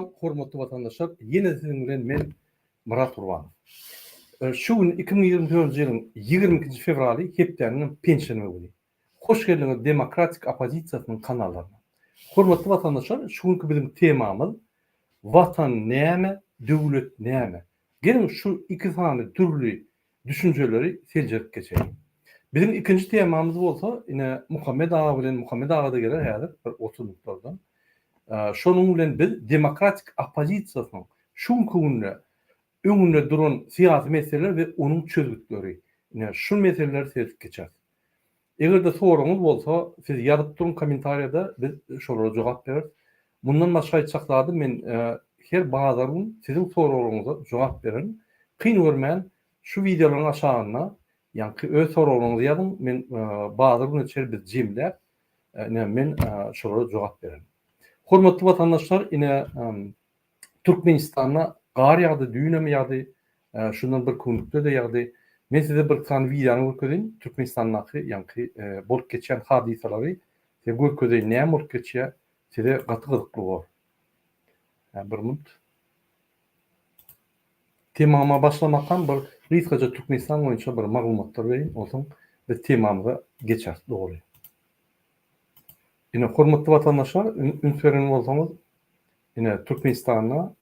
Salam hormatly watandaşlar ýene siziň bilen men Myrat Gurbanow. Şu gün 2024-nji ýylyň 22-nji fewraly hepdäniň penşenbe güni. Hoş geldiňiz Demokratik oppozisiýasynyň kanallaryna. Hormatly watandaşlar şu günki biziň temamyz Watan näme döwlet näme? Geliň şu iki sany dürli düşünjeleri seljerip geçeliň. Biziň ikinji temamyz bolsa, ine, Muhammet aga bilen, Muhammet aga-da geler häzir bir 30 minutlardan. Şonuň bilen biz demokratik oppozisiýasynyň şu günki günde öňünde duran syýasy meseleler we onuň çözgütleri, ine, şu meseleleri seredip geçeris. Eger-de soragyňyz bolsa, siz ýazyp duruň kommentariýada, biz şolara jogap bereris. Mundan başga aýtjak zadym, men her bazar gün siziň soraglaryňyza jogap bererin. Kyn görmän, şu wideolaryň aşagynda ýaňky öz soraglaryňyzy ýazyň, men bazar güne çenli biz jemläp, ine, men şolara jogap bererin. Hormatly watandaşlar, ine, Türkmenistanda gar ýagdy, düýnem ýagdy, şundan bir günlükde-de ýagdy. Men size bir sany wideony görkezeýin, Türkmenistandaky ýaňky bolup geçýän hadysalary size görkezeýin, näme bolup geçýär, size gaty gyzykly bor. Bir minut. Temama başlamakam bir gysgaça Türkmenistan boýunça bir maglumatlar bereýin, onsoň biz temamyza geçeris dogry. Ine, hormatly watandaşlar, üns beren bolsaňyz, ine, Türkmenistanda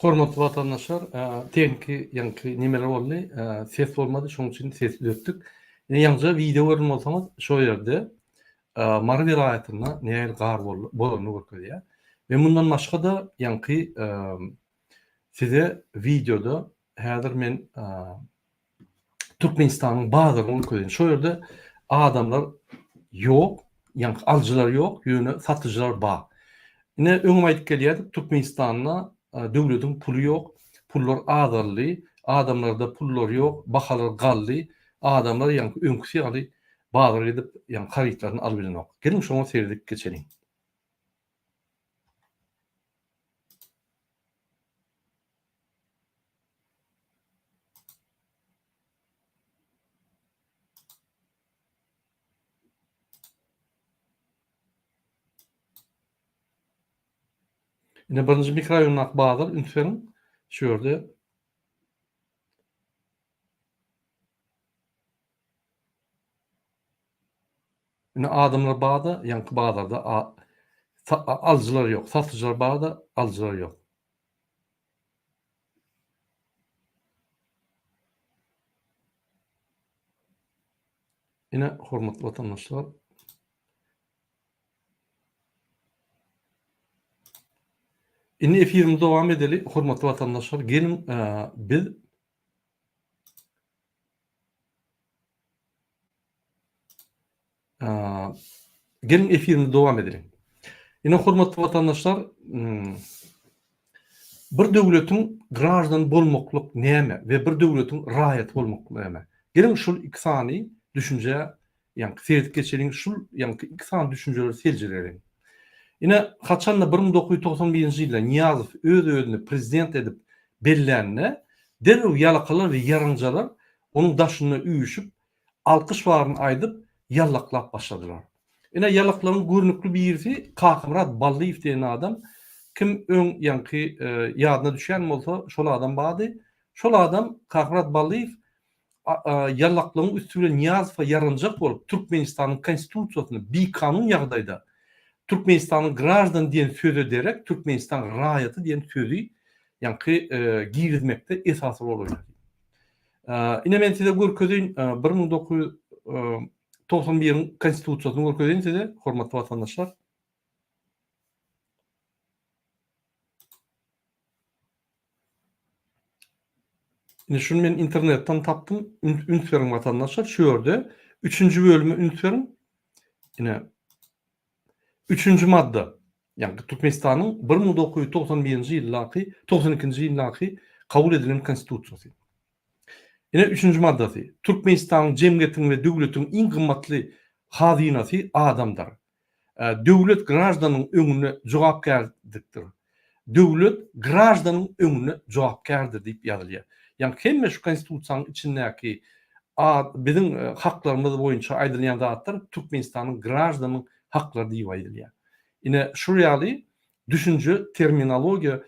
Hormatly watandaşlar, tehniki ýaňky nemeler boldy, ses bolmady, şonuň üçin sesi düzetdik. Ine ýaňja wideo gören bolsaňyz, şo ýerde Mary welaýatynda nähili gar bolanyny görkezýär. We mundan başga-da ýaňky size wideoda häzir men Türkmenistanyň bazaryny görkezeýin. Şo ýerde adamlar ýok, ýaňky alyjylar ýok, ýöne satyjylar bar. Ine öňem aýdyp gelýärdik, Türkmenistanda döwletiň puly ýok, pullar azaldy, adamlarda pullar ýok, bahalar galdy, adamlar ýaňky öňküsi ýaly bazara gidip, ýaňky harytlaryny alyp bilenok. Geliň şoňa seredip geçeliň. Ine birinji mikroraýondaky bazar üns beriň. Şu ýerde Ine adamlar barda, ýaňky bazarda alyjylar ýok, satyjylar barda, alyjylar ýok. Ine, hormatly watandaşlar. Indi efirimizi dowam edeli, hormatly watandaşlar. Geliň, biz Geliň efirimizi dowam edeliň. Ine hormatly watandaşlar, hmm, bir döwletiň graždan bolmaklyk näme we bir döwletiň raýaty bolmaklyk näme? Geliň şul iki sany düşünjä ýaňky seredip geçeliň, şul ýaňky iki sany düşünjeleri seljereliň. Ine, haçanda 1991-nji ýylda Nyýazow öz-özüni prezident edip bellände, derrew ýalakalar we ýaraňjalar onuň daşynda üýşüp, alkyş baryny aýdyp, ýallaklap başladylar. Ine, ýalaklaryň görnükli birisi Kakamyrat Ballyýew diýen adam, kim öň ýaňky ýadyna düşýän bolsa, şol adam bardy. Şol adam Kakamyrat Ballyýew ýallaklygyň üsti bilen Nyýazowa ýaranjak bolup, Türkmenistanyň Konstitusiýasyny bikanun ýagdaýda Türkmenistanyň graždany diýen söze derek Türkmenistan raýaty diýen sözi ýaňky girizmekde esasy rol oýnady. Ine men size görkezeýin 1991-iň Konstitusiýasyny görkezeýin size, hormatly watandaşlar. Indi şuny men internetden tapdym. Üns beriň watandaşlar, şu ýerde üçünji bölüme üns beriň. Ine üçünji madda. Ýagny Türkmenistanyň 1991-nji ýyldaky, 92-nji ýyldaky kabul edilen konstitusiýasy. Ine üçünji maddasy. Türkmenistanyň jemgyýetiň we döwletiň iň gymmatly hazynasy adamdyr. Döwlet graždanyň öňünde jogapkärdikdir. Döwlet graždanyň öňünde jogapkärdir diýip ýazylýar. Ýagny hemme şu konstitusiýanyň içindäki biziň haklarymyz boýunça aýdylýan zatlar Türkmenistanyň graždanyň haklary diýip aýdylýar. Ine şul ýaly düşünje, terminologiýa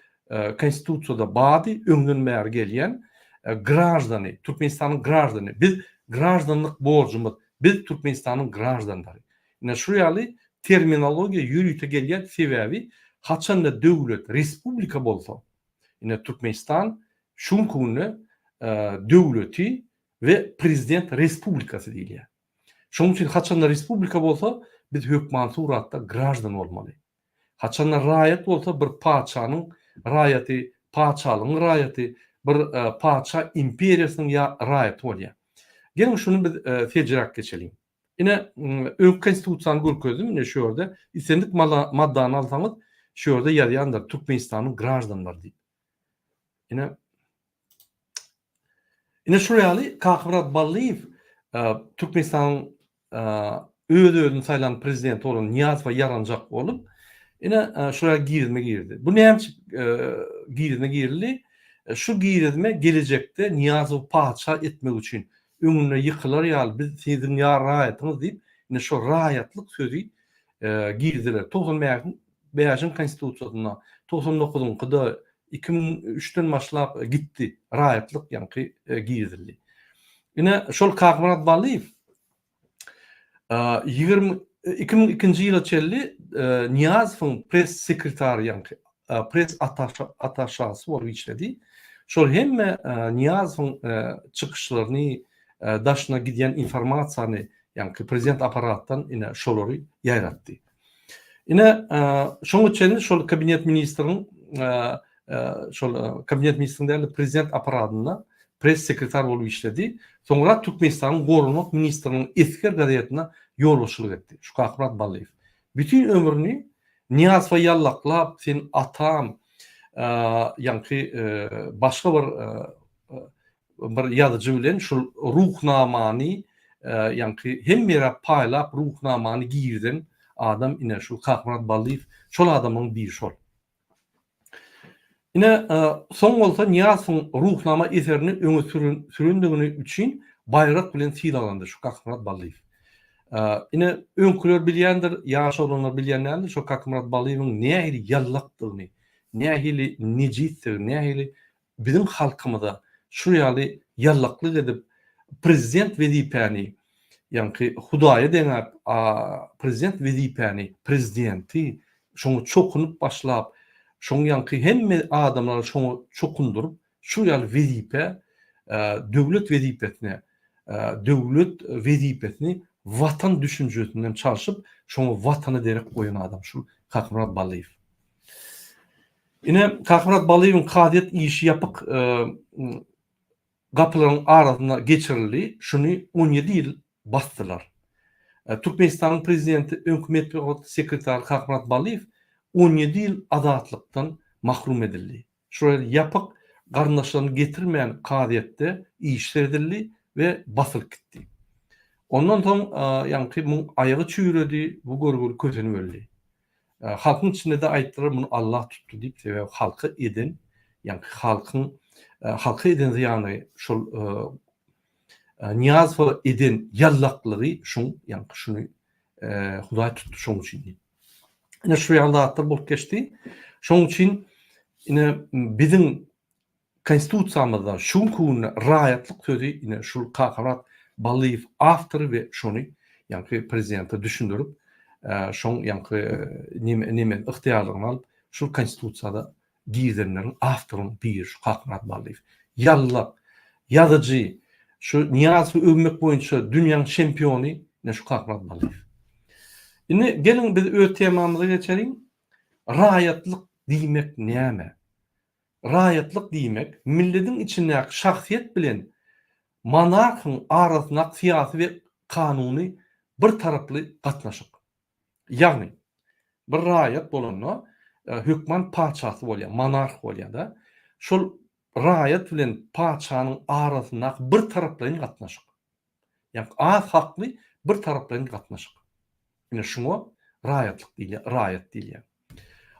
konstitusiýada bardy, öňden bäri gelýän graždany, Türkmenistanyň graždany, biz graždanlyk borjumyz, biz Türkmenistanyň graždanlary. Ine şu ýaly terminologiýa ýörite gelýär, sebäbi haçanda döwlet respublika bolsa, ine Türkmenistan şu günki günde döwleti we prezident respublikasy diýilýär. Şonuň üçin haçanda respublika bolsa, biz hökman suratda graždan bolmaly. Haçanda raýat bolsa bir patyşanyň raýaty, patyşalygyň raýaty, bir patyşa imperiýasynyň ýa raýaty bolýar. Geliň şuny biz seljeräk geçeliň. Ine, öňki konstitusiýany görkezdim, ine şu ýerde islendik maddany alsaňyz, şu ýerde ýazýandyr Türkmenistanyň graždanlary diýip. Ine, ine şul ýaly Kakamyrat Ballyýew Türkmenistanyň öz-özüni saýlan prezidenti bolan Nyýazowa ýaranjak bolup, ine şul ýaly girizme girdi. Bu näme üçin girizme girildi? Şu girizme gelejekde Nyýazowy patyşa etmek üçin öňünde ýykylar ýaly biz siziň ýa raýatyňyz diýip, ine şo raýatlyk sözi girdiler. 95-iň konstitusiýasynda, 99-yňkyda, 2003-den başlap gitdi, raýatlyk ýaňky girizildi. Ine şol Kakamyrat Ballyýew 20 2002-nji ýyla çenli Nyýazowyň press sekretary ýaňky press ataşasy bolup işledi. Şol hemme Nyýazowyň çykyşlaryny, daşyna gidýän informasiýany, ýaňky prezident apparatdan ine şolary ýaýratdy. Ine şoňa çenli şol kabinet ministriň şol kabinet ministriň däl-de prezident apparatynda press sekretar bolup işledi. Soňra Türkmenistanyň Goranmak ministriniň Esger gazetine ýolbaşçylyk etdi. Şu Kakamyrat Ballyýew. Bütin ömrüni Nyýazowa ýallaklap, sen atam, ýaňky başga bir bir ýazyjy bilen şul Ruhnamany ýaňky hemme ýere paýlap Ruhnamany girizen adam ine şul Kakamyrat Ballyýew şol adamyň biri şol. Ine, soň bolsa Nyýazowyň Ruhnama eserini öňe sürendigini üçin baýrak bilen sylaglandy şu Kakmyrat Ballyýew. Ine, öňküler bilýändir, ýaş oglanlar bilýän däldir şo Kakmyrat Ballyýewiň nähili ýallakdygyny, nähili nejisdigini, nähili biziň halkymyza şu ýaly ýallaklyk edip prezident wezipäni ýaňky hudaýa deňäp a prezident wezipäni prezidenti şoňa çokunyp başlap şoň ýaňky hemme adamlary şoňa çokundyryp şu ýaly wezipe döwlet wezipesine döwlet wezipesini watan düşünjesinden çalşyp şoňa watana derek goýan adam şul Kakmyrat Ballyýew. Ine, Kakamyrat Balyýewiň kazyýet işi ýapyk gapylaryň arasynda geçirildi, şuny 17 ýyl basdylar. Türkmenistanyň prezidenti, öňki metbugat sekretary Kakamyrat Balyýew 17 ýyl azatlykdan mahrum edildi. Şol ýapyk garyndaşlaryny getirmän kazyýetde iş seredildi we basylyp gitdi. Ondan soň ýaňky muň aýagy çüýredi, bu görgüli kösenip öldi. Halkyň içinde-de aýtdylar muny Allah tutdy diýip, sebäbi halka eden, ýaňky halkyň halka eden zyýany şol Nyýazowa eden ýallaklygy şuň ýaňky şuny Hudaý tutdy şoň üçin diýip. Ine şu ýaly zatlar bolup geçdi. Şoň üçin ine biziň Konstitusiýamyzda şu günki günde raýatlyk sözi ine şul Kakamyrat Ballyýew awtory we şony ýaňky prezidente düşündirip şoň ýaňky neme neme ygtyýarlygyny alyp şul konstitusiýada girizenleriň awtoryň biri şu Kakamyrat Ballyýew. Ýallak, ýazyjy, şu Nyýazowy öwmek boýunça dünýäň çempiony ine şu Kakamyrat Ballyýew. Indi geliň biz öz temamyza geçeliň. Raýatlyk diýmek näme? Raýatlyk diýmek, milletiň içindäki şahsyýet bilen monarhyň arasyndaky syýasy we kanuny bir taraply gatnaşyk. Ýagny, bir raýat bolanda hökman patyşasy bolýar, monarh bolýar-da. Şol raýat bilen patyşanyň arasyndaky bir taraplaýyn gatnaşyk. Ýagny az hakly bir taraplaýyn gatnaşyk. Ine şuňa raýatlyk diýilýär, raýat diýilýär.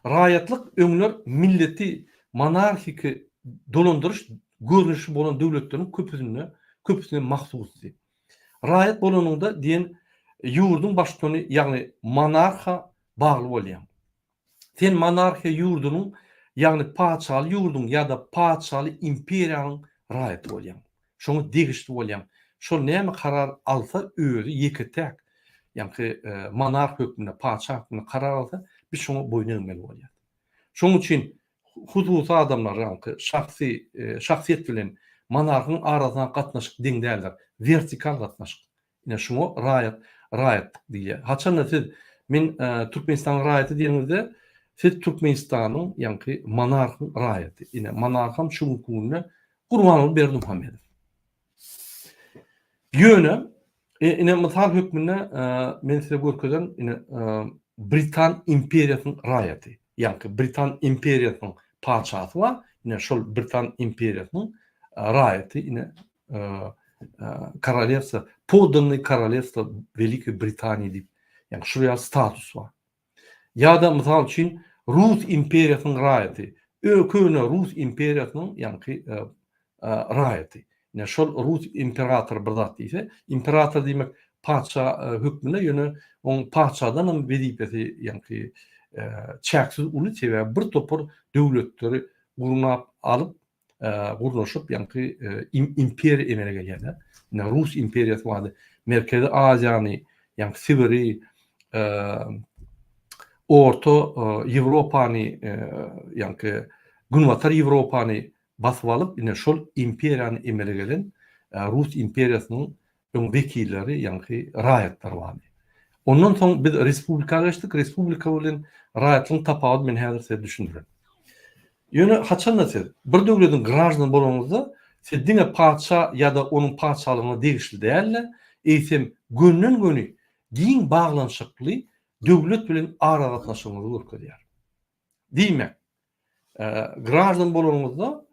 Raýatlyk öňler milleti monarhiki dolandyryş görnüşi bolan döwletleriň köpüsinde köpüsine mahsusdy. Raýat bolanyňda diýen ýurduň baştutany ýagny monarha bagly bolýaň. Sen monarhiýa ýurdunyň ýagny patyşaly ýurduň ýa-da patyşaly imperiýanyň raýaty bolýaň. Şoňa degişli bolýaň. Şol näme karar alsa özi ýeke-täk ýaňky monarh hökmünde, patyşa hökmünde karar alsa biz şoňa boýun egmeli bolýas. Şonuň üçin hususy adamlar ýaňky şahsy şahsyýet bilen monarhyň arasyndaky gatnaşyk deň däldir. Wertikal gatnaşyk. Ine şuňa raýat raýatlyk diýilýär. Haçanda siz men Türkmenistanyň raýaty diýeniňizde siz Türkmenistanyň ýaňky monarhyň raýaty. Ine monarham şu günki günde Gurbanguly Berdimuhamedow. Ýöne ine mysal hökmünde men size görkezen ine Britan imperiýasynyň raýaty. Ýaňky Britan imperiýasynyň patyşasy bar. Ine şol Britan imperiýasynyň raýaty ine korolewstwo, poddannyý korolewstwo Welikiý Britaniýa diýip, ýagny şul ýaly status bar. Ýa-da mysal üçin Rus imperiýasynyň raýaty, ö köne Rus imperiýasynyň ýaňky raýaty. Ine şol rus imperatory bir zat diýse, imperator diýmek patyşa hökmünde, ýöne oň patyşadan hem wezipesi ýaňky çäksiz uly, sebäbi bir topar döwletleri gurnap alyp, gurnaşyp, ýaňky imperiýa emele gelýär-de. Ine, Rus imperiýasy bardy. Merkezi Aziýany, ýaňky Sibiri, Orta Ýewropany, ýaňky Günbatar Ýewropany basyp alyp, ine, şol imperiýany emele gelen Rus imperiýasynyň öň wekilleri, ýaňky raýatlar bardy. Ondan soň biz respublika geçdik. Respublika bilen raýatlygyň tapawudy men häzir size düşündirerin. Ýöne haçanda siz bir döwletiň graždany bolanyňyzda, siz diňe patyşa ýa-da onuň patyşalygyna degişli däl-de, eýsem gönden-göni giň baglanyşykly döwlet bilen aragatnaşygyňyzy görkezýär. Diýmek, graždan bolanyňyzda,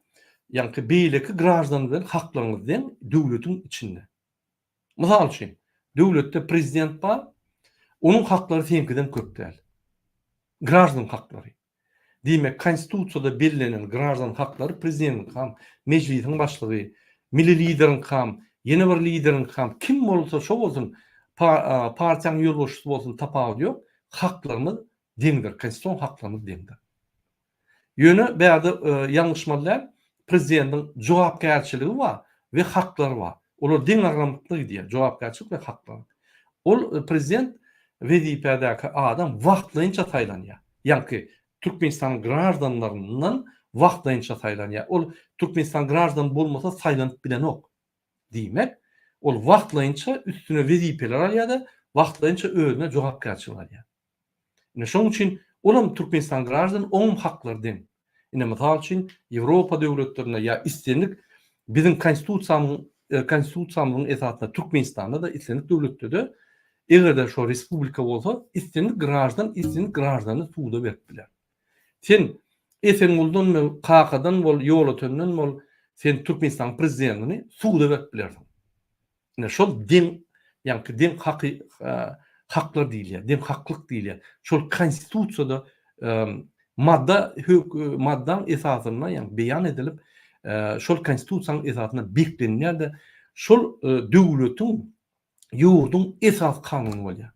ýaňky beýleki graždan bilen haklaryňyz deň döwletiň içinde. Mysal üçin, döwletde prezident bar, onuň haklary seňkiden köp däl. Graždan haklary. Diýmek, konstitusiýada bellenen graždan haklary prezidentiňkam, mejlisiň başlygy, milli lideriňkam, ýene bir lideriňkam, kim bolsa şo bolsun, partiýanyň ýolbaşçysy bolsun tapawudy ýok, haklarymyz deňdir, konstitusion haklarymyz deňdir. Ýöne bärde ýalňyşmaly däl, prezidentiň jogapkärçiligi bar we haklary bar. Olar deňagramlykda gidýär, jogapkärçilik we haklar. Ol prezident wezipedäki adam wagtlaýynça saýlanýar. Ýaňky Türkmenistanyň graždanlaryndan wagtlaýynça saýlanýar. Ol Türkmenistan graždany bolmasa saýlanyp bilenok. Diýmek, ol wagtlaýynça üstüne wezipeler alýar-da, wagtlaýynça özüne jogapkärçilik alýar. Ine şoň üçin olam Türkmenistan graždany oňam haklary deň. Ine mysal üçin Ýewropa döwletlerinde ýa islendik biziň konstitusiýamyň konstitusiýamyzyň esasynda Türkmenistanda-da islendik döwletde-de eger-de şo respublika bolsa islendik graždan islendik graždany suda berip biler. Sen Esenguldan bol, Kakadan bol, Ýolötenden bol, sen Türkmenistanyň prezidentini suda berip bilersiň. Ine şol deň. Ýaňky deň haky haklar diýilýär, deň haklyk diýilýär. Şol konstitusiýada madda maddaň esasynda ýagny beýan edilip, şol konstitusiýanyň esasynda beklenilýär-de, şol döwletiň ýurduň esasy kanuny bolýar.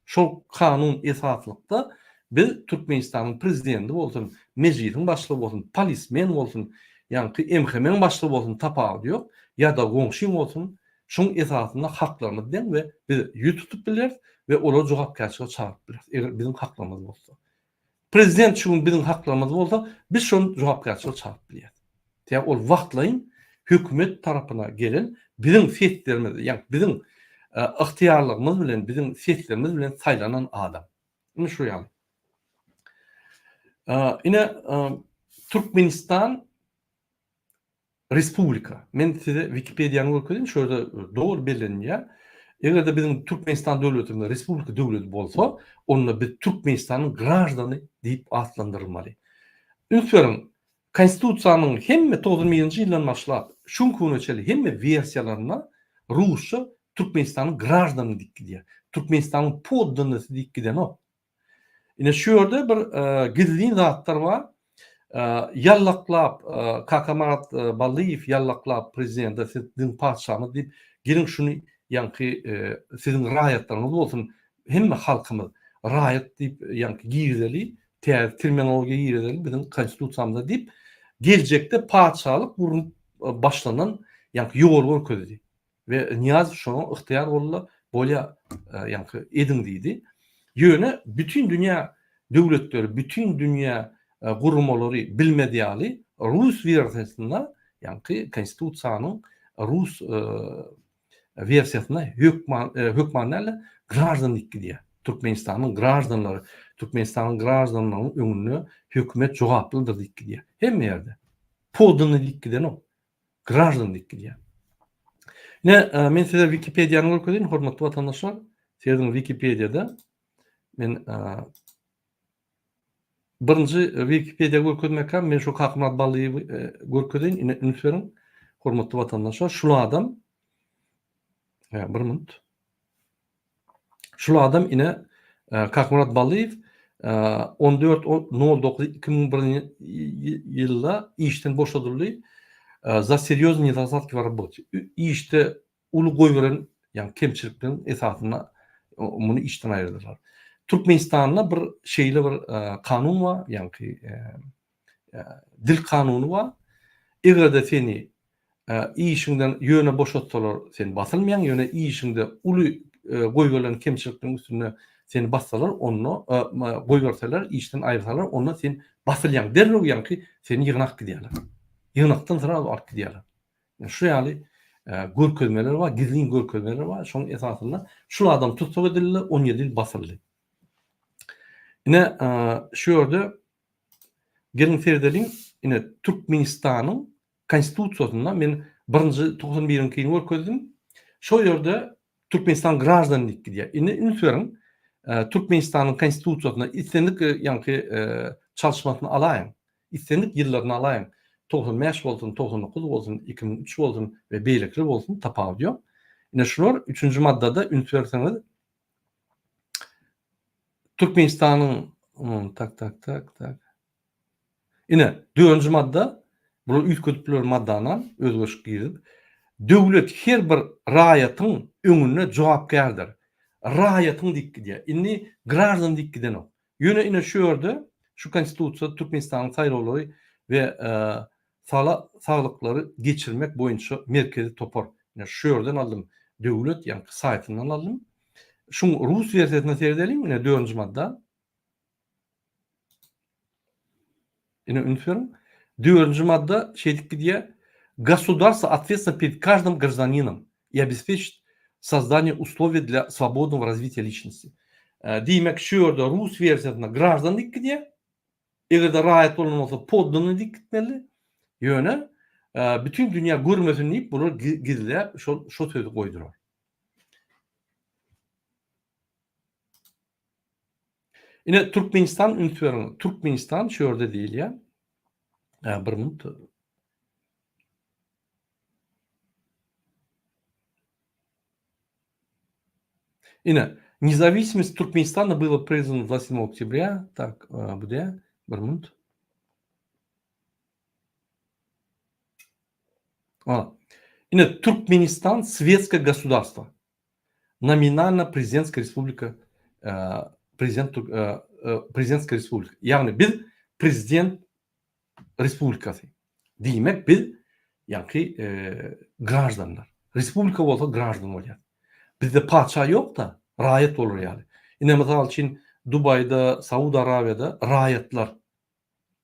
Şol kanun esaslykda biz Türkmenistanyň prezidenti bolsun, mejlisiň başlygy bolsun, polismen bolsun, ýaňky MHM-iň başlygy bolsun tapawudy ýok, ýa-da goňşyň bolsun, şoň esasynda haklarymyz deň we biz ýüz tutup bileris we olary jogapkärçilige çagyryp bileris, eger biziň haklarymyz bolsa. Prezident şu gün biziň haklarymyz bolsa, biz şony jogapkärçilige çagyryp bilýäris. Sebäbi ol wagtlaýyn hökümet tarapyna gelen biziň seslerimiz, ýagny biziň ygtyýarlygymyz bilen, biziň seslerimiz bilen saýlanan adam. Ine şu ýaly. Ine Türkmenistan Respublika. Men size Wikipediýany görkezeyim, şu ýerde dogry bellenilýär. Eger-de biziň Türkmenistan döwletimiz respublika döwleti bolsa, onda biz Türkmenistanyň graždany diýip atlandyrylmaly. Üns beriň, Konstitusiýanyň hemme 91-nji ýyldan başlap şu günki güne çenli hemme wersiýalarynda rusça Türkmenistanyň graždany diýip gidýär. Türkmenistanyň poddanysy diýip gidenok. Ine şu ýerde bir gizlin zatlar bar. Ýallaklap Kakamyrat Ballyýew ýallaklap prezidente siz biziň patyşamyz diýip geliň şuny ýaňky siziň raýatlaryňyz bolsun hemme halkymyz raýat diýip ýaňky girizeli täze terminologiýa girizeli biziň konstitusiýamyza diýip geljekde patyşalyk gurnup başlanan ýaňky ýol görkezdi. We Nyýazow şoňa ygtyýar boldy, bolýa ýaňky ediň diýdi. Ýöne bütin dünýä döwletleri, bütin dünýä guramalary bilmez ýaly rus wersiýasynda, ýaňky konstitusiýanyň rus wersiýasynda hökman hökman däl-de graždan diýip gidýär. Türkmenistanyň graždanlary, Türkmenistanyň graždanlarynyň öňünde hökümet jogaplydyr diýip gidýär. Hemme ýerde. Poddannyý diýip gidenok. Graždan diýip gidýär. Ine, e, men size Wikipediýany görkezeyim, hormatly watandaşlar. Serediň Wikipediýada men e, birinji Wikipediýa görkezmekkä men şu Kakamyrat Ballyýewi e, görkezeýin. Ine, üns beriň, hormatly watandaşlar, şul adam He, bir minut. Şul adam ine Kakmyrat Ballyýew 14 09 2001 ýylda işden boşadyldy za serýoznyý nedostatki w rabote. Işde uly goýberen ýagny kemçilikleriň esasynda muny işden aýyrdylar. Türkmenistanda bir şeýle bir kanun bar, ýagny dil kanuny bar. Eger-de seni işiňden ýöne boşatsalar sen basylmaýaň, ýöne işiňde uly goýberilen kemçilikleriň üstünde seni bassalar, onda goýberseler, işden aýyrsalar, onda sen basylýaň. Derrew ýaňky seni ýygnap gidýärler. Ýygnakdan srazu alyp gidýärler. Şu ýaly görkezmeler bar, gizlin görkezmeler bar. Şonuň esasynda şul adam tussag edildi, 17 ýyl basyldy. Ine, şu ýerde Geliň seredeliň, ine Türkmenistanyň Konstitusiýasynda men birinji 91 biriňkini görkezdim. Şo ýerde Türkmenistan graždany diýip gidýär. Indi üns beriň, Türkmenistanyň Konstitusiýasynda islendik ýaňky çalyşmasyny alaýyň. Islendik ýyllaryny alaýyň. 95 bolsun, 99 bolsun, 2003 bolsun we beýlekiler bolsun tapawudy ýok. Ine şular üçünji maddada üns berseňiz Türkmenistanyň tak tak tak tak. Ine, dördünji madda, bular üýtgedipler maddanam, özgerişik girizip, döwlet her bir raýatyň öňünde jogapkärdir. Raýatyň diýip gidýär. Indi graždan diýip gidenok. Ýöne ine şu ýerde şu konstitusiýa Türkmenistanyň saýlawlary we sala saglyklary geçirmek boýunça merkezi topar. Ine şu ýerden aldym. Döwlet ýaňky saýtyndan aldym. Şuň rus wersiýasyna seredeliň, ine dördünji madda. Ine üns beriň. Dördünji madda şeýdip gidýär. Государство ответственно перед каждым гражданином и обеспечит создание условий для свободного развития личности. Diýmek, şu ýerde rus wersiýasynda graždan diýip gidýär. Eger-de raýat bolan bolsa poddannyý diýip gitmeli. Ýöne bütin dünýä görmesin diýip bular gizläp şol şo sözi goýdular. Ine Türkmenistan üns beriň. Türkmenistan şu ýerde diýilýär. Bir minut. Ine, Nezawisimost Türkmenistana bylo priznano 27 oktýabrýa, tak, bu dä, bir minut. Ana. Ine, Türkmenistan svetskoe gosudarstwo. Nominalno prezidentskaya respublika, prezident prezidentskaya respublika. Ýagny biz prezident respublikasy. Diýmek biz ýaňky graždanlar. Respublika bolsa graždan bolýar. Bizde patyşa ýok-da, raýat bolar ýaly. Ine mysal üçin Dubaýda, Saud Arabiýada raýatlar.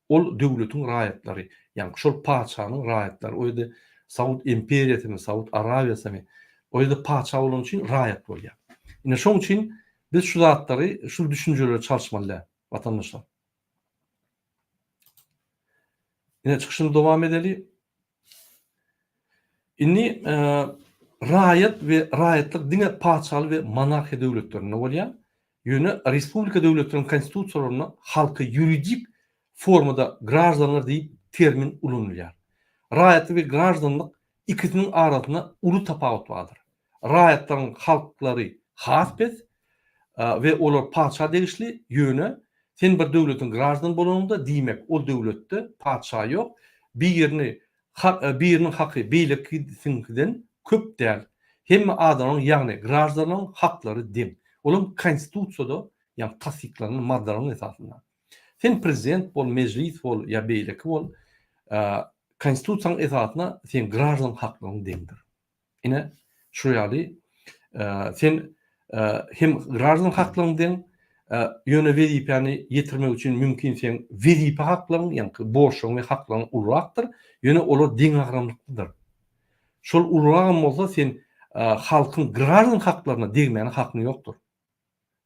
Ol döwletiň raýatlary, ýaňky şol patyşanyň raýatlary. O ýerde Saud imperiýasymy, Saud Arabiýasymy, o ýerde patyşa bolany üçin raýat bolýar. Ine şoň üçin biz şu zatlary, şu düşünjeleri çalyşmaly däl, watandaşlar. Ine çykyşyny dowam edeli. Indi raýat we raýatlyk diňe patyşaly we monarhiýa döwletlerinde bolýar. Ýöne respublika döwletleriniň konstitusiýalarynda halka ýuridik formada graždanlar diýip termin ulanylýar. Raýatlyk we graždanlyk ikisiniň arasynda uly tapawut bardyr. Raýatlaryň halklary has pes we olar patyşa degişli, ýöne sen bir döwletiň graždany bolanyňda, diýmek, ol döwletde patyşa ýok, birini biriniň haky beýlekisiňkiden köp däl. Hemme adamlaryň, ýagny graždanlaryň haklary deň. Olam konstitusiýada, ýagny tassyklanan maddalaryň esasynda. Sen prezident bol, mejlis bol ýa beýleki bol, konstitusiýanyň esasynda seň graždan haklaryň deňdir. Ine, şu ýaly sen hem graždan haklaryň deň, ýöne wezipäni ýetirmek üçin mümkin seň wezipe haklaryň, ýagny borçlaryň we haklaryň ulurakdyr, ýöne olar deňagramlyklydyr. Şol uluragam bolsa sen halkyň graždan haklaryna degmäne hakyň ýokdur.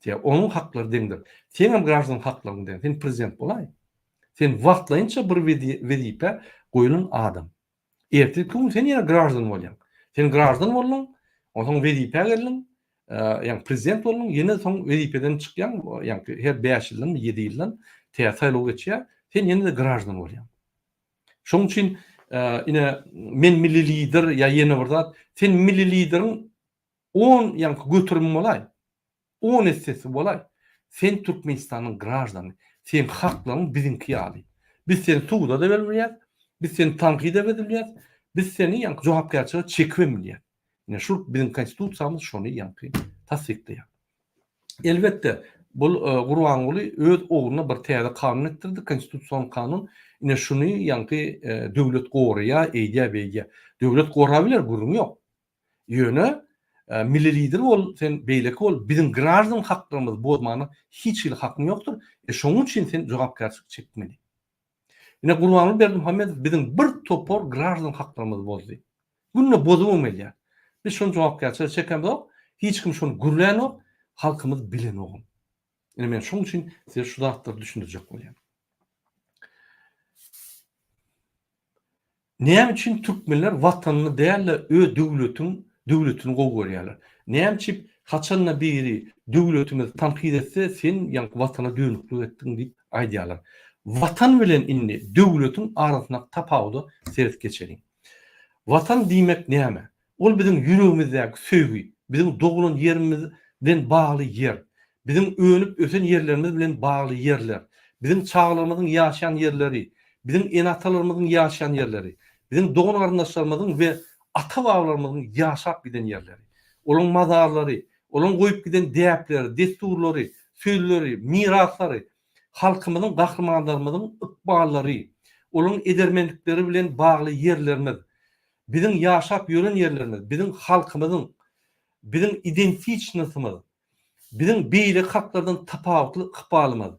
Sebäbi onuň haklary deňdir. Seňem graždan haklaryň deň. Sen prezident bolaý. Sen wagtlaýynça bir wezipä goýlan adam. Ertirki gün sen ýene graždan bolýaň. Sen graždan bolduň, onsoň wezipä geldiň, ýagny prezident bolduň, ýene soň wezipeden çykýaň, ýagny her bäş ýyldanmy, ýedi ýyldan täze saýlaw geçýär, sen ýene-de graždan bolýaň. Şonuň üçin ine men milli lider ýa ýene bir zat, sen milli lideriň on ýaňky göterimi bolaý. On essesi bolaý. Sen Türkmenistanyň graždany. Seň haklaryň biziňki ýaly. Biz seni suda-da berip bilýäs, biz seni tankyda edip bilýäs, biz seni ýaňky jogapkärçilige çekibem bilýäs. Ine şul biziň konstitusiýamyz şony ýaňky tassyklaýar. Elbetde, bul Gurbanguly öz ogluna bir täze kanun etdirdi, konstitusion kanun. Ine şuny ýaňky döwlet goraýar, eýdýär, beýdýär. Döwlet gorabiler, gürrüň ýok. Ýöne milli lider bol, sen beýleki bol, biziň graždan haklarymyzy bozmana hiç hili hakyň ýokdur. E şonuň üçin sen jogapkärçilik çekmeli. Ine Gurbanguly Berdimuhamedow biziň bir topar graždan haklarymyzy bozdy. Günde bozubam gelýär. Biz şony jogapkärçilige çekemzok, hiç kim şony gürlänok, halkymyz bilenogam. Ine men şonuň üçin size şu zatlary düşündirjek bolýan. Näme üçin türkmenler watanyny däl-de öz döwletiň döwletini gowy görýärler? Näme üçip haçanda biri döwletimizi tankyt etse sen ýaňky watana dönüklik etdiň diýip aýdýarlar. Watan bilen indi döwletiň arasyndaky tapawuda seredip geçeliň. Watan diýmek näme? Ol biziň ýüregimizdäki söýgi, biziň doglan ýerimiz bilen bagly ýer, biziň önüp-ösen ýerlerimiz bilen bagly ýerler, biziň çagalarymyzyň ýaşaýan ýerleri, biziň ene-atalarymyzyň ýaşaýan ýerleri, biziň dogan-garyndaşlarymyzyň we ata-babalarymyzyň ýaşap giden ýerleri, olaryň mazarlary, olaryň goýup giden däpleri, dessurlary, sözleri, miraslary, halkymyzyň, gahrymanlarymyzyň ykballary, olaryň edermenlikleri bilen bagly ýerlerimiz, Biziň ýaşap ýören ýerlerimiz, biziň halkymyzyň, biziň identiçnosymyz, biziň beýleki halklardan tapawutly ykbalymyz,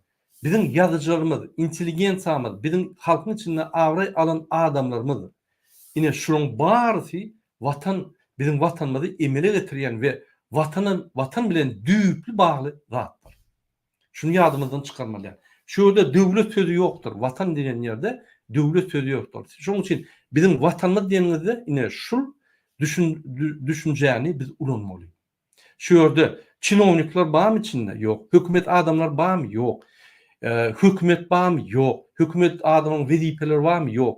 biziň ýazyjylarymyz, intelligensiýamyz, biziň halkyň içinde abraý alan adamlarymyz, ine şularyň barysy Watan, biziň Watanymyzy emele getirýän we Watana, Watan bilen düýpli bagly zatlar. Şuny ýadymyzdan çykarmaly däl. Şu ýerde döwlet sözi ýokdur. Watan diýen ýerde döwlet sözi ýokdur. Şonuň üçin biziň Watanymyz diýenimizde ine şul düşünjäni biz ulanmaly. Şu ýerde çinownikler barmy içinde? Ýok. Hökümet adamlar barmy? Ýok. Hökümet barmy? Ýok. Hökümet adamyň wezipeleri barmy? Ýok.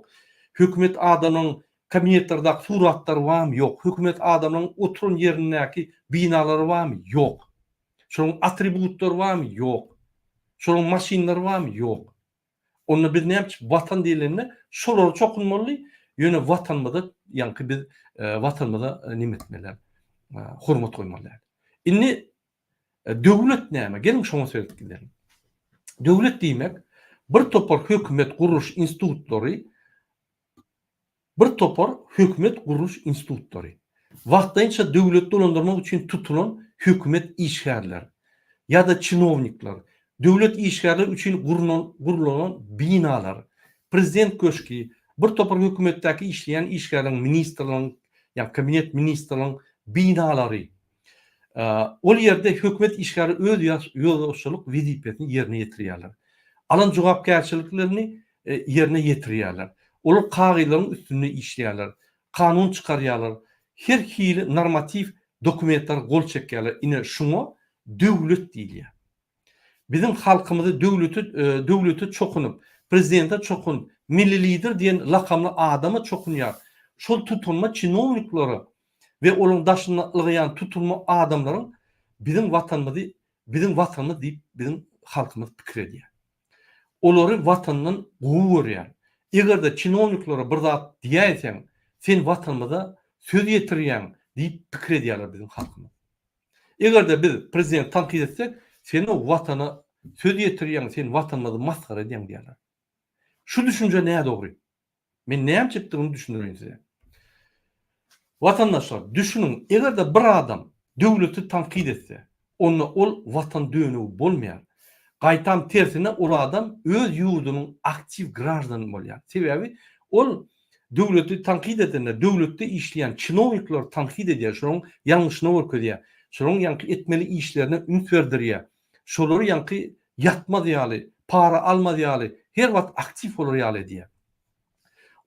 Hökümet adamyň kabinetlerdäki suratlary barmy? Ýok. Hökümet adamyň oturan ýerindäki binalary barmy? Ýok. Şolaryň atributlary barmy? Ýok. Şolaryň maşynlary barmy? Ýok. Onda biz näme üçin Watan diýlende şolara çokunmaly, ýöne Watanymyza ýaňky biz Watanymyza neme etmeli däl, hormat goýmaly däl. Indi döwlet näme? Geliň şoňa seredip gideliň. Döwlet diýmek bir topar hökümet gurluş institutlary Bir topar hökümet gurluş institutlary, wagtlaýynça döwleti dolandyrmak üçin tutulan hökümet işgärler ýa-da çinownikler, döwlet işgärleri üçin gurnalan binalar, prezident köşgi, bir topar hökümetdäki işleýän işgärleriň, ministrleriň ýa kabinet ministrleriň binalary, Ol ýerde hökümet işgäri öz ýolbaşçylyk wezipesini ýerine ýetirýärler. Alan jogapkärçiliklerini ýerine ýetirýärler. Olar kagyzlaryň üstünde işleýärler, kanun çykarýarlar, her hili normatiw dokumentlere gol çekýärler. Ine, şuňa döwlet diýilýär. Biziň halkymyzy döwlete döwlete çokunyp, prezidente çokunyp, milli lider diýen lakamly adama çokunýar. Şol tutunma çinowniklere we olaryň daşynda ylgaýan tutunma adamlaryň biziň watanymyzy biziň watanymyz diýip biziň halkymyz pikir edýär. Olary watandan gowy görýär. Eger-de çinowniklere bir zat diýäýseň, sen watanymyza söz ýetirýäň diýip pikir edýärler biziň halkymyz. Eger-de biz prezidenti tankyt etsek, sen watana söz ýetirýäň, sen watanymyzy masgara edýäň diýerler. Şu düşünje nädogry. Men näme çekdigini düşündireýin size. Watandaşlar, düşüniň, eger-de bir adam döwleti tankyt etse, onda ol watan dönügi bolmaýar. Gaýtam tersine ol adam öz ýurdunyň aktiw graždany bolýar. Sebäbi ol döwleti tankyt edende döwletde işleýän çinownikleri tankyt edýär, şolaryň ýalňyşyny görkezýär, şolaryň ýaňky etmeli işlerine üns berdirýär, şolary ýaňky ýatmaz ýaly, para almaz ýaly, her wagt aktiw bolar ýaly edýär.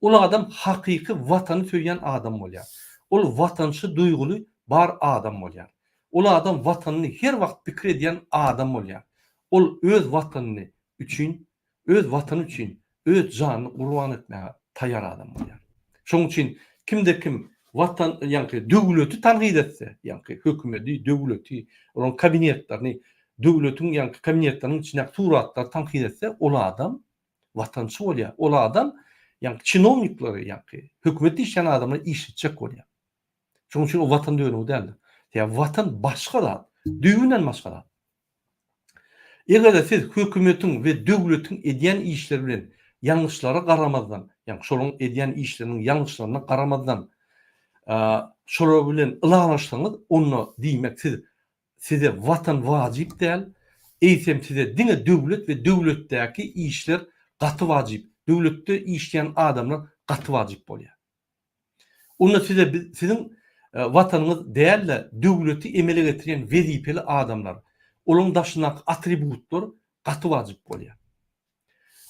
Ol adam hakyky watany söýýän adam bolýar. Ol watançy duýguly bar adam bolýar. Ol adam watanyny her wagt pikir edýän adam bolýar. Ol öz watanyny üçin, öz watany üçin öz janyny gurban etmäge taýýar adam bolýar. Şonuň üçin kimde-kim watan, ýaňky döwleti tankyt etse, ýaňky hökümedi, döwleti, olaryň kabinetlerini, döwletiň ýaňky kabinetleriniň içindäki suratlary tankyt etse, ol adam watançy bolýar. Ol adam ýaňky çinownikleri, ýaňky hökümetde işleýän adamlary işletjek bolýar. Şonuň üçin o watan dönügi däldir. Sebäbi watan başga zat, düýbünden başga zat. Eger-de siz hökümetiň we döwletiň edýän işleri bilen ýalňyşlara garamazdan, ýagny şolaryň edýän işleriniň ýalňyşlaryna garamazdan, şolar bilen ylalaşsaňyz, onda diýmek siz size watan wajyp däl, eýsem size diňe döwlet we döwletdäki işler gaty wajyp, döwletde işleýän adamlar gaty wajyp bolýar. Onda size biz siziň Watanyňyz däl-de, döwleti emele getirýän wezipeli adamlar, olaryň daşyndaky atributlar gaty wajyp bolýar.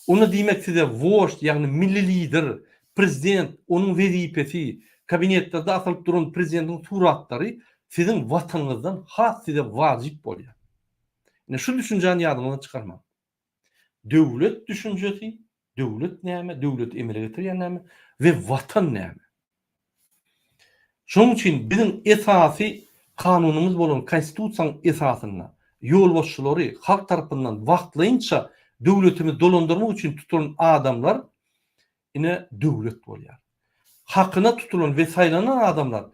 Onda diýmek size wožd, ýagny milli lider, prezident, onuň wezipesi, kabinetlerde asylyp duran prezidentiň suratlary siziň Watanyňyzdan has size wajyp bolýar. Ine şu düşünjäni ýadyňyzdan çykarmaň. Döwlet düşünjesi, döwlet näme, döwleti emele getirýän näme we Watan näme? Şonuň üçin biziň esasy kanunymyz bolan Konstitusiýanyň esasynda ýolbaşçylary halk tarapyndan wagtlaýynça döwletimizi dolandyrmak üçin tutulan adamlar ine döwlet bolýar. Hakyna tutulan we saýlanan adamlar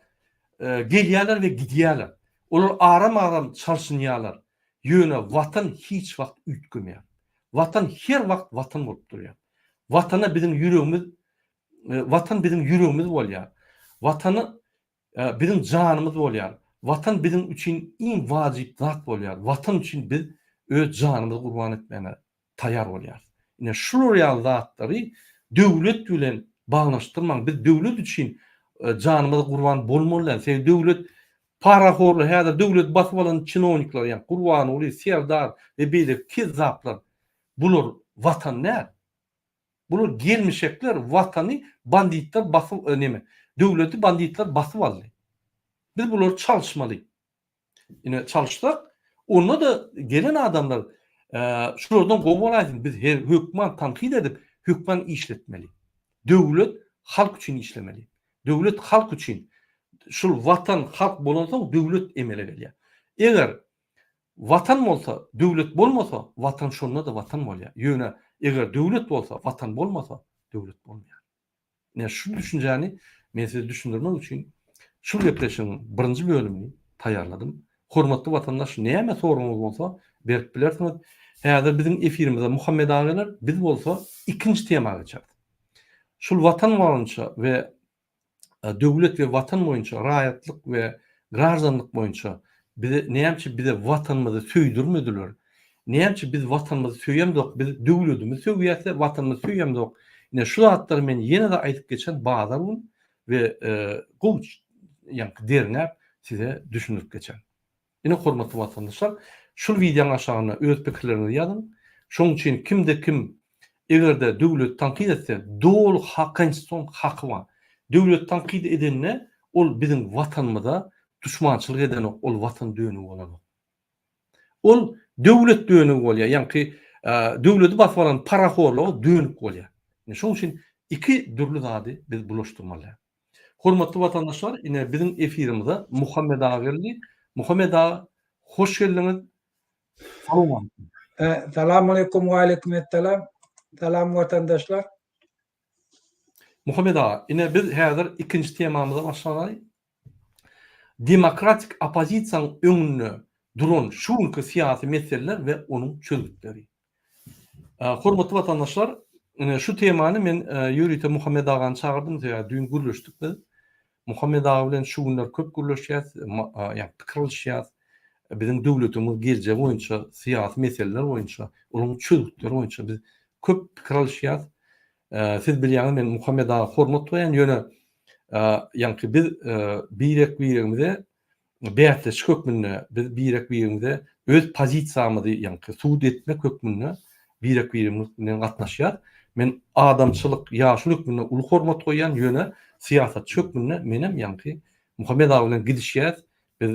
gelýärler we gidýärler. Olar aram-aram çalşynýarlar. Ýöne Watan hiç wagt üýtgemeýär. Watan her wagt Watan bolup durýar. Watana biziň ýüregimiz Watan biziň ýüregimiz bolýar. Watany biziň janymyz bolýar. Watan biziň üçin iň wajyp zat bolýar. Watan üçin biz öz janymyzy gurban etmäne taýýar bolýarys. Ine şular ýaly zatlary döwlet bilen baglanyşdyrmaň. Biz döwlet üçin janymyzy gurban bolmaly däl. Sebäbi döwlet parahorlar, häzir döwleti basyp alan çinownikler, ýagny Gurbanguly, Serdar we beýleki kezzaplar bular watan däl. Bular gelmişekler, watany banditler basyp neme, döwleti banditler basyp aldy. Biz bulary çalyşmaly. Ine çalyşsak, onda-da gelen adamlar şulardan gowy bolaýsyn, biz her hökman tankyt edip, hökman işletmeli. Döwlet halk üçin işlemeli. Döwlet halk üçin. Şul watan halk bolansoň döwlet emele gelýär. Eger. Watan bolsa, döwlet bolmasa, Watan şonda-da Watan bolýar. Ýöne eger döwlet bolsa, Watan bolmasa, döwlet bolmaýar. Ine şu düşünjäni men size düşündirmek üçin şu gepleşigiň birinji bölümini taýýarladym. Hormatly watandaş näme soragyňyz bolsa berip bilersiňiz. Häzir biziň efirimize Muhammet aga geler, biz bolsa ikinji tema geçeris. Şul Watan boýunça we döwlet we watan boýunça, raýatlyk we graždanlyk boýunça bize näme üçin bize watanymyzy söýdürmediler? Näme üçin biz watanymyzy söýemzok, biz döwletimizi söýýäs-de watanymyzy söýemzok. Ine şu zatlary men ýene-de aýdyp geçen bazar gün we gowy ýaňky derňäp size düşündirip geçen. Ine hormatly watandaşlar, şul wideoň aşagyna öz pikirleriňizi ýazyň. Şoň üçin kimde kim egerde döwleti tankyt etse doly konstitusion haky bar. Döwleti tankyt edende ol biziň watanymyza duşmançylyk edenok, ol watan dönügi bolanok. Ol döwlet dönügi bolýar, ýaňky döwleti basyp alan parahorlyga dönük bolýar. Ine şoň üçin iki dürli zady biz bulaşdyrmaly däl. Hormatly watandaşlar, ine biziň efirimize Muhammet aga geldi. Muhammet aga, hoş geldiňiz. Salowmaleýkim. Salam aleýkum we aleýkum essalam. Salam watandaşlar. Muhammet aga, ine biz häzir ikinji temamyza başlanaly. Demokratik oppozisiýanyň öňünde duran şu günki syýasy meseleler we onuň çözgütleri. Hormatly watandaşlar, ine şu temany men ýörite Muhammet agany çagyrdym, sebäbi düýn gürleşdik biz. Muhammet aga bilen şu günler köp gürleşýäs, ýa pikir alyşýas. Biziň döwletimiz geljegi boýunça, syýasy meseleler boýunça, olaryň çözgütleri boýunça biz köp pikir alyşýas. Siz bilýäňiz, men Muhammet aga hormat goýýan, ýöne ýaňky biz birek-biregimize bäsleşik hökmünde biz birek-birimize öz pozisiýamyzy ýaňky subut etmek hökmünde birek-birimiz bilen gatnaşýar. Men adamçylyk, ýaşuly hökmünde uly hormat goýýan, ýöne syýasatçy hökmünde menem ýaňky Muhammet aga bilen gidişýäs, biz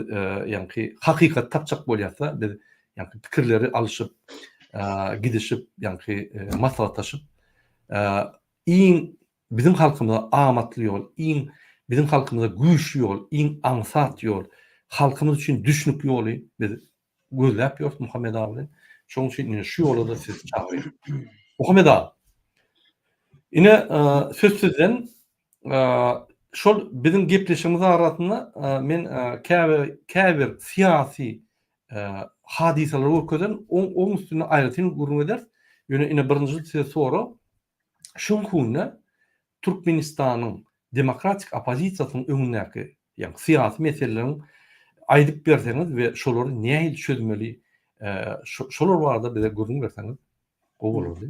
ýaňky hakykaty tapjak bolýas-da, biz ýaňky pikirleri alyşyp, gidişip, ýaňky maslahatlaşyp, iň Biziň halkymyza amatly ýol, iň biziň halkymyza güýçli ýol, iň aňsat ýol, halkymyz üçin düşnükli ýoly biz gözläp ýörüs Muhammet aga bilen. Şonuň üçin ine şu ýola-da sizi çagyrýan. Muhammet aga, ine söz sizden. Şol biziň gepleşigimiz arasynda men käbir käbir syýasy hadysalary görkezen, oň üstünde aýratyn gürrüň ederis. Ýöne ine birinji size sorag, Şu günde Türkmenistanyň demokratik oppozisiýasynyň öňündäki, ýagny syýasy meseleleriň aýdyp berseňiz we şolary nähili çözmeli, şolar barada bize gürrüň berseňiz gowy bolardy.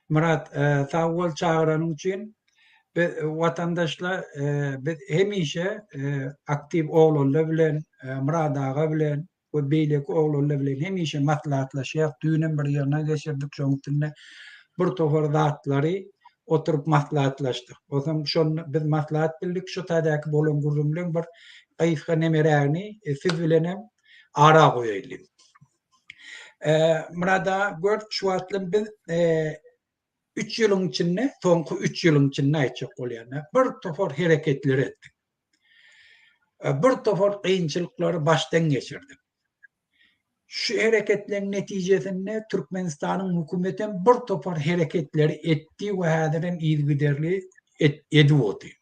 Myrat, sag bol çagyranyň üçin. Biz watandaşlar, biz hemişe aktiw oglanlar bilen, Myrat aga bilen we beýleki oglanlar bilen hemişe maslahatlaşýas. Düýnem bir ýygnak geçirdik, şoň üstünde bir topar zatlary oturyp maslahatlaşdyk. Onsoň şonda biz maslahat bildik, şu taýdaky bolan gürrüňleň bir gysga nemerägini siz bilenem ara goýaýly. Myrat aga, gör, şu wagtlam biz üç ýylyň içinde, soňky üç ýylyň içinde aýtjak bolýan, bir topar hereketler etdik. Bir topar kynçylyklary başdan geçirdik. Şu hereketleriň netijesinde Türkmenistanyň hökümetem bir topar hereketleri etdi we häzirem yzygiderli edip otyr.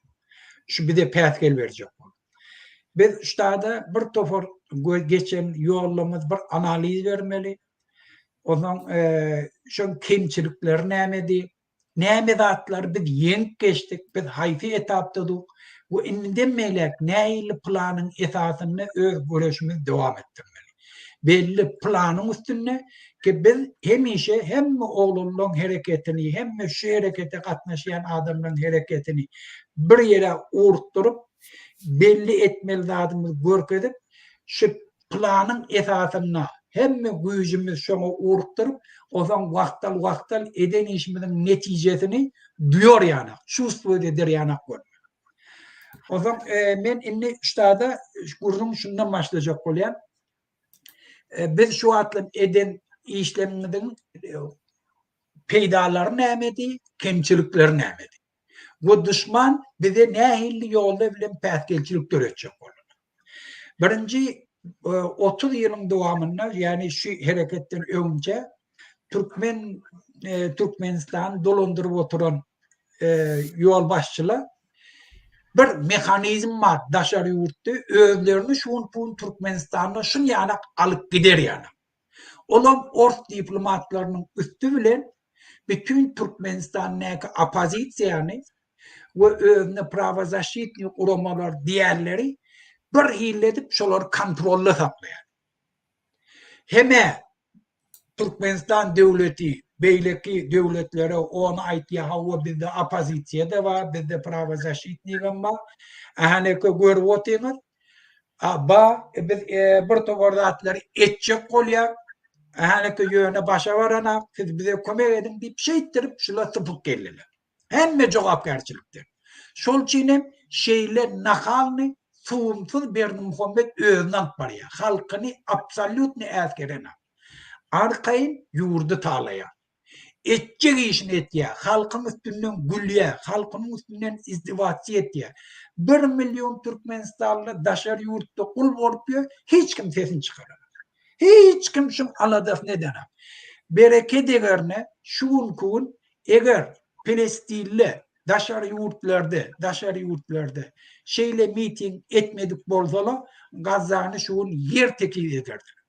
Şu bize päsgel berjek bolup. Biz ştada bir topar geçen ýollarymyz bir analiz bermeli. Onsoň şoň kemçilikleri nämedi? Näme zatlary biz ýeňip geçdik, biz haýsy etapdadyk we indiden beýläk nähili planyň esasynda öz göreşimizi dowam etdirmeli. Belli planyň üstünde ki biz hemişe hemme oglanlaryň hereketini, hemme şu herekete gatnaşýan adamlaryň hereketini bir ýere ugrukdyryp, belli etmeli zadymyzy görkezip, şu planyň esasynda hemme güýjümizi şoňa ugrukdyryp, onsoň wagtal-wagtal eden işimiziň netijesini duýar ýanak, çувствовать eder ýanak bolmaly. Onsoň men indi ştada gürrüň şundan başlajak bolýan. Biz şu wagtlam eden işlerimiziň peýdalary nämedi, kemçilikleri nämedi? We duşman bize nähili ýollar bilen päsgelçilik döretjek boldy? Birinji. 30 ýylyň dowamynda, ýagny şu hereketden öňçe türkmen Türkmenistany dolandyryp oturan ýolbaşçylar bir mehanizm bar daşary ýurtda özlerini şu gün bu gün Türkmenistanda şun ýanak alyp gider ýaly. Olam ors diplomatlarynyň üsti bilen bütin Türkmenistandaky oppozisiýany we özüne prawozaşitniý guramalar diýenleri bir hili edip şolary kontrolda saklaýar. Heme Türkmenistan döwleti beýleki döwletlere ony aýtýar, hawa bizde oppozisiýa-da bar, bizde prawozaşitnigem bar. Ähäneke görüp otyňyz. A ba, biz bir topar zatlary etjek bolýar. Ähäneke ýöne başa baranak, siz bize kömek ediň diýip şeýtdirip şular sypyp geldiler. Hemme jogapkärçilikden. Şol üçin hem şeýle nahalny suwumsyz Berdimuhamet özüni alyp barýar. Halkyny absolýutny äsgerenok. Arkaýyn ýurdy talaýar. Etjek işini etýär. Halkyň üstünden gülýär. Halkynyň üstünden izdiwasiýa etýär. Bir million türkmenistanly daşary ýurtda gul bolup ýör, hiç kim sesini çykaranok. Hiç kim şuň aladasyny edenok. Bereket egerine şu günki gün Eger Pelestinli daşary ýurtlarda, daşary ýurtlarda şeýle miting etmedik bolsalar, Gazzany şu gün ýer tekiz ederdiler.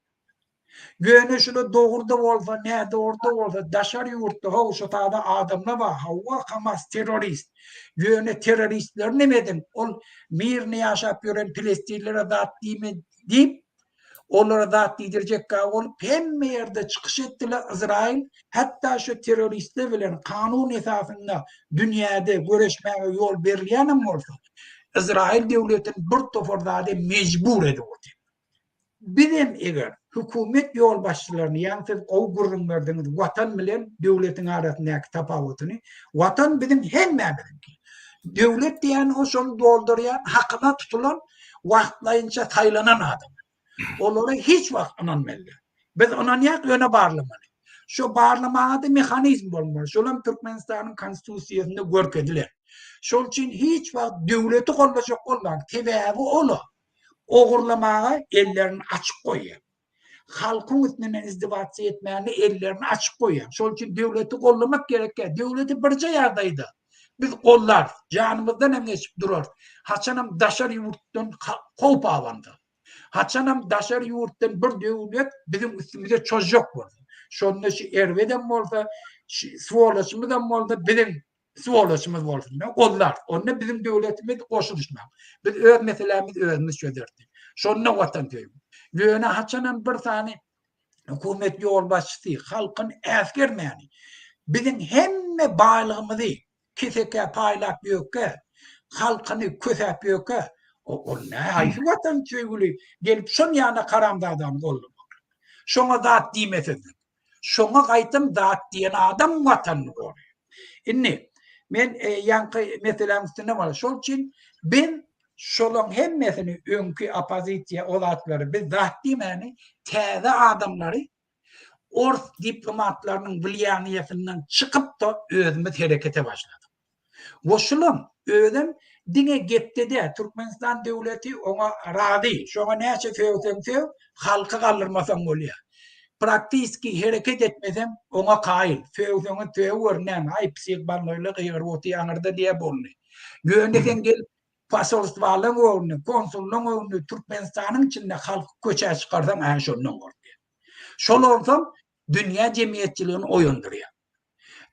Ýöne şular dogry-da bolsa, nädogry-da bolsa, daşary ýurtda, how, şu sada adamlar bar, hawa, Hamas terrorist. Ýöne terroristleri neme ediň, ol mirny ýaşap ýören pelestinlere zat diýme diýip, Olara zat diýdirjekkä bolup hemme ýerde çykyş etdiler Yzraýyl hatda şu terroristler bilen kanun esasynda dünýäde göreşmäge ýol berilýänem bolsa Yzraýyl döwletini bir topar zada mejbur edip otyr. Bizem eger hökümet ýolbaşçylaryny ýaňy siz gowy gürrüň berdiňiz watan bilen döwletiň arasyndaky tapawutyny watan biziň hemmämiziňki döwlet diýýän o şony doldurýan hakyna tutulan wagtlaýynça saýlanan adam. Olara hiç wagt ynanmaly däl. Biz ynanýas, ýöne barlamaly. Şo barlamaga-da mehanizm bolmaly. Şolam Türkmenistanyň Konstitusiýasynda görkezilen. Şol üçin hiç wagt döwleti goldajak bolmaň. Sebäbi ola ogurlamaga ellerini açyk goýýar. Halkyň üstünden izdiwasiýa etmäne ellerini açyk goýýar. Şol üçin döwleti goldamak gerek däl. Döwleti birje ýagdaýda biz gollarys, janymyzdan hem geçip durarys. Haçanam daşary ýurtdan howp abanda. Haçanam daşary ýurtdan bir döwlet biziň üstümize çozjak bolsa. Şonda şu erbedem bolsa, şu swoloçymyzam bolsa biziň Swoloçymyz bolsun da gollar. Onda biziň döwletimiz goşulyşmak. Biz öz meselämizi özümiz çözeris. Şonda watan söýgi. Ýöne haçanam bir sany hökümet ýolbaşçysy halkyny äsgermäni, biziň hemme baýlygymyzy kesekä paýlap ýökkä, halkyny kösäp ýökkä, ol nä haýsy watan söýgüli gelip şon ýana haramzadany goldamak. Şoňa zat diýmesizlik. Şoňa gaýtam zat diýen adam watanyny goraýar. Indi men e, ýaňky meseläň üstünde bar. Şol üçin biz şolaň hemmesini öňki oppozisiýa o zatlary biz zat diýmäni täze adamlary ors diplomatlarynyň wliýaniýasyndan çykyp-da özümiz herekete başladyk. Goşulam, özem diňe gepde däl, Türkmenistan döwleti oňa razy, şoňa näçe sögseň sög, halky galdyrmasaň bolýar. Praktiski hereket etmeseň, oňa kaýyl. Sögseňiz sögüber, näme, aý psih bolnoýla gygyryp otyr aňyrda diýýär boldy. Ýöne sen gelip posolstwalaň öňünde, konsullaň öňünde Türkmenistanyň içinde halky köçä çykarsaň, ä şondan gorkýar. Şol onsoň dünýä jemgyýetçiligini oýandyrýar.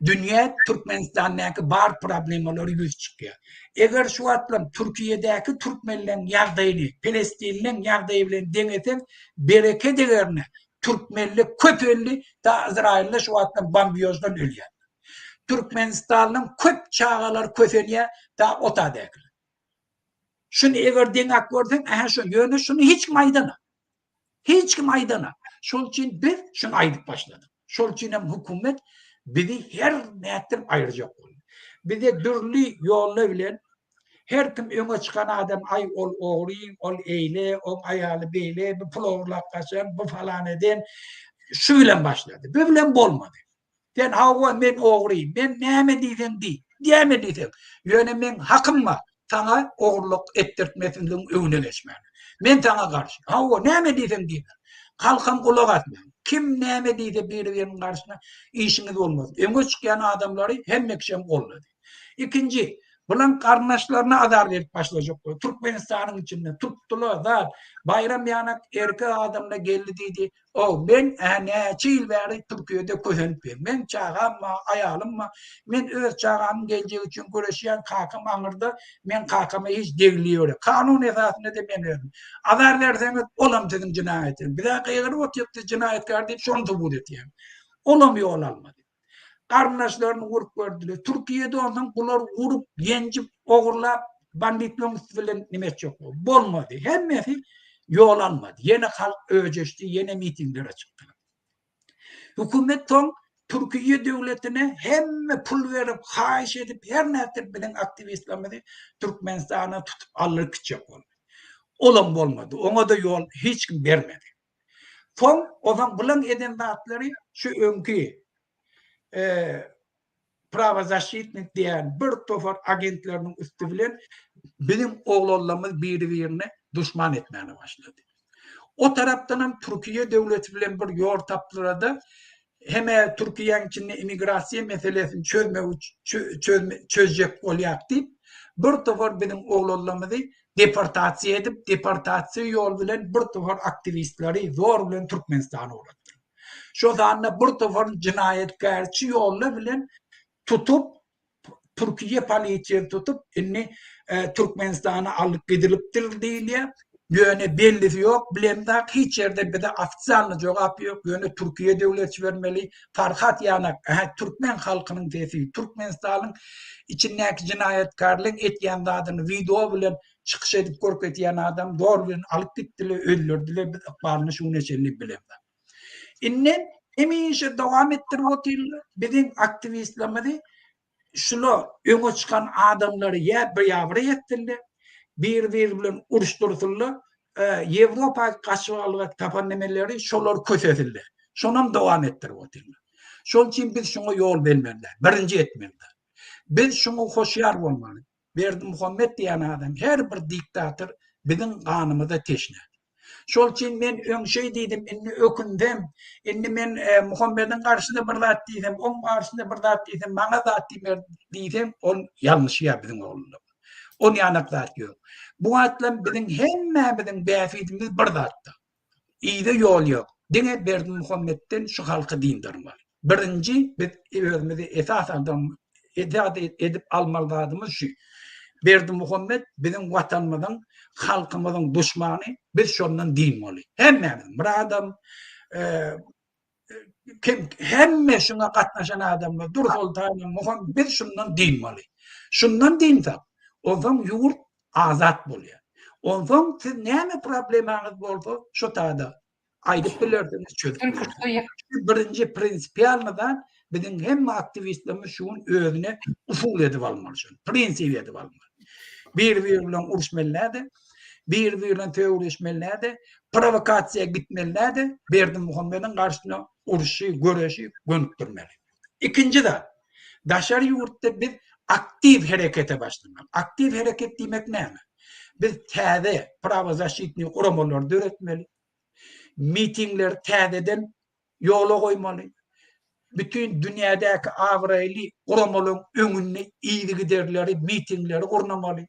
Dünýä Türkmenistandaky bar problemalary ýüz çykýar. Eger şu wagtlam Türkiýedäki türkmenleň ýagdaýyny Pelestinleň ýagdaýy bilen deňeseň bereket egerine türkmenle köp öldi da Izrailde şu wagtlam bombýoždan ölýär. Türkmenistanlyň köp çagalary kösenýär da otadäkiler. Şuny eger deňäp görseň ähä şo ýöne şuny hiç kim aýdanok. Hiç kim aýdanok. Şol üçin biz şuny aýdyp başladyk. Şol üçin hem hökümet bizi her nätdirip aýyrjak boldy. Bize dürli ýollar bilen her kim öňe çykan adam aý ol ogry, ol eýle, oň aýaly beýle, bu pul ogurlap gaçan, bu falan eden şu bilen başlady. Bu bilen bolmady. Sen hawa men ogry, men näme diýseň diý, näme diýseň. Ýöne meň hakym bar, saňa ogurlyk etdirtmesizligiň öňüne geçmäge. Men saňa garşy. Hawa, näme diýseň diýiber. Halkam gulak asmaň. Kim näme diýse biri-biriniň garşysyna işiňiz bolmasyn. Öňe çykýan adamlary hemme kişem goldady. Ikinji, bulaň garyndaşlaryna azar berip başlajak boldy. Türkmenistanyň içinde tutdular zat. Baýram ýanak erkek adamla geldi diýdi. Ow, men-ä näçe ýyl bäri Türkiýede kösenip ýörün. Meň çagam bar, aýalym bar. Men öz çagamyň geljegi üçin göreşýän, kakam aňyrda, men kakama hiç degli ýörek. Kanun esasynda-da men özüm. Azar berseňiz, olam siziň jenaýatyňyz. Biz-ä gygyryp otyrys, siz jenaýatkär diýip, şony subut etýäň. Olam ýol almady. Garyndaşlaryny urup gördüler. Türkiýede onsoň bular urup, ýenjip, ogurlap, banditleriň üsti bilen nime etjek boldy. Bolmady. Hemmesi ýol almady. Ýene halk öjeşdi, ýene mitinglere çykdylar. Hökümet soň Türkiýe döwletine hemme pul berip, haýyş edip, her nätip biziň aktiwistlerimizi Türkmenistana tutup aldyryp gitjek boldy. Olam bolmady. Oňa-da ýol hiç kim bermedi. Soň ozan bulan eden zatlary şu öňki prawozaşitnik diýen bir topar agentleriniň üsti bilen biziň oglanlarymyz biri-birine duşman etmäne başlady. O tarapdan hem Türkiýe döwleti bilen bir ýol tapdylar-da, Hem-ä Türkiýäň içinde immigrasiýa meselesini çözmek çözjek bolýak diýip, bir topar biziň oglanlarymyzy deportasiýa edip, deportasiýa ýol bilen bir topar aktiwistleri zor bilen Türkmenistana ugratdylar. Şo sanda bir topar jenaýatkärçi ýollar bilen tutup, Türkiýe polisiýasy tutup, indi Türkmenistana alyp gidilipdir diýilýär. Ýöne bellisi ýok, bilemzok, hiç ýerde bize ofitsialny jogap ýok. Ýöne Türkiýe döwleti bermeli. Farhat Ýanak, ähä, türkmen halkynyň sesi, Türkmenistanyň içindäki jenaýatkärleň etýän zadyny wideo bilen çykyş edip görkezýän adam zor bilen alyp gitdiler, öldürdiler, biz ykbalyny şu güne çenli bilemzok. Indi hemişe dowam etdirip otyrlar. Biziň aktiwistlerimizi şula öňe çykan adamlary ýa biabraý etsinler, bir-biri bilen uruşdyrsynlar, Ýewropa gaçybalga tapan nemeleri şolar kösesinler. Şonam dowam etdirip otyrlar. Şol üçin biz şuňa ýol bermeli däl. Birinji etmeli däl. Biz şuňa hoşýar bolmaly. Berdimuhamet diýen adam her bir diktator biziň ganymyza teşne. Şol üçin men öň şeý diýdim, indi ökünsem, indi men Muhammediň garşysyna bir zat diýsem, oň garşysyna bir zat diýsem, maňa zat diýmer diýsem, ol ýalňyşýar biziň oglumyz. Ol ýanak zat ýok. Bu wagtlam biziň hemmämiziň bähbidimiz bir zatda. Yza ýol ýok. Diňe Berdimuhametden şu halky dyndarmaly. Birinji biz özümizi esas adam esas edip almaly zadymyz şu. Berdimuhamet biziň watanymyzyň, halkymyzyň duşmany, biz şondan dynmaly. Hemmämiz, Myradam, kim hemme şuňa gatnaşan adamlar, Dursoltanam, Muhammet biz şundan dynmaly. Şundan dynsak, onsoň ýurt azat bolýar. Onsoň siz näme problemaňyz bolsa şo tada aýdyp bilersiňiz, çözüp bilersiňiz. Şu birinji prinsipialny zat biziň hemme aktiwistlerimiz şu gün özüne usul edip almaly şony, prinsip edip almaly. Bir-biri bilen uruşmaly däl-de, bir-biri bilen sögüşmeli däl-de, prowokasiýa gitmeli däl-de, Berdimuhamediň garşysyna urşy, göreşi gönükdirmeli. Ikinji zat, daşary ýurtda biz aktiw herekete başlamaly. Aktiw hereket diýmek näme? Biz täze prawozaşitnyý guramalary döretmeli. Mitingleri täzeden ýola goýmaly. Bütin dünýädäki abraýly guramalaryň öňünde yzygiderleri mitingleri gurnamaly.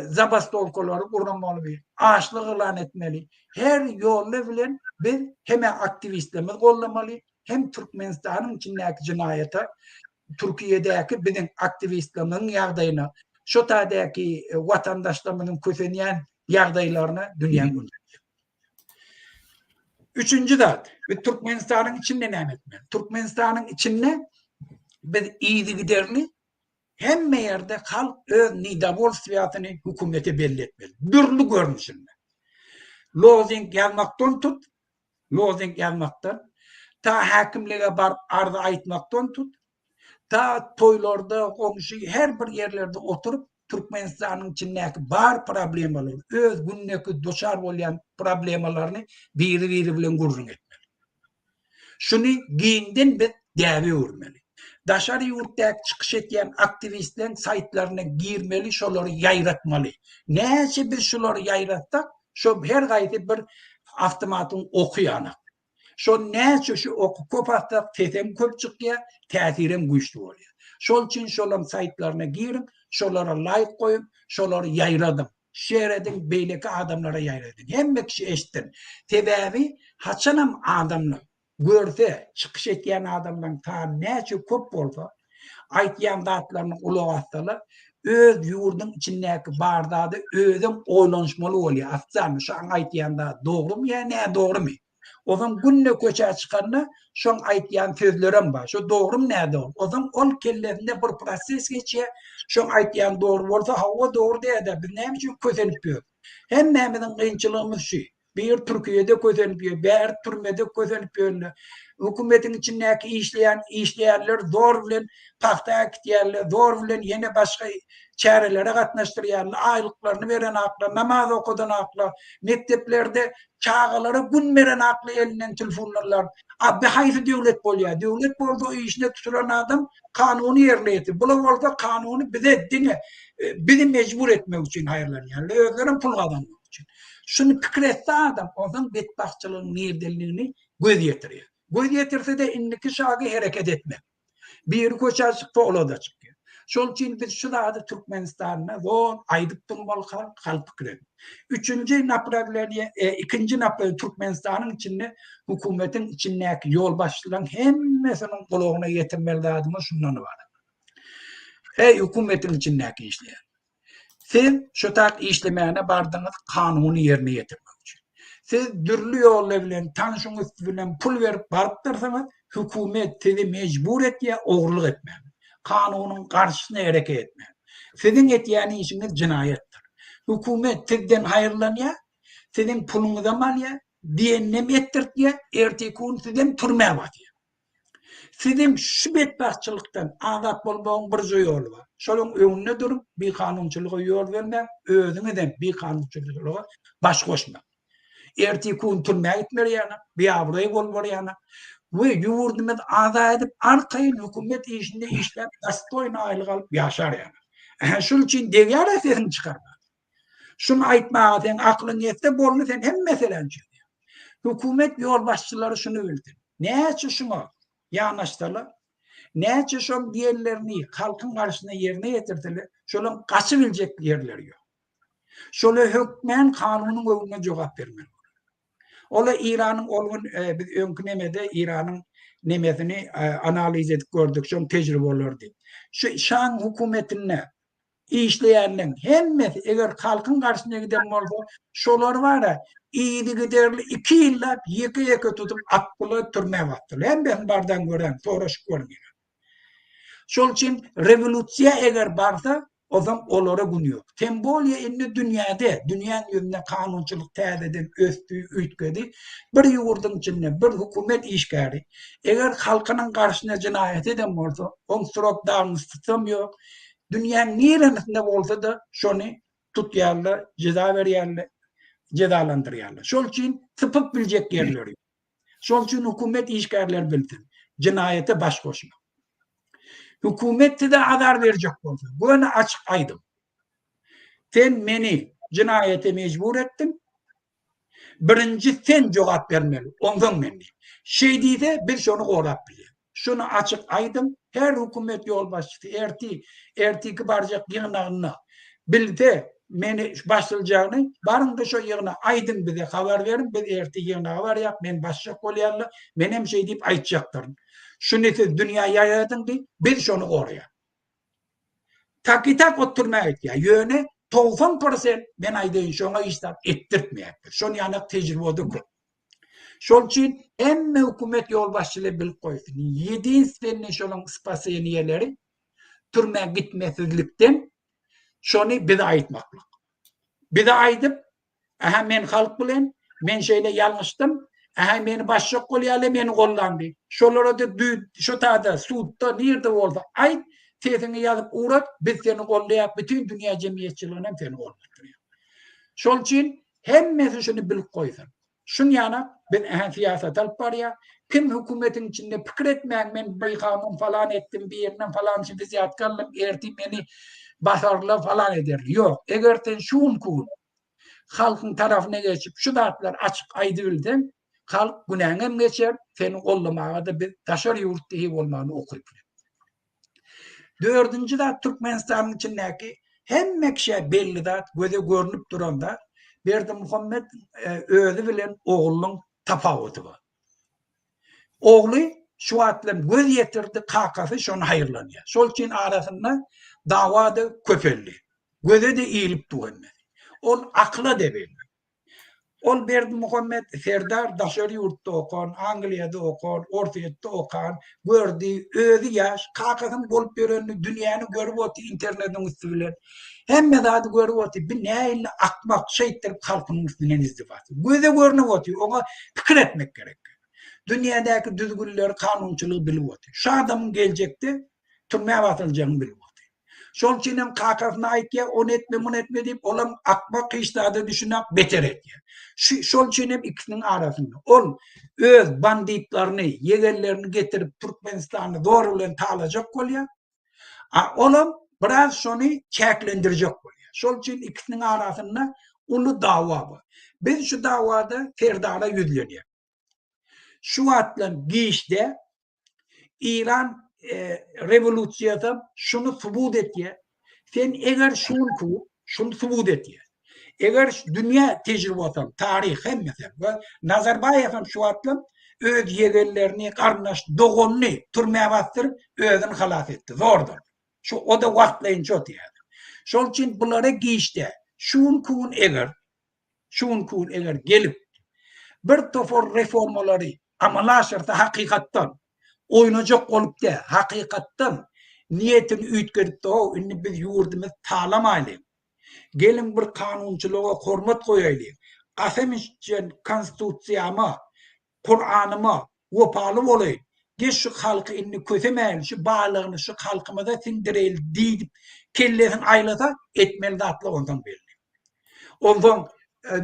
Zabastowkalary gurnamaly, açlyk yglan etmeli. Her ýoly bilen biz hem-ä aktiwistlerimizi goldamaly, hem Türkmenistanyň içindäki jenaýata, Türkiýedäki biziň aktiwistlerimiziň ýagdaýyna, şo taýdaky watandaşlarymyzyň kösenýän ýagdaýlaryna dünýäň ünsi. Üçünji zat, biz Türkmenistanyň içinde näme etmeli? Türkmenistanyň içinde biz yzygiderli hemme ýerde halk öz nedowolstwiýasyny hökümete belli etmeli. Dürli görnüşinde. Lozing ýazmakdan tut, lozing ýazmakdan, ta häkimlige baryp arza aýtmakdan tut, ta toýlarda, goňşy her bir ýerlerde oturyp, Türkmenistanyň içindäki bar problemalary, öz gündeki duçar bolýan problemalaryny biri-biri bilen gürrüň etmeli. Şuny giňden biz däbe öwürmeli. Daşary ýurtdaky çykyş etýän aktiwistleriň saýtlaryna girmeli, şolary ýaýratmaly. Näçe biz şulary ýaýratsak, Şo her gaýsy bir awtomatyň oky ýanak. Şo näçe şu oky köp atsak sesem köp çykýar, täsirem güýçli bolýar. Şol üçin şolaň saýtlaryna giriň, şolara laýk goýuň, şolary ýaýradyň. Şer ediň, beýleki adamlara ýaýradyň. Hemme kişi eşitsin. Sebäbi haçanam adamlar görse, çykyş etýän adamlaryň sany näçe köp bolsa, aýtýan zatlaryna gulak assalar, öz ýurduň içindäki bar zady özem oýlanyşmaly bolýar. Aslanmy, şoň aýtýan zady dogrumy ýa nädogrumy? Ozaň günde köçä çykanda şoň aýtýan sözlerem bar. Şo dogrumy nädogry? Ozaň ol kellesinde bir proses geçýär. Şoň aýtýan dogry bolsa, hawa dogry diýýär-de, biz näme üçin kösenip ýörüs? Hemmämiziň kynçylygymyz şu. Bir Türkiýede kösenip ýör, bäri türmede kösenip ýörler. Hökümetiň içindäki işleýän işleýänler zor bilen pagta äkitýärler, zor bilen ýene başga çärelere gatnaşdyrýarlar, aýlyklaryny berenaklar, namaz okadanaklar, mekdeplerde çagalara gün berenaklar elinden telefonlarlar. A bi haýsy döwlet bolýar? Döwlet bolsa işine tutulan adam kanuny ýerine ýetir. Bular bolsa kanuny bize diňe bizi mejbur etmek üçin haýyrlanýarlar. Özlerem pul gazanmak üçin. Şuny pikir etse adam, onsoň betbagtçylygyň nirdenligini göz ýetirýär. Göz ýetirse-de indiki şagy hereket etmek. Biri köçä çyksa ola-da çykýar. Şol üçin biz şu zady Türkmenistanda zor aýdyp durmaly halk, halk pikir edip. Üçünji naprawleniýe, e, ikinji naprawleniýe Türkmenistanyň içinde hökümetiň içindäki ýolbaşçylaryň hemmesiniň gulagyna ýetirmeli zadymyz şundan ybarat. Eý hökümetiň içindäki işleýän. Siz şu tak işlemäne bardyňyz kanuny ýerine ýetirmek üçin. Siz dürli ýollar bilen tanşyň üsti bilen pul berip barypdyrsyňyz, hökümet sizi mejbur etýär ogurlyk etmäge. Kanunyň garşysyna hereket etmäge. Siziň etýän işiňiz jenaýatdyr. Hökümet sizden haýyrlanýar, siziň puluňyzam alýar, diýeninem etdirtýär, erteki gün sizem türmä basýar. Siziň şu betbagtçylykdan azat bolmagyň birje ýoly bar. Şolaň öňünde durup, bikanunçylyga ýol bermäň, özüňizem bikanunçylyga baş goşmaň. Erteki gün türmä gitmeli ýaly, biabraý bolup barýana we ýurdumyzy azat edip, arkaýyn hökümet işinde işläp, dostoýny aýlyk alyp ýaşar ýaly. Ähä, şul üçin degýär-ä sesiňi çykarman. Şuny aýtmaga seň aklyň ýetse boldy sen hem meseläni çözýäň. Hökümet ýolbaşçylary şuny bilsin. Näçe şuňa ýanaşsalar, näçe şoň diýenlerini halkyň garşysyna ýerine ýetirseler, şolaň gaçybiljek ýerleri ýok. Şola hökmän kanunyň öňünde jogap bermeli bolar. Ola Eýranyň ol gün e, biz öňki nemede Eýranyň nemesini e, analiz edip gördük, şoň tejribeleri diýip. Şu Şaň hökümetinde Işleýänleň hemmesi eger halkyň garşyna giden bolsa, şolar bara yzygiderli iki ýyllap ýeke-ýeke tutup atdylar, türmä basdylar. Hemmesini bardan gören, soraşyp görüň. Şol üçin rewolýusiýa eger barsa, ozam olara gün ýok. Tem bolýa indi dünýäde, dünýäň ýüzünde kanunçylyk täzeden ösdi, üýtgedi. Bir ýurduň içinde bir hökümet işgäri eger halkynyň garşyna jenaýat eden bolsa, oň srok dawnostisam ýok, Dünýäň niresinde bolsa-da şony tutýarlar, jeza berýärler, jezalandyrýarlar. Şol üçin sypyp biljek ýerleri ýok. Şol üçin hökümet işgärleri bilsin, jenaýata baş goşmak. Hökümet size azar berjek bolsa, göni açyk aýdyň. Sen meni jenaýata mejbur etdiň, Birinji sen jogap bermeli, onsoň men diýip. Şeý diýse, biz şony gorap bilýäris. Şuny açyk aýdyň, her hökümet ýolbaşçysy ertir, ertirki barjak ýygnagynda bilse meni basyljagyny, baryň-da şo ýygna aýdyň bize habar beriň, biz ertir ýygnaga barýak, meni basjak bolýarlar, menem şeý diýip aýtjakdyryn. Şuny siz dünýä ýaýradyň diý, biz şony goraýas. Taky-tak oturma etýär. Ýöne 90 prosent men aýdaýyn şoňa hiç zat etdirtmeýärler. Şon ýanak tejribede köp. Şol üçin hemme hökümet ýolbaşçylary bilip goýsun. Ýedinstwennyý şolaň spaseniýeleri türmä gitmesizlikden şony bize aýtmaklyk. Bize aýdyp Ähä men halk bilen, men şeýle ýalňyşdym, ähä meni basjak bolýarlar, meni gollan diý. Şolara-da şo taýda sudda nirde bolsa aýt, sesiňi ýazyp ugrat, biz seni gollaýas, bütin dünýä jemgyýetçiligini hem seni gollatdyrýar. Şol üçin hemmesi şuny bilip goýsun. Şun ýanak biz ähä syýasat alyp barýar. Kim hökümetiň içinde pikir etmäň men bikanun falan etdim, birinden falança wzýatka aldym, ertir meni basarlar falan ederler. Ýok, eger sen şu günki gün. Halkyň tarapyna geçip şu zatlary açyk aýdybilseň, halk günäňem geçer, seni goldamaga-da biz daşary ýurt deý bolmany ukyply. Dördünji zat Türkmenistanyň içindäki hemme kişä belli zat, göze görnüp duran zat, Berdimuhamet özi bilen oglunyň tapawudy bar. Ogly şu wagt bilen göz ýetirdi, kakasy şony haýyrlanýar. Şol üçin arasynda dawa-da köpeldi. Göze-de ilip dur hemmesi. Ol akyla-da belli. Ol Berdimuhamet serdar daşary ýurtda okan, Angliýada okan, Orsýetde okan, gördi, özi ýaş, kakasynyň bolup ýörenini, dünýäni görüp otyr internetiň üsti bilen. Hemme zady görüp otyr, bi nähili akmak, şeýtdirip halkynyň üstünden izdiwat. Göze görnüp otyr, oňa pikir etmek gerek. Dünýädäki düzgünleri, kanunçylygy bilip otyr. Şu adamyň geljekde türmä basyljagyny bilip otyr. Şol üçin hem kakasyna aýtýar, ony etme, muny etme diýip, olam akmak hiç zada düşünak, beter etýär. Şu şol üçin hem ikisiniň arasynda ol öz banditlerini, ýegenlerini getirip Türkmenistany zor bilen talajak bolýar. A olam biraz şony çäklendirjek bolýar. Şol üçin ikisiniň arasynda uly dawa bar. Biz şu dawada Serdara ýüzlenýär. Şu wagtdan giçde Iran rewolýusiýasam şuny subut etýär. Sen eger şunku şuny subut etýär. Eger dünýä tejribasam, taryh hemmesi we Nazarbaýew hem şu wagtlam öz ýegenlerini, garyndaş, doganyny türmä basdyryp özüni halas etdi zordan. Şu o-da wagtlaýynça otýar. Şol üçin bulara giçde şu günki gün eger Şu günki gün eger gelip, bir topar reformalary amala aşyrsa hakykatdan, oýnajak bolup däl, hakykatdan niýetini üýtgedip-de, how, indi biz ýurdumyzy talamaýlyň, geliň bir kanunçylyga hormat goýaýlyň, kasam içen konstitusiýama, Kuranyma wepaly bolaýyn, geç şu halky indi kösemäýin, şu baýlygyny şu halkymyza siňdireýli diýdip kellesini aýlasa, etmeli zatlar onsoň belli. Onsoň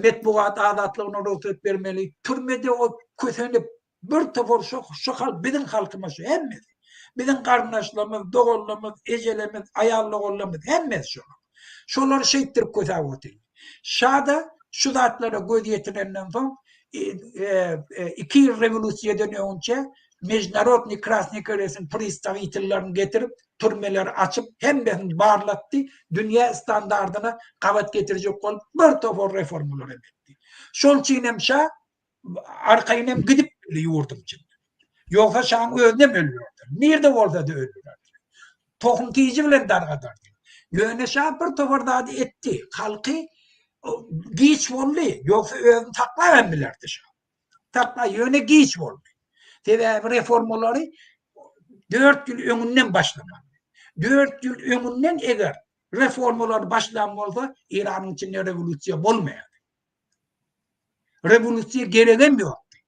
metbugat azatlygyna rugsat bermeli, türmede o kösenip bir topar şu şu halk biziň halkymyz şu hemmesi. Biziň garyndaşlarymyz, doganlarymyz, ejelerimiz, aýal doganlarymyz hemmesi şolar. Şolary şeýtdirip kösäp otyr. Şa-da şu zatlara göz ýetirenden soň iki ýyl rewolýusiýadan öňçe Mejnarodnyý Krasnyý Kresiň pristawitellaryny getirip, türmeleri açyp, hemmesini barlatdy, dünýä standardyna gabat getirjek bolup bir topar reformalar hem etdi. Şol üçin hem şa arkaýyn hem gidip bildi ýurduň içinde. Ýogsa şaň özünem öldürerdi. Nirde bolsa-da öldürerdi. Tohum tiji bilen dargadardy. Ýöne şa bir topar zady etdi. Halky giç boldy. Ýogsa özüni saklap hem bilerdi şa. Sakla ýöne giç boldy. Sebäbi reformalary 4 ýyl öňünden başlamaly. 4 ýyl öňünden eger reformalary başlan bolsa, Eýranyň içinde rewolýusiýa bolmaýardy. Rewolýusiýa geregem ýokdy.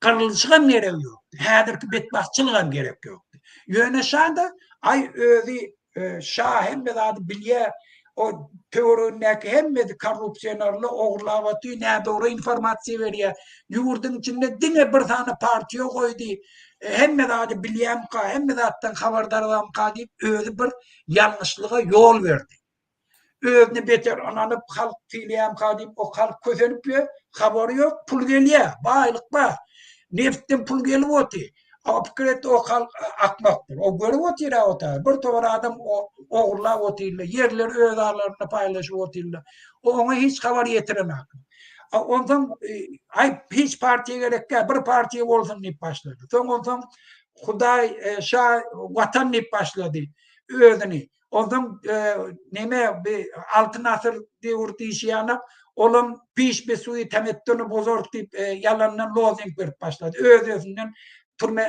Gyrlyşygam geregi ýokdy. Häzirki betbagtçylygam gerek ýokdy. Ýöne şa-da aý özi e, şa hemme zady bilýär. O töweregindäki hemmesi korrupsionerler, ogurlap otyr, nädogry informasiýa berýär. Ýurduň içinde diňe bir sany partiýa goýdy. E, hemme zady bilýärmika, hemme zatdan habardarmyka diýip özi bir ýalňyşlyga ýol berdi. Özüne beter ynanyp halk sylaýamka diýip o halk kösenip ýör, habary ýok, pul gelýär, baýlyk bar. Neftden pul gelip otyr. O pikir etdi o halk akmakdyr. O görüp otyr o taý. Bir topar adam ogurlap otyrlar, ýerleri öz aralarynda paýlaşyp otyrlar. O oňa hiç habar ýetirenok. Onsoň aý hiç partiýa gerek däl, bir partiýa bolsun diýip başlady. Soň onsoň Hudaý şa watan diýip başlady özüni. Onsoň neme bi Altyn asyr döwür diýşi ýaly, olam piş be suýy temettüni bozar diýip ýalandan lozing berip başlady. Öz-özünden türme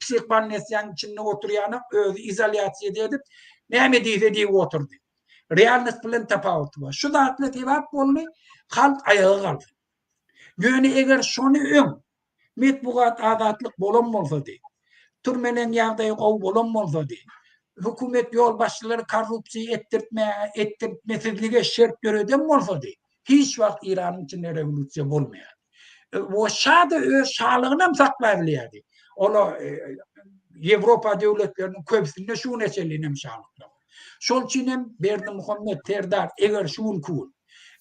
psihbolnisýanyň içinde oturýana özi izolýasiýa edip, näme diýse diýip oturdy. Realnost bilen tapawuty bar. Şu zatlar sebäp boldy, halk aýaga galdy. Ýöne eger şony öň Metbugat azatlyk bolan bolsady, türmeleň ýagdaýy gowy bolan bolsady, hökümet ýolbaşçylary korrupsiýa etdirtmäge, etdirtmesizlige şert döreden bolsady, hiç wagt Eýranyň içinde rewolýusiýa bolmaýardy. O şa-da öz şalygynam saklabilýärdi. Ola Ýewropa döwletleriniň köpüsinde şu güne çenli hem şalyklar bar. Şol üçin hem Berdimuhamet Serdar eger şu günki gün.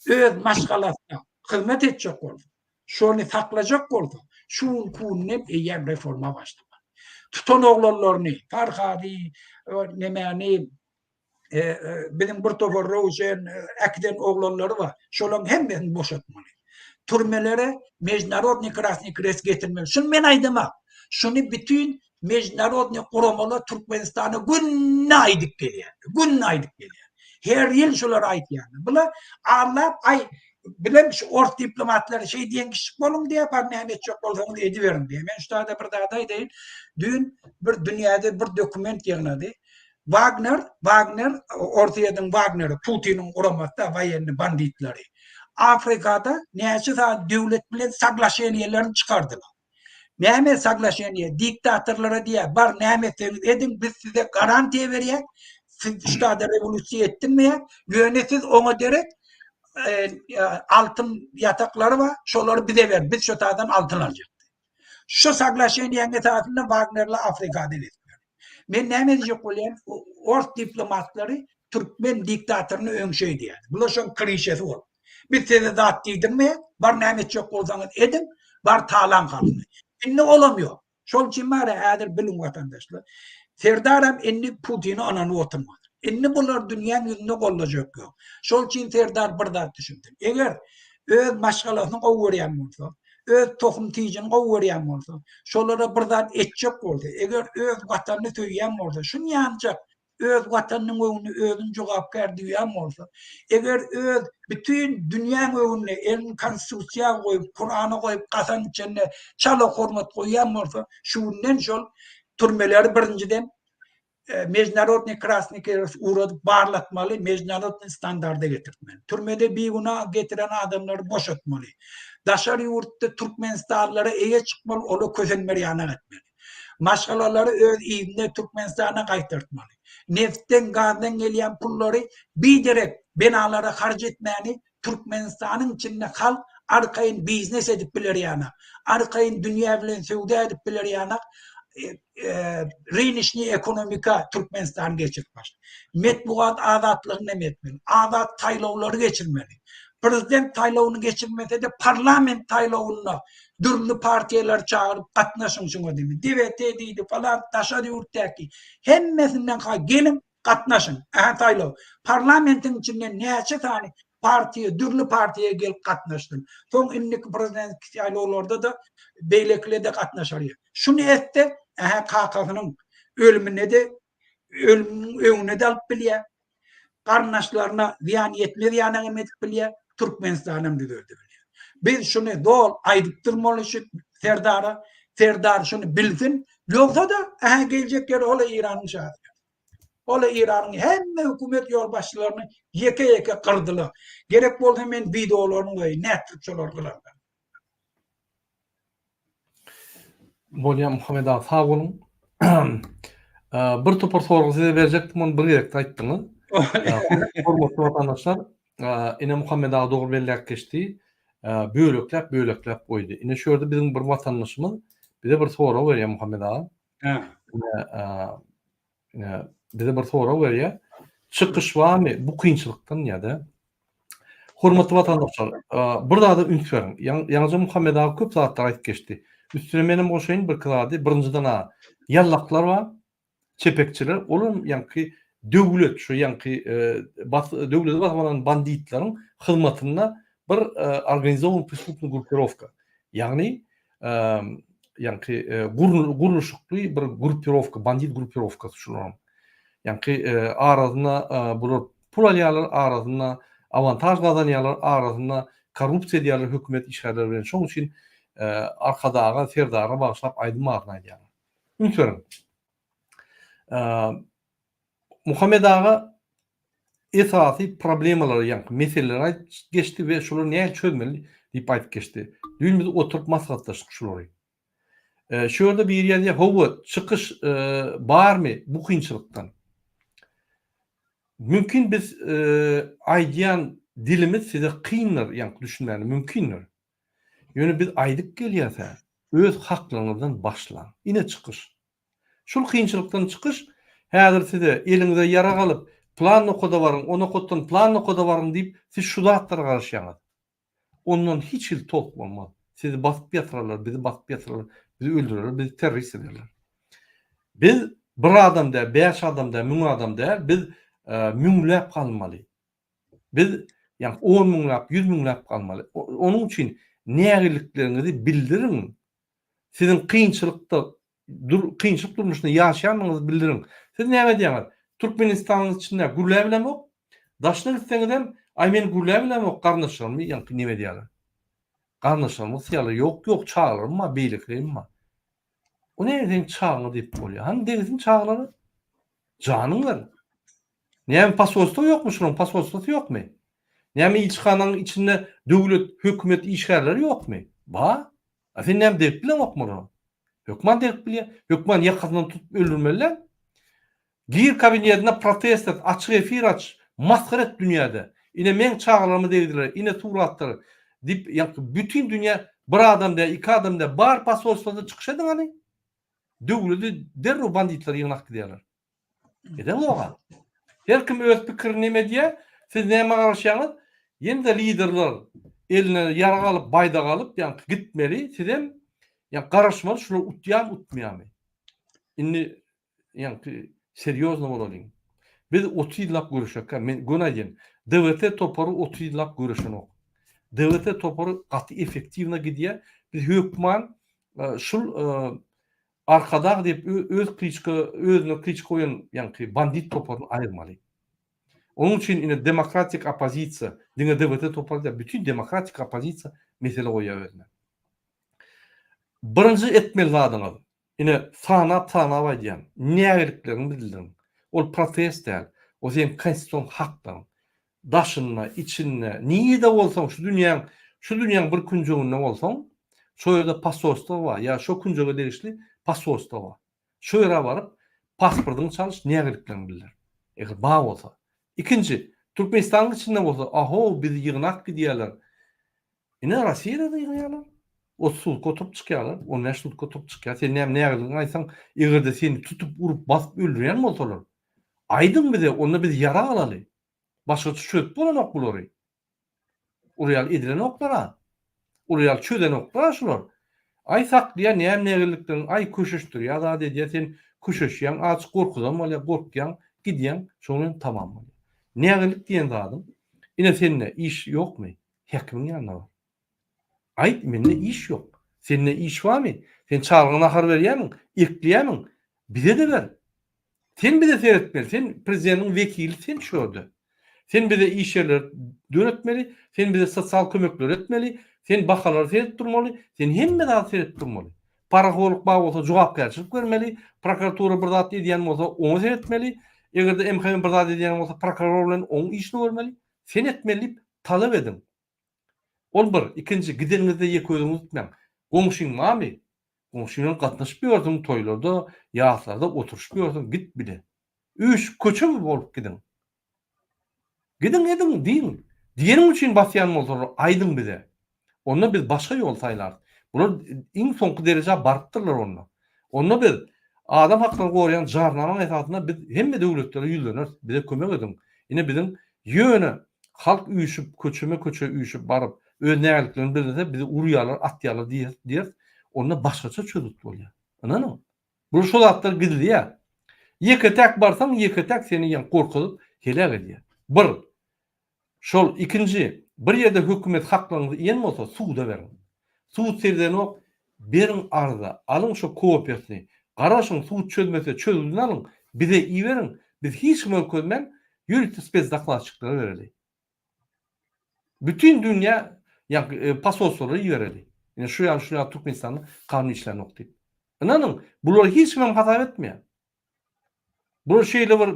Öz maşgalasyna hyzmat etjek bolsa, şony saklajak bolsa, şu günki günden eýýäm reforma başlamaly. Tutan oglanlaryny, Farhady, nemäni, biziň bir topar Röwşen äkiden oglanlary bar. Şolaryň hemmesini boşatmaly. Türmelere mejnarodnyý krasnyý krest getirmeli. Şuny men aýdamak. Şuny bütin mejnarodnyý guramalar Türkmenistana günde aýdyp gelýär. Günde aýdyp gelýär. Her ýyl şulary aýdýarlar. Bular allap aý bilem şu ors diplomatlary şeý diýen kişi boluň diýýär, bar näme etjek bolsaňyz ediberiň diýýär. Men şu taýda bir zat aýdaýyn. Düýn bir dünýäde bir dokument ýygnady. Wagner, Wagner, Orsýetiň Wagneri, Putiniň guramasy-da, woýennyý banditlary. Afrikada näçe sany döwlet bilen soglaşeniýelerini çykardylar. Näme soglaşeniýe? Diktatorlara diýýär, bar näme etseňiz ediň, biz size garantiýa berýäs, siz şu taýda rewolýusiýa etdirmeýäs, ýöne siz oňa derek altyn ýataklary bar, şolary bize ber, biz şo taýdan altyn aljak. Şu soglaşeniýäň esasynda Wagnerler Afrikada gezipdir. Men näme diýjek bolýan, ors diplomatlary türkmen diktatoryny öň şeý diýýärdi. Bular şoň klişesi bolup. Biz size zat diýdirmeýäs, bar näme etjek bolsaňyz ediň, bar talaň halkyny. Indi olam ýok. Şol üçin bar häzir biliň watandaşlar. Serdaram indi Putine ynanyp oturmaz. Indi bular dünýäň ýüzünde gollajak ýok. Şol üçin Serdar bir zat düşünsin. Eger öz maşgalasyny gowy görýän bolsa, öz tohum-tijini gowy görýän bolsa, şolara bir zat etjek bolsa, eger öz Watanyny söýýän bolsa, şunýanjak öz Watanynyň öňünde özüni jogapkär duýýan bolsa, eger öz bütin dünýäň öňünde elini Konstitusiýa goýup, Kurana goýup kasam içende çala hormat goýýan bolsa, şu günden şol türmeleri birinjiden Mejnarodnyý Krasnyý Krest ugradyp barlatmaly, mejnarodnyý standarda getirtmeli. Türmede bigünä getiren adamlary boşatmaly. Daşary ýurtda türkmenistanlylara eýe çykmaly, olar kösenmer ýanak etmeli. Maşgalalary öz yzyna Türkmenistana gaýtartmaly. Neftden, gazdan gelýän pullary biderek benalara harç etmäni Türkmenistanyň içinde halk arkaýyn biznes edip biler ýanak, arkaýyn dünýä bilen söwda edip biler ýanak rynişniý ekonomika Türkmenistan geçirip başlady. Metbugat azatlygyny hem etmeli. Azat saýlawlary geçirmeli. Prezident saýlawyny geçirmese-de parlament saýlawynda dürli partiýalary çagyryp gatnaşyň şuňa diýmeli. DWT diýdi falan daşary ýurtdaky hemmesinden ha geliň Gatnaşyň. Ähä saýlaw. Parlamentiň içinde näçe sany partiýa, dürli partiýa gelip gatnaşsyn. Soň indiki prezident saýlawlarda-da beýlekiler-de gatnaşar. Şuny etse, ähä kakasynyň ölümine-de, ölüminiň öňüne-de alyp bilýär. Garyndaşlaryna zyýan ýetmez ýaly hem edip bilýär. Türkmenistanam düzeldip bilýär. Biz şuny doly aýdyp durmaly şu Serdara. Serdar şuny bilsin. Ýogsa-da, ähä geljek ýeri ol Eýranyň şasy. Ol Eýranyň hemme hökümet ýolbaşçylaryny ýeke-ýeke gyrdylar. Gerek bolsa men wideolaryny goýaýyn, nätdirip şolary gyranlar. Bolýa Muhammet aga sag boluň. Bir topar sorag size berjekdim ony bir gezekde aýtdyňyz. Hormatly watandaşlar, ine Muhammet aga dogry belläp geçdi. Bölekläp bölekläp goýdy. Ine şu ýerde biziň bir watandaşymyz bize bir sorag berýär Muhammet aga. Ine, bize bir sorag berýär. Çykyş barmy bu kynçylykdan ýa-da? Hormatly watandaşlar, bir zada üns beriň. Ýaňyja Muhammet aga köp zatlar aýdyp geçdi. Üstüne menem goşaýyn birki zady. Birinjiden a, ýallaklar bar, çepekçiler, olam ýaňky döwlet, şu ýaňky döwleti basyp alan banditleriň hyzmatynda bir organizowan prestupnyý grupirowka. Ýagny ýaňky gurluşykly bir gruppirowka, bandit gruppirowkasy şularyň. Ýaňky arasynda bular pul alýarlar, arasynda awantaž gazanýarlar, arasynda korrupsiýa edýärler hökümet işgärleri bilen. Şonuň üçin Arkadaga, Serdara bagyşlap aýdym baryny aýdýarlar. Üns beriň. Muhammet aga esasy problemalary ýaňky meseleleri aýdyp geçdi we şolary nähili çözmeli diýip aýdyp geçdi. Düýn biz oturyp maslahatlaşdyk şulary. Şu ýerde biri ýazýar, hawa, çykyş barmy bu kynçylykdan? Mümkin biz aýdýan dilimiz size kyndyr, ýaňky düşünmäne mümkindir. Ýöne biz aýdyp gelýäs-ä, öz haklaryňyzdan başlaň. Ine çykyş. Şul kynçylykdan çykyş, häzir size eliňize ýarag alyp, Plan nokada baryň, o nokatdan plan nokada baryň diýip, siz şu zatlara garaşýaňyz. Ondan hiç hili tolk bolmaz. Sizi basyp ýatyrarlar, bizi basyp ýatyrarlar, bizi öldürerler, bizi terrorist ederler. Biz bir adam däl, bäş adam däl, müň adam däl, biz müňläp galmaly. Biz ýagny on müňläp, ýüz müňläp galmaly. Onuň üçin nägillikleriňizi bildiriň. Siziň kynçylykda dur kynçylyk durmuşynda ýaşaýandygyňyzy bildiriň. Siz näme edýäňiz? Türkmenistanyň içinde gürläbilemok. Daşyna gitseňizem, aý men gürläbilemok garyndaşlarymy ýaňky neme edýärler. Garyndaşlarymy gysýarlar. Ýok, ýok, çagalarym bar, beýlekilerim bar. O näme seň çagaňa diýip bolýar? Hany degsin çagalara? Janyň ber. Näme posolstwo ýokmy şularyň posolstwosy ýokmy? Näme ilçihanaň içinde döwlet, hökümet işgärleri ýokmy? Bar. A sen näme degip bileňokmy olara? Hökman degip bilýär. Hökman ýakasyndan tutup öldürmeli däl. Gir kabinetine protest et, açyk efir aç, masgara et dünýäde. Ine meň çagalaryma degdiler, ine suratlar diýip ýa bütin dünýä bir adam däl, iki adam däl, bar posolstwoda çykyş ediň hany. Döwledi derrew banditler ýygnap gidýärler. Edeňok-a. Her kim öz pikirini neme edýär, siz nämä garaşýaňyz? Ýene-de liderler eline ýarag alyp, baýdak alyp, ýaňky gitmeli, sizem ýa garaşmaly şular utýarmy, utmaýarmy? Indi ýaňky serýozno bolalyň. Biz 30 ýyllap göreşekkä, men göni aýdýan, DWT topary 30 ýyllap göreşenok. DWT topary gaty effektiwno gidýär. Biz hökman şul Arkadag diýip öz kliçka özüne kliçka goýan ýaňky bandit toparyny aýyrmaly. Onuň üçin ine demokratik oppozisiýa diňe DWT topary däl bütin demokratik oppozisiýa mesele goýýar özüne. Birinji etmeli zadyňyz ine sanap sanap aýdýan nägilikleriňi bildiriň. Ol protest däl. O seň konstitusion haklaryň. Daşynda, içinde, nirede bolsaň şu dünýäň, şu dünýäň bir künjeginde bolsaň, şo ýerde posolstwo bar, ýa şo künjege degişli posolstwo bar. Şo ýere baryp, pasportyňy çalyş, nägilikleriňi bildir. Eger bar bolsa. Ikinji, Türkmenistanyň içinde bolsa, ahow, bizi ýygnap gidýärler. Ine, Rossiýada-da ýygnaýarlar. 30 sutka oturyp çykýarlar, 15 sutka oturyp çykýar. Sen näme nägiligiňi aýtsaň, eger-de seni tutup, urup, basyp öldürýän bolsalar, Aýdyň bize, onda biz ýarag alaly. Başgaça çözüp bolanok bulary. Uly ýaly edilenoklar-a. Uly ýaly çözenoklar-a şular. Aý saklaýar näme nägilliklerini, aý köşeşdirýär zat edýär, sen köşeşýäň, azajyk gorkuzan bolýar, gorkýaň, gidýäň, şoň bilen tamam bolýar. Nägillik diýen zadyň, ine sende iş ýokmy? Häkimiň ýanyna bar. Aýt, mende iş ýok. Sende iş barmy? Sen çagaňa nahar berýärmiň? Ekleýärmiň? Bize-de ber. Sen bize seretmeli, sen prezidentiň wekili sen şu ýerde. Sen bize iş ýerleri döretmeli, sen bize sosial kömekleri etmeli, sen bahalara seredip durmaly, sen hemme zada seredip durmaly. Parahorluk bar bolsa jogapkärçilik bermeli, prokuratura bir zat edýän bolsa oňa seretmeli, eger-de MHM bir zat edýän bolsa prokuror bilen oň işini görmeli. Sen etmeli diýip talap ediň. Ol bir, ikinji gideniňizde ýeke özüňizi gitmäň. Goňşyň barmy? Goňşy bilen gatnaşyp ýörsüň, toýlarda, ýaslarda oturyşyp ýörsüň, git bile. Üýşüp köçe bolup gidiň. Gidiň ediň, diýiň. Diýeniň üçin basýan bolsalar aýdyň bize. Onda biz başga ýol saýlarys. Bular iň soňky derejä barypdyrlar onda. Onda biz adam haklaryny goraýan jarnamaň esasynda biz hemme döwletlere ýüzleneris, bize kömek ediň. Ine biziň ýöne Halk üýşüp, köçeme-köçe üýşüp baryp, öz nägiliklerini bildirse, bizi urýarlar, atýarlar diýeris, onda başgaça çözgüt bolýar. Ynanyň. Bular şo zatlary gizleýär. Ýeke-täk barsaň, ýeke-täk seni ýa gorkuzyp, heläk edýär. Bir. Şol, ikinji, bir ýerde hökümet haklaryňyzy iýen bolsa, suda beriň. Sud seredenok, beriň arza, alyň şo kopiýasyny, garaşyň, sud çözmese çözgüdini alyň, bize iberiň, biz hiç kime görkezmän, ýörite spesdokladçiklara bereli. Bütin dünýä ýa posolstwolara ibereli. Ine şu ýaly şu ýaly Türkmenistanda kanun işlänok diýip. Ynanyň, bulary hiç kimem hasap etmeýär. Bular şeýle bir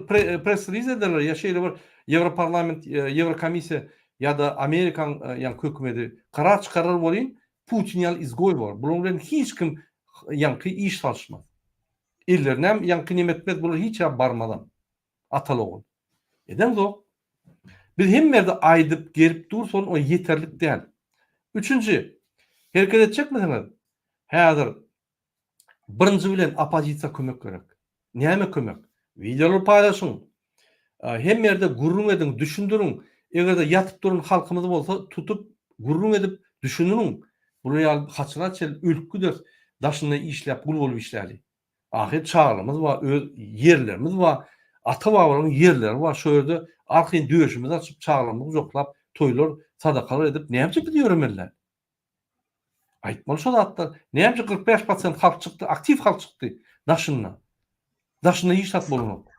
press-reliz ederler ýa şeýle bir Ýewroparlament, Ýewrokomissiýa ýa-da Amerikan ýaňky hökümeti karar çykarar welin, Putin ýaly izgoý bolar. Bular bilen hiç kim ýaňky iş salyşmaz. Ellerinem ýaňky neme etmez, bular hiç ýa barmazam. Ataly-ogul. Edeňzok. Biz hemme ýerde aýdyp gelip durus ol ýeterlik däl. Üçünji, hereket etjekmisiňiz? Häzir Birinji bilen oppozisiýa kömek gerek. Näme kömek? Wideolar paýlaşyň. Hemme ýerde gürrüň ediň, düşündiriň. Eger-de ýatyp duran halkymyz bolsa, tutup, gürrüň edip, düşündiriň. Bular ýaly haçana çenli ölüp gideris, daşynda işläp, gul bolup işläli. Ahyr çagalarymyz bar, öz ýerlerimiz bar, ata-babalaryň ýerleri bar, şo ýerde arkaýyn döşümizi açyp, çagalarymyzy gujaklap, toýlar, sadakalar edip, näme üçin biz ýöremeli däl? Aýtmaly şo zatlar. Näme üçin 45 prosent halk çykdy, aktiw halk çykdy daşynda. Daşynda hiç zat bolanok.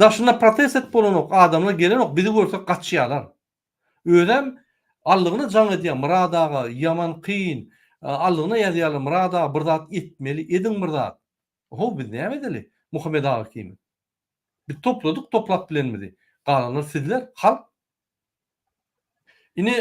Daşynda protest edip bolanok, adamlar gelenok, bizi görse gaçýarlar. Özem allygyna jaň edýär, Myrat aga, ýaman kyn. Allygyna ýazýarlar, Myrat aga bir zat etmeli, ediň bir zat. How biz näme edeli, Muhammet aga ikimiz. Biz topladyk toplap bilenimizi. Galanlar sizler, halk. Ine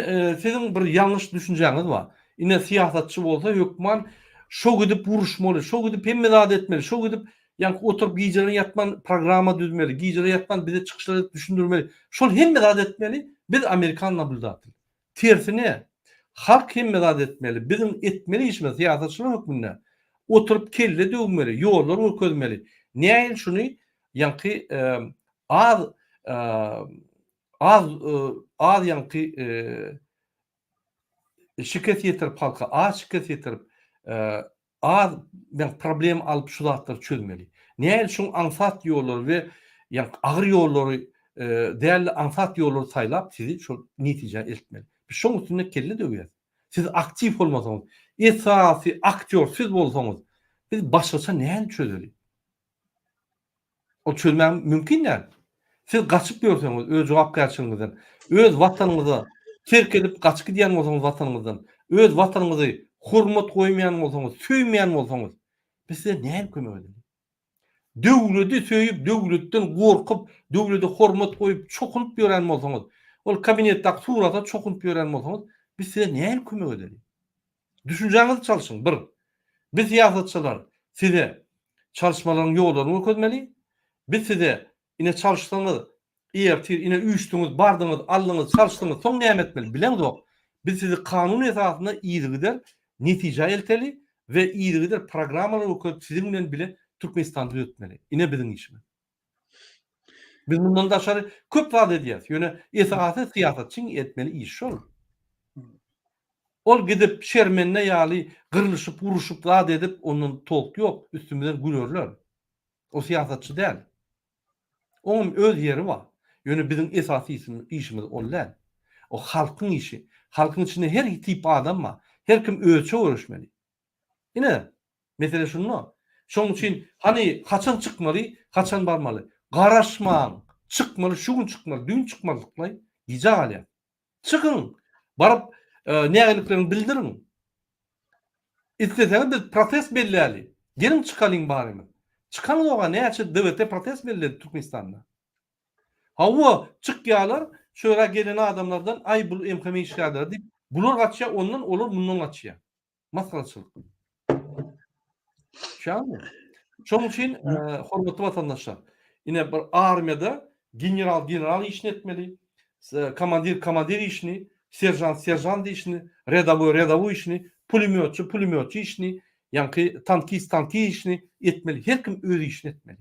siziň bir ýalňyş düşünjäňiz bar. Ine syýasatçy bolsa hökman şo gidip uruşmaly, şo gidip hemme zady etmeli, şo gidip ýaňky oturyp gijeler ýatman programma düzmeli, gijeler ýatman bize çykyşlar edip düşündirmeli. Şol hemme zady etmeli, biz amerikan nablýudatel. Tersine, halk hemme zady etmeli, biziň etmeli işimiz syýasatçylar hökmünde oturyp kelle döwmeli, ýollar görkezmeli. Nähili şuny ýaňky az Az az ýaňky şikes ýetirip halka az şikes ýetirip az ýaňky problem alyp şu zatlary çözmeli. Nähili şuň aňsat ýollary we ýaňky agyr ýollary dälde aňsat ýollary saýlap sizi şol netijä eltmeli. Biz şoň üstünde kelle döwýäs. Siz aktiw bolmasaňyz, esasy aktýor siz bolsaňyz, biz başgaça nähili çözeli? Ol çözmäň mümkin däl. Siz gaçyp ýörseňiz öz jogapkärçiligiňizden, öz watanyňyza terk edip gaçyp gidýän bolsaňyz watanyňyzdan, öz watanyňyzy hormat goýmaýan bolsaňyz, söýmeýän bolsaňyz, biz size nähili kömek edeli? Döwledi söýüp, döwletden gorkup, döwlede hormat goýup, çokunyp ýören bolsaňyz, ol kabinetdäki surata çokunyp ýören bolsaňyz, biz size nähili kömek edeli? Düşünjäňizi çalşyň, bir. Biz syýasatçylar size çalyşmalaryň ýollaryny görkezmeli. Biz size ine çalyşsaňyz, ertir ine üýşdüňiz, bardyňyz, aldyňyz, çalyşdyňyz, soň näme etmeli bileňzok. Biz sizi kanun esasynda yzygider netijä elteli we yzygider programmalar görkezip siziň bilen bile Türkmenistany düzetmeli. Ine biziň işimiz. Biz mundan daşary köp zat edýäris. Ýöne esasy syýasatçyň etmeli işi şol. Ol gidip şermende ýaly gyrlyşyp, uruşyp zat edip ondan tolk ýok, üstümizden gülerler. O syýasatçy däl. Oňam öz ýeri bar. Ýöne biziň esasy işimiz ol däl. O halkyň işi. Halkyň içinde her tip adam bar. Her kim özçe göreşmeli. Ine, mesele şunda. Şonuň üçin hany haçan çykmaly, haçan barmaly? Garaşmaň, çykmaly, şu gün çykmaly, düýn çykmalydyklaý, gijä galýar. Çykyň, baryp nägilikleriňi bildiriň. Isleseňiz biz protest belläli. Geliň çykalyň barymyz. Çykaňzog-a näçe DWT protest belledi Türkmenistanda. Hawa, çykýarlar, şu ýere gelen adamlardan aý bul MHM işgärleri diýip, bular gaçýar ondan, olar mundan gaçýar. Masgaraçylyk. Şämi? Şonuň üçin hormatly watandaşlar, ine bir armiýada general general işini etmeli, komandir komandir işini, seržant seržant işini, redawoý redawoý işini, pulemýotçy pulemýotçy işini, ýaňky tankist tankist işini etmeli. Her kim öz işini etmeli.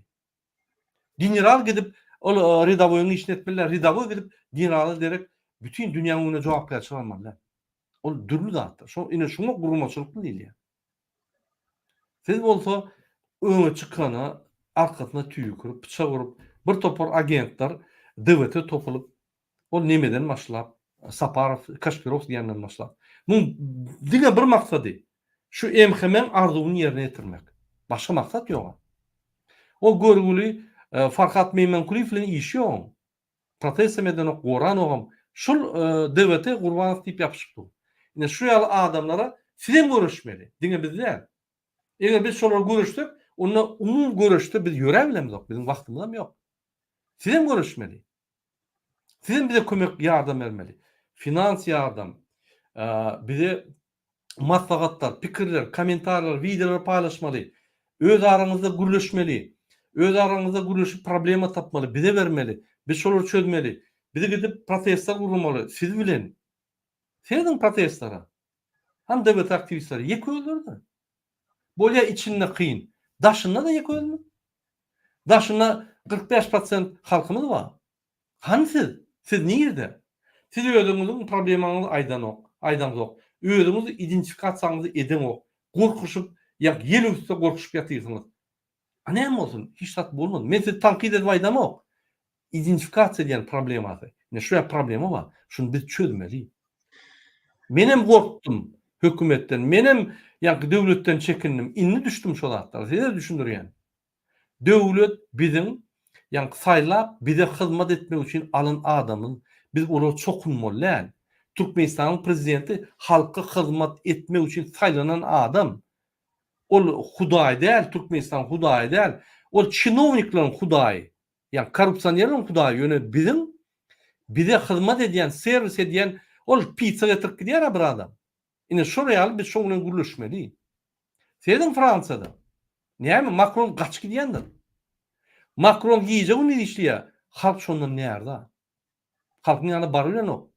General gidip ol redawoýyň işini etmeli, redawoý gidip generala derek bütin dünýäň öňünde jogapkärçilik almaly däl. Ol dürli zatlar. Şo ine şuňa guramaçylykly diýilýär. Siz bolsa öňe çykana arkasyna tüýkürip, pyçak urup, bir topar agentler DWT topulyp, ol nemeden başlap, Saparow, Kaşpirow diýenden başlap. Muň diňe bir maksady şu MHM-iň arzuwyny ýerine ýetirmek. Başga maksat ýok. O görgüli Farhat Meýmenkulyýew bilen işi ýok oň. Protestem edenok, goranogam. Şul DWT Gurbanow diýip ýapyşyp dur. Ine şu ýaly adamlara sizem göreşmeli. Diňe biz däl. Eger biz şolara göreşsek, onda umumy göreşde biz ýöräbilemzok, biziň wagtymyzam ýok. Sizem göreşmeli. Sizem bize kömek, ýardam bermeli. Finans ýardam, bize maslahatlar, pikirler, kommentariýalar, wideolar paýlaşmaly. Öz araňyzda gürleşmeli. Öz araňyzda gürleşip problema tapmaly, bize bermeli. Biz şolary çözmeli. Biz gidip protestler guramaly siz bilen. Serediň protestlere. Hany DWT aktiwistleri ýeke özleri-de. Bolýa içinde kyn. Daşynda-da ýeke özümiz. Daşynda 45 prosent halkymyz bar. Hany siz? Siz nirde? Siz özüňiziň problemaňyzy aýdanok, aýdaňzok. Özüňiz identifikasiýaňyzy edeňok. Gorkuşyp, ýa ýel öwüsse gorkuşyp ýatyrsyňyz. A näme bolsun? Hiç zat bolmady. Men sizi tankyt edip aýdamok. Identifikasiýa diýen problemasy. Ine şu ýa problema bar. Şuny biz çözmeli. Menem gorkdum hökümetden. Menem ýaňky döwletden çekindim. Indi düşdüm şo zatlara. Size düşündirýän. Döwlet biziň, ýaňky saýlap bize hyzmat etmek üçin alan adamyz, biz olara çokunmaly däl. Türkmenistanyň prezidenti halka hyzmat etmek üçin saýlanan adam. Ol hudaý däl, Türkmenistanyň hudaýy däl. Ol çinownikleriň hudaýy, ýagny korrupsionerleriň hudaýy, ýöne biziň bize hyzmat edýän, serwis edýän, ol pizza getirip gidýär-ä bir adam. Ine şol ýaly biz şoň bilen gürleşmeli. Serediň Fransiýada. Näme Makron gaçyp gidýändir. Makron gije gündiz işleýär. Halk şondan närza. Halkyň ýanyna barybilenok.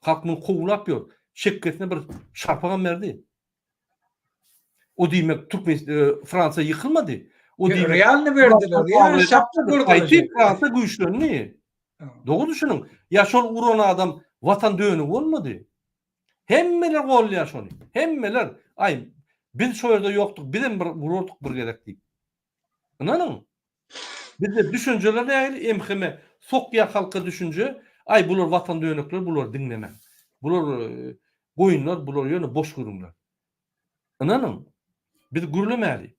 Halk muny kowlap ýör. Çekgesine bir şarpagam berdi. O diýmek Türkmen e, Fransiýa ýykylmady. O diýmek realny berdiler. Ýa şapka gördüler. Fransiýa güýçlendi. Dogry düşüniň. Ýa şol uran adam watan dönügi bolmady. Hemmeler golýar şony. Hemmeler, aý, biz şo ýerde ýokduk, bizem bir urardyk bir gezek diýip. Ynanyň. Bizde düşünjeler nähili MHM sokýar halka düşünje, aý bular watan dönükleri, bulary diňlemäň. Bular goýunlar, bular ýöne boş gürrüňler. Ynanyň. Biz gürlemäli.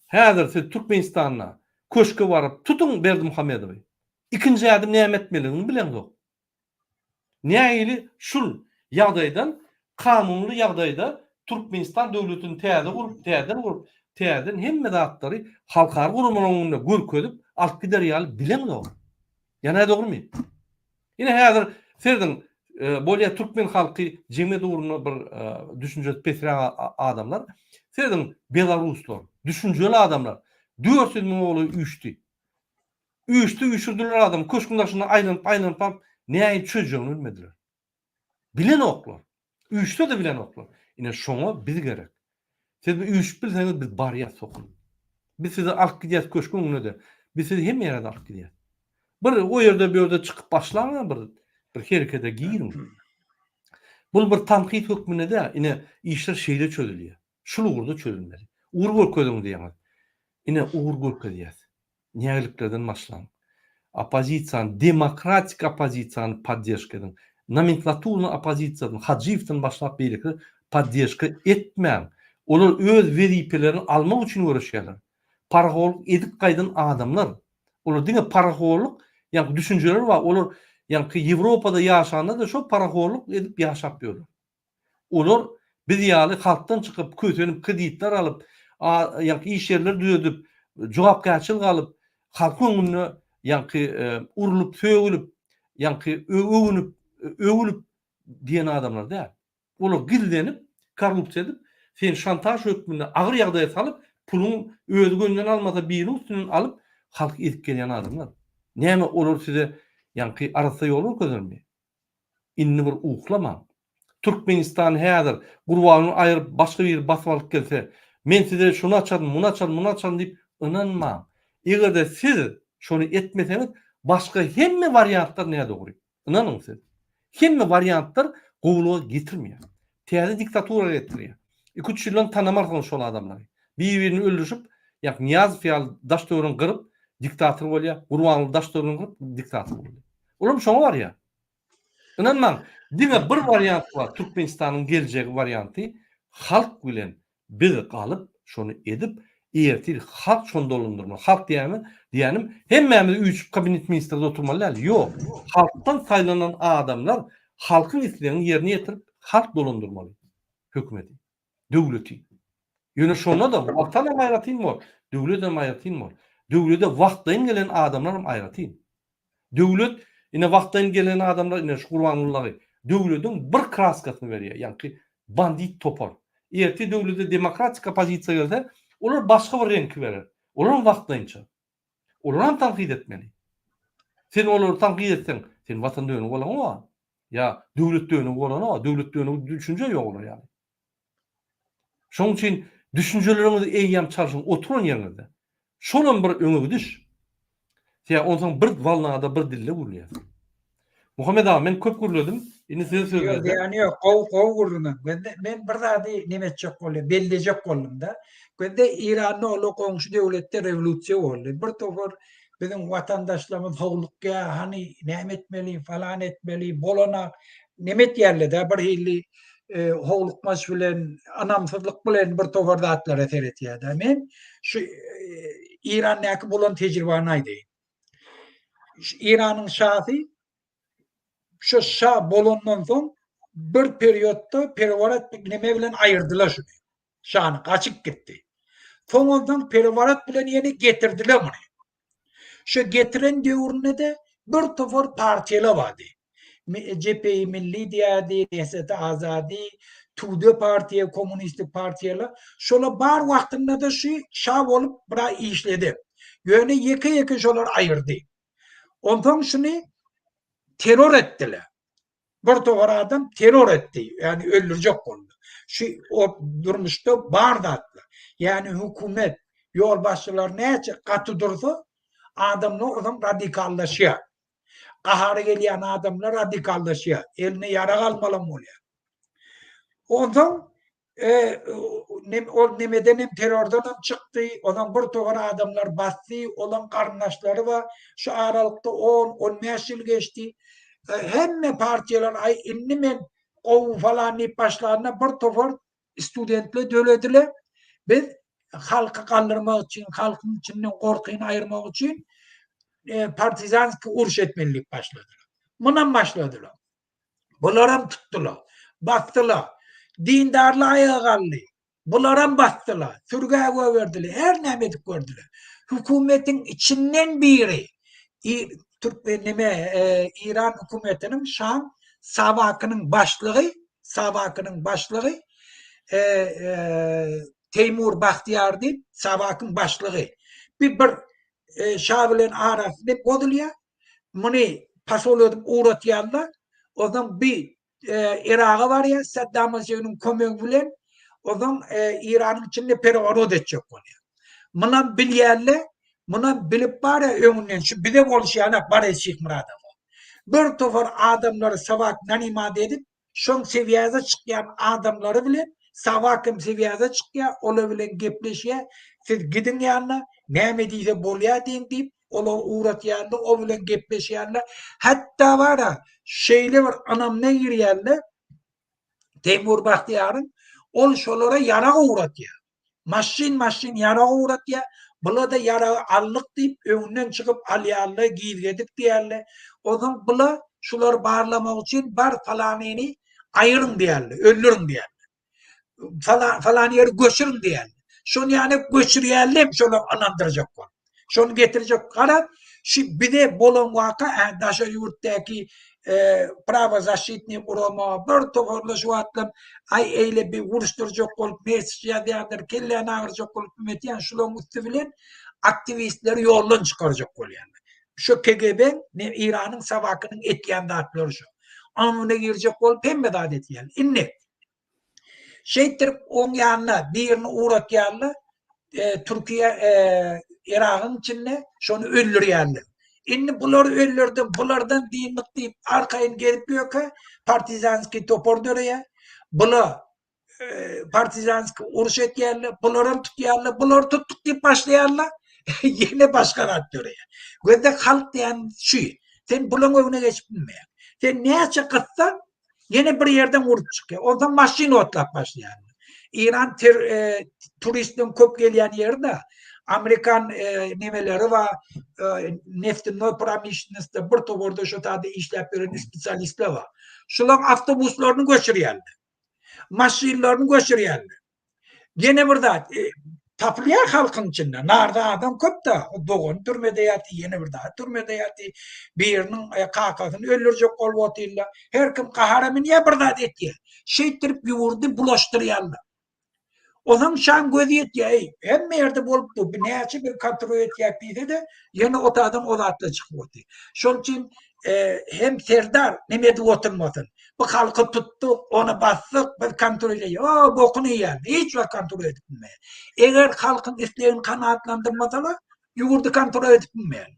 Häzir siz Türkmenistanda köşke baryp tutuň Berdimuhamedowy. Ikinji ädim näme etmelidigini bileňzok. Nähili şul ýagdaýdan kanunyly ýagdaýda Türkmenistan döwletini täze gurup, täzeden gurup, täzeden hemme zatlary halkara guramalaryň öňünde görkezip alyp gider ýaly bileňzok. Ýa nädogrymy? Ine häzir serediň, bolýa türkmen halky jemgyýet ugrunda bir düşünjesi pesräk adamlar. Serediň belaruslar, düşünjeli adamlar 400 müňe golaý üýşdi. Üýşdi, üýşürdiler adamy, köşgüň daşynda aýlanyp, aýlanyp baryp, nähili çözjegini bilmediler. Bilenoklar. Üýşse-de bilenoklar. Ine, şoňa biz gerek. Siz bir üýşüp bilseňiz, biz barýas sokulyp. Biz sizi alyp gidýäs köşgüň öňüne-de. Biz sizi hemme ýere-de alyp gidýäs. Bir o ýerde, bu ýerde çykyp başlaň-a bir, bir herekete giriň. Bul bir tankyt hökmünde däl. Ine, işler şeýle çözülýär. Şul ugurda çözülmeli. Ugur görkeziň diýýäňiz. Ine, ugur görkezýäs. Nägiliklerden başlaň. Oppozisiýany, demokratik oppozisiýany podderžka ediň. Nomenklaturny oppozisiýadan, Hajyýewden başlap beýlekiler podderžka etmäň. Olar öz wezipelerini almak üçin göreşýärler. Parahorluk edip gaýdan adamlar. Olar diňe parahorluk, ýaňky düşünjeleri bar. Olar ýaňky Ýewropada ýaşanda-da şol parahorluk edip ýaşap ýörler. Olar biz ýaly halkdan çykyp, kösenip, kreditler alyp, ýaňky iş ýerleri düzedip, jogapkärçilik alyp, halkyň öňünde ýaňky urlup, sögülip, ýaňky öwünip, öwülip diýen adamlar däl. Olar gizlenip, korrupsiýa edip, seni şantaž hökmünde agyr ýagdaýa salyp, puluň özi gönden almasa biriniň üstünden alyp, halky ezip gelýän adamlar. Näme olar size ýaňky arassa ýol görkezermi? Indi bir uklamaň. Türkmenistan häzir Gurbangulyny aýyryp başga biri basyp alyp gelse, men size şuny açaryn, muny açaryn, muny açaryn diýip ynanmaň. Eger-de siz şony etmeseňiz, başga hemme wariantlar nädogry. Ynanyň siz. Hemme wariantlar gowulyga getirmeýär. Täze diktatura getirýär. Iki-üç ýyldan tanamarsyňyz şol adamlary. Bir-birini öldürişip, ýa Nyýazow ýaly daş-töweregini gyryp diktator bolýar, Gurbanguly daş-töweregini gyryp diktator boldy. Olam şoňa barýar. Ynanmaň, diňe bir wariant bar, Türkmenistanyň geljegi warianty, halk bilen biz galyp, şony edip, ertir halk şony dolandyrmaly. Halk diýýämi, diýýänim, hemmämiz üýşüp kabinet ministrde oturmaly däl. Ýok. Halkdan saýlanan adamlar halkyň islegini ýerine ýetirip, halk dolandyrmaly hökümeti, döwleti. Ýöne şonda-da watanam aýratyn bor, döwletem aýratyn bor. Döwlede wagtlaýyn gelen adamlaram aýratyn. Döwlet, ine wagtlaýyn gelen adamlar, ine şu Gurbanguly döwlediň bir kraskasyny berýär, ýaňky bandit topar. Ertir döwlede demokratik oppozisiýa gelse, olar başga bir reňki berer. Olaram wagtlaýynça. Olaram tankyt etmeli. Sen olary tankyt etseň, sen watan dönügi bolaňok-a. Ýa döwlet dönügi bolanok-a. Döwlet dönügi düşünje ýok olar ýaly. Şonuň üçin düşünjeleriňizi eýýäm çalşyň oturan ýeriňizde. Şolam bir öňe gidiş. Sebäbi onsoň bir wolnada bir dilde gürleýäs. Muhammet aga men köp gürledim. Indi size söz Ýok, berjek. zyýany ýok. Gowy, gowy gürrüňem. Gözde men bir zady neme etjek bolýan, bellejek boldum-da. Gözde Eýranda ol goňşy döwletde rewolýusiýa boldy. Bir topar biziň watandaşlarymyz howlukýar, hany näme etmeli, falan etmeli, bolana neme etýärler-de bir hili e, howlukmaç bilen, ynamsyzlyk bilen bir topar zatlara seretýär-de. Men şu e, Eýrandaky bolan tejribäni aýdaýyn. Eýranyň şasy şu şa bolandan soň bir periodda pereworot neme bilen aýyrdylar şuny. Şany gaçyp gitdi. Soň ondan pereworot bilen ýene getirdiler muny. Şu getiren döwründe de bir topar partiýalar bardy. Cepheyi Milli diýerdi, Nehzeti Azadi, Tude partiýa, kommunistik partiýalar. Şolar bar wagtynda-da şu şa bolup biraz işledi. Ýöne ýeke-ýeke şolar aýyrdy. Onsoň şuny terror etdiler. Bir topar adam terror etdi, ýagny öldürjek boldy. Şu o durmuşda bar zatlar. Ýagny hökümet, ýolbaşçylar näçe gaty dursa, adamlar onsoň radikallaşýar. Gahary gelýän adamlar radikallaşýar. Eline ýarag almalam bolýar. Onsoň e, ol nemeden hem terrordan hem çykdy. Ondan bir topar adamlar basdy. Olaň garyndaşlary bar. Şu aralykda 10-15 ýyl geçdi. E, hemme partiýalar aý indi men gowy falan diýip başlanda bir topar Studentler dörediler. Biz halky galdyrmak üçin, halkyň içinden gorkyny aýyrmak üçin e, partizanski uruş etmeli diýip başladylar. Munam başladylar. Bularam tutdular. Basdylar. Dindarlar aýaga galdy. Bularam basdylar. Sürgä goýberdiler. Her näme edip gördüler. Hökümetiň içinden biri Türkmen neme e, İran hökümetiniň Şam Sawakynyň başlygy Sawakynyň başlygy e, e, Teýmur Bahtiýar diýip Sawakyň başlygy. Bir bir e, şa bilen arasy diýip bozulýar. Muny pasol edip ugratýarlar. Ondan bir e, Iraga barýar Saddam Hüseýiniň kömegi bilen. Ondan e, Iranyň içinde pereworot etjek bolýar. Munam bilýärler. Munam bilip bar ya öňünden şu bize bolşy ýaly Boris Şyhmyradowa. Bir topar adamlary Sawak nanimat edip Şoň sewýaza çykýan adamlary bilen Sawak hem sewýaza çykýar, olar bilen gepleşýär, siz gidiň ýanyna, näme diýse bolýar diýiň diýip, olary ugratýarlar, o bilen gepleşýärler. Hatda bar-a, şeýle bir ynamyna girýärler, Teýmur Bahtiýaryň, ol şolara ýarag ugratýar. Maşyn-maşyn ýarag ugratýar. Bula-da ýaragy aldyk diýip, öňünden çykyp alýarlar, gizledik diýýärler. Onsoň bula şulary barlamak üçin bar falanyny aýyryň diýýärler, öldüriň diýýärler. Falan, falan ýeri göçüriň diýýärler. Şony ýany göçürýärler hem şolar ynandyrjak bolup. Şony getirjek garaz, şu bize bolan waka ä daşary ýurtdaky e, prawozaşitniý gurama bir toparla şu wagtlam aý eýle bir uruşdyrjak bolup message ýazýanlar, kelläni agyrjak bolup ümetýän şularyň üsti bilen aktiwistleri ýoldan çykarjak bolýarlar. Şu KGB ne Iranyň Sawakynyň etýän zatlary şu. Aňyna girjek bolup hemme zat etýär. Indi Şeýtdirip oň ýanyna birini ugratýarlar, e, Türkiýe e, Yragyň içinde şony öldürýärler. Indi bulary öldürdim, bulardan dyndyk diýip arkaýyn gezip ýörkä partizanskiý topar döreýär. Bula e, partizanskiý uruş etýärler, bularam tutýarlar, bulary tutduk diýip başlaýarlar. Ýene başga zat döreýär. Gözde halk diýen şu. Sen bulaň öňüne geçip bilmeýäň. Sen näçe gyssaň, Ýene bir ýerden urup çykýar. Onsoň maşyn otlap başlaýar. Eýran ter, e, turistleriň köp gelýän ýeri-de. Amerikan e, nemeleri bar, e, neftinoý promişlenostda bir toparda şu taýda işläp ýören spesialistler bar. Şularyň awtobuslaryny göçürýärler. Maşynlaryny göçürýärler. Ýene bir zat, e, tapylýar halkyň içinde. Narda adam köp-de, dogany türmede ýaty, ýene bir zat türmede ýaty, biriniň e, kakasyny öldürjek bolup otyrlar. Her kim gahara münýär, bir zat etýär. Şeýtdirip ýurdy bulaşdyrýarlar. Onsoň şaň gözi ýetýär, eý, hemme ýerde bolup dur, bir näçe bir kontrol etýär diýse-de, ýene o taýdan o zatlar çykyp otyr. Şonuň üçin e, hem serdar neme edip oturmasyn. Bu halky tutduk, ony basdyk, biz kontrol edýär. O bokuny iýýär. Hiç wagt kontrol edip bilmeýär. Eger halkyň islegini kanagatlandyrmasalar, ýurdy kontrol edip bilmeýär.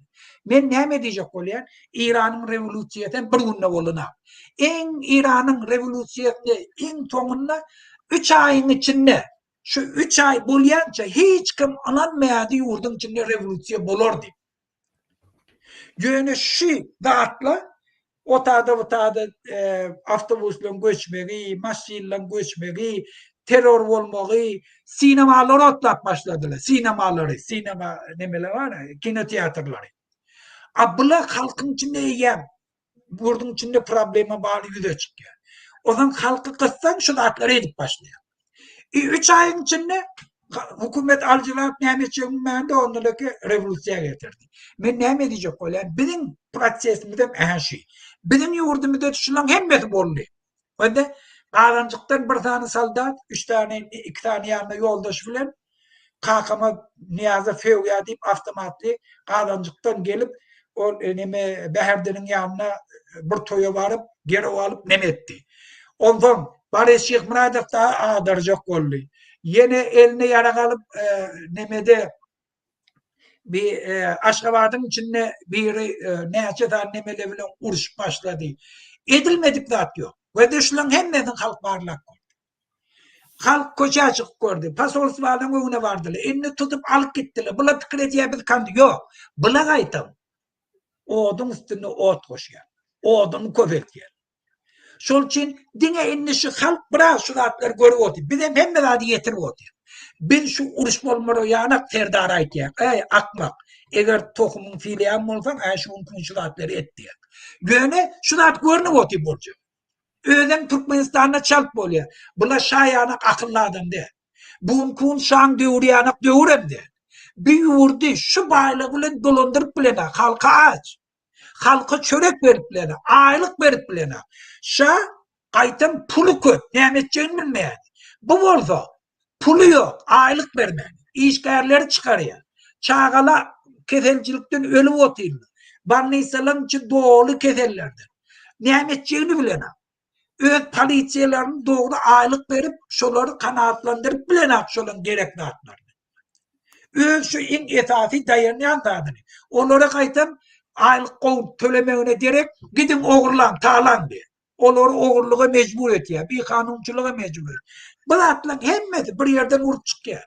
Men näme diýjek bolýan? Eýranyň rewolýusiýasy hem bir günde bolanok. Iň Eýranyň rewolýusiýasy iň soňunda üç aýyň içinde şu üç aý bolýança hiç kim ynanmaýardy ýurduň içinde rewolýusiýa bolar diýip. Ýöne şu zatlar otada butada awtobuslaryň göçmegi, maşynlaryň göçmegi, terror bolmagy, sinemalary otlap başladylar, sinemalary, sinema nemeler bar, kinoteatrlary. A bular halkyň içinde eýýäm ýurduň içinde problema bar ýüze çykýar. Ondan halky gyssaň şu zatlary edip başlaýar. E, üç aýyň içinde hökümet aljyrap näme etjegini bilmände ondan öte rewolýusiýa getirdi. Men näme diýjek bolýan? Biziň prosesimiz hem ähä şu. Biziň ýurdumyzda şularyň hemmesi boldy. Onda Gazanjykdan bir sany soldat, üç sany, iki sany ýanynda ýoldaşy bilen kakama Nyýazow sögýär diýip awtomatly Gazanjykdan gelip, ol e, neme Bäherdeniň ýanyna e, bir toýa baryp, gerew alyp neme etdi. Onsoň Boris Şyhmyradow dagy agdarjak boldy. Ýene eline ýarag alyp e, nemede bir e, Aşgabadyň içinde biri e, näçe sany nemele bilen uruşyp başlady. Edilmedik zat ýok. We de şularyň hemmesini halk barlap gördi. Halk köçä çykyp gördi. Posolstwanyň öňüne bardylar. Indi tutup alyp gitdiler. Bular pikir edýär biz kan ýok. Bular gaýtam oduň üstüne ot goşýar. Oduny köpeltýär. Şol üçin diňe indi şu halk biraz şu zatlary görüp otyr. Bizem hemme zady ýetirip otyr. Biz şu uruş bolmara ýanak Serdar aýtýar. Eý, akmak, eger tohumyň sylaýan bolsaň, ä şu günki şu zatlary et diýýär. Ýöne şu zat görnüp otyr boljak. Özem Türkmenistanda çalt bolýar. Bular şa ýanak akylly adam däl. Bu günki gün şaň döwri ýanak döwürem däl. Bir ýurdy şu baýlygy bilen dolandyryp bilenok, halka aç. Halka çörek berip bilenok, aýlyk berip bilenok. Şa gaýtam puly köp, näme etjegini bilmeýärdi. Bu bolsa puly ýok, aýlyk bermän, işgärleri çykarýar. Çagalar keselçilikden ölüp otyrlar. Bolnisalaryň içi doly kesellerden. Näme etjegini bilenok. Öz polisiýalaryny dogry aýlyk berip, şolary kanagatlandyryp bilenok şolaryň gerek zatlaryny. Öz şu iň esasy daýanýan zadyny. Olara gaýtam aýlyk gowy tölemegine derek gidiň ogurlaň, talaň diýýär. Olary ogurlyga mejbur etýär, bikanunçylyga mejbur etýär. Bu zatlaryň hemmesi bir ýerden urup çykýar.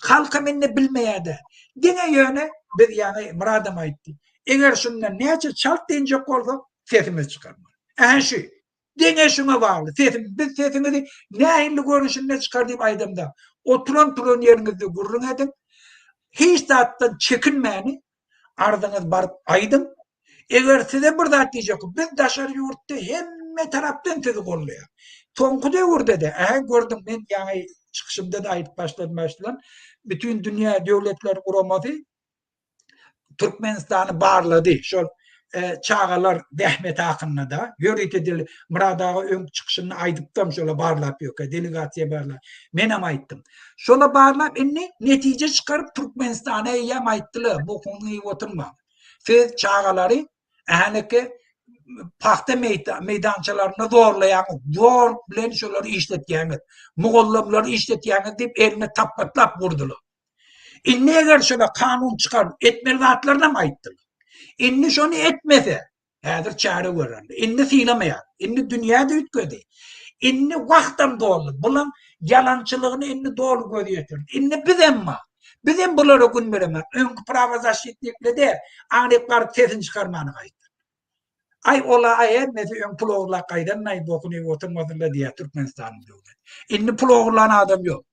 Halkam indi bilmeýär-de. Diňe ýöne biz ýaňy Myradam aýtdy. Eger şundan näçe çalt dynjak bolsak, sesimizi çykarmaly. Ähä şu. Diňe şuňa bagly. Sesim, biz sesiňizi nähili görnüşinde çykar diýip aýdamda, oturan turan ýeriňizde gürrüň ediň. Hiç zatdan çekinmäni arzyňyz baryp aýdyň. Eger size bir zat diýjek, biz daşary ýurtda hemme tarapdan sizi gollaýar. Soňky döwürde-de, ähä gördüň, men ýaňy çykyşymda-da aýdyp başladym başlan, Bütün dünýä döwletler guramasy Türkmenistany barlady. Şol e, çagalar zähmeti hakynda-da ýörite dil Myrat aga öň çykyşynda aýdypdam şola barlap ýöke delegasiýa barlap. Menem aýtdym. Şola barlap indi netije çykaryp Türkmenistana eýýäm aýtdylar, bokuňy iýip oturma. Siz çagalary ähneke pagta meýdançalarynda zorlaýaňyz, zor bilen şolary işletýäňiz, mugallymlary işletýäňiz diýip eline tapbatlap urdular. Indi eger şola kanun çykaryp etmeli zatlarynam aýtdylar. Indi şony etmese, häzir çäre görerler. Indi sylamaýar. Indi dünýä-de üýtgedi. Indi wagtam doldy. Bulaň ýalançylygyny indi doly göz ýetirdi. Indi bizem bar. Bizem bulara gün beremek. Öňki prawozaşitnikle däl, aňryk baryp sesini çykarmany gaýtdy. Aý ola aý hemmesi öň pul ogurlap gaýdan aý bokuny iýip oturmasynlar diýýär Türkmenistanyň döwleti. Indi pul ogurlan adam ýok.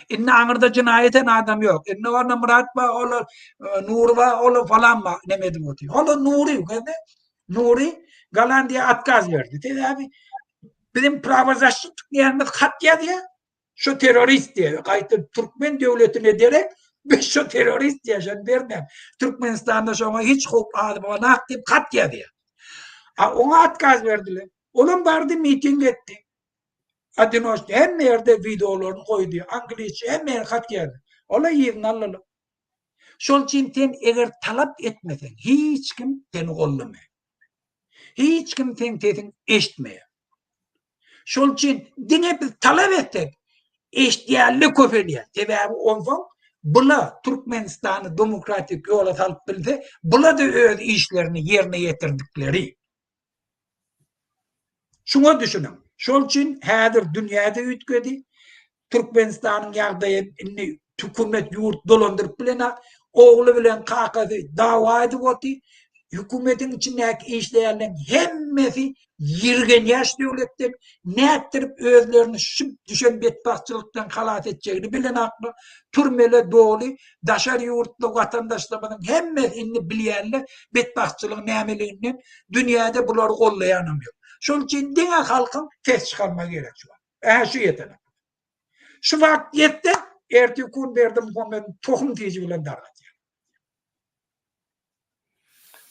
Indi aňyrda jenaýat eden adam ýok. Indi onda Myrat bar, ola e, Nury bar, ola falan bar, neme edip otyr. Ola Nury, gördü. Nury Gollandiýa otkaz berdi. Sebäbi bizim prawozaşitnik diýenimiz hat ýazýar. Şu terrorist diýe, gaýta türkmen döwletine derek biz şu terrorist diýe, şony bermän. Türkmenistanda şoňa hiç howp azmanak diýip hat ýazýar. A oňa otkaz berdiler. Olam bardy miting etdi. Odinoçny hemme ýerde wideolaryny goýdy, angliçe hemme ýere hat ýazdy. Ola yzyny aldylar. Şol üçin sen eger talap etmeseň, hiç kim seni gollamaýar. Hiç kim seň sesiňi eşitmeýär. Şol üçin diňe biz talap etsek, eşitýänler köpelýär. Sebäbi onsoň Bula Türkmenistany demokratik ýola salyp bilse, bula-da öz işlerini ýerine ýetirdikleri. Şuňa düşüniň. Şol üçin häzir dünýä-de üýtgedi. Türkmenistanyň ýagdaýy indi hökümet ýurt dolandyryp bilenak. Ogly bilen kakasy dawa edip otyr. Hökümetiň içindäki işleýänleň hemmesi ýirgenýäş döwletden nätdirip özlerini şu düşen betbagtçylykdan halas etjegini bilenaklar. Türmeler doly, daşary ýurtly watandaşlarymyzyň hemmesi indi bilýänler betbagtçylygyň nämeliginden, dünýäde bulary gollaýanam ýok. Şonuň üçin diňe halkyň ses çykarmagy gerek şu wagt. Ähä şu ýetenek. Şu wagt ýetse, ertir kun Berdimuhamediň tohum tiji bilen dargadýar.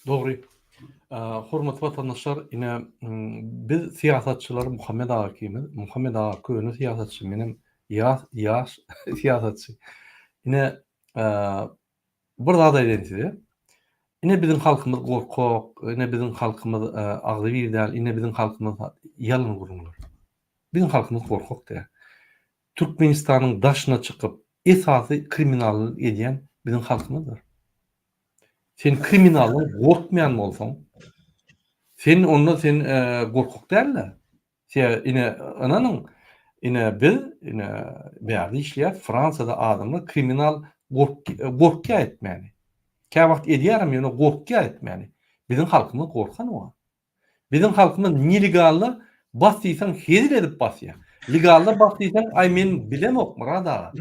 Dogry. Hormatly watandaşlar, ine biz syýasatçylar Muhammet aga ikimiz, Muhammet aga köne syýasatçy, menem ýas ýaş syýasatçy. Ine bir zat aýdaýyn size. Ine biziň halkymyz gorkak, ine biziň halkymyz agzybir däl, ine biziň halkymyz ýalan gürrüňler. Biziň halkymyz gorkak däl. Türkmenistanyň daşyna çykyp esasy kriminallyk edýän biziň halkymyzdyr. Sen kriminaldan gorkmaýan bolsaň, sen onda sen gorkak däl-de. Sebäbi ine ynanyň, ine biz ine bärde işleýäs, Fransiýada adamlar kriminal gorkýar etmäni. Käwagt edýärem ýöne gorkýar etmäni. Biziň halkymyz gorkanok. Biziň halkymyz nelegalda bas diýseň hezil edip basýar. Legalda bas diýseň aý men bilemok Myrat aga.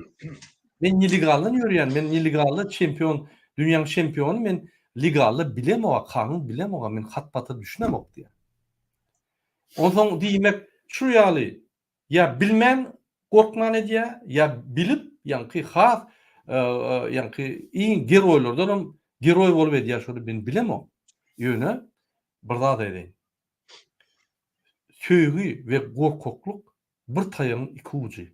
Men nelegaldan ýörýän, men nelegalda çempion, dünýäň çempiony men legalda bilemok, kanun bilemok, men hat-pata düşünemok diýýär. Onsoň diýmek şu ýaly Ýa bilmän gorkman edýär, ýa bilip, ýaňky has ýaňky iň geroýlardanam geroý bolup edýär şony men bilemok. Ýöne bir zat aýdaýyn. Söýgi we gorkaklyk bir taýagyň iki ujy.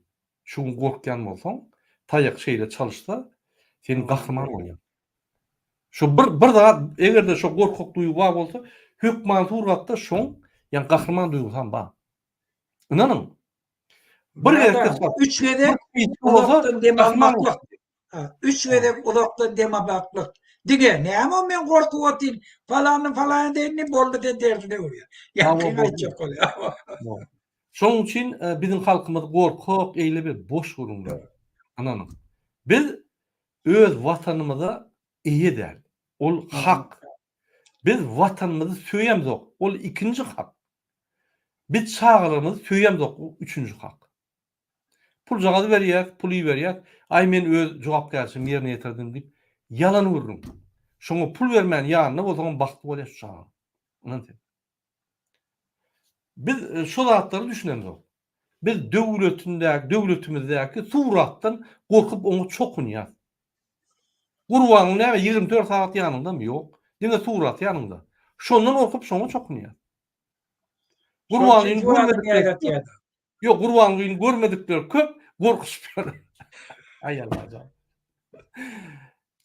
Şu gün gorkýan bolsaň, taýak şeýle çalyşsa, sen gahryman bolýaň. Şo bir bir zat eger-de şo gorkak duýgy bar bolsa, hökman suratda şoň ýa gahryman duýgusam bar. Ynanyň. Bir gezek üç gezek uzakdan dem almaklyk. Üç gezek uzakdan dem almaklyk. Diňe näme o men gorkup otyryn. Falany falan diýeni boldy sen derdine urýar. Ýaňky aýtjak bolýar. Şonuň üçin e, biziň halkymyz gorkak, eýle bir boş gürrüňler. Ynanyň. Biz öz watanymyza eýe däl. Ol hak. Biz watanymyzy söýemzok. Ol ikinji hak. Biz çagalarymyzy söýemzok bu üçünji hak. Puljagazy berýäs, pul iberýäs, aý men öz jogapkärçiligimi ýerine ýetirdim diýip, ýalan gürrüň. Şoňa pul bermän ýanynda bolsaňam bagtly bolýar şu çagaň. Ynan sen. Biz şo zatlara düşünemzok. Biz döwletindäki, döwletimizdäki suratdan gorkup oňa çokunýas. Gurbanyň näme 24 sagat ýanyňdamy? Ýok. Diňe suraty ýanyňda. Şondan gorkup şoňa çokunýas. Gurbangulyny görmedikler köp. Ýok, Gurbangulyny görmedikler köp, gorkuşyp ýör. Aý Allajan.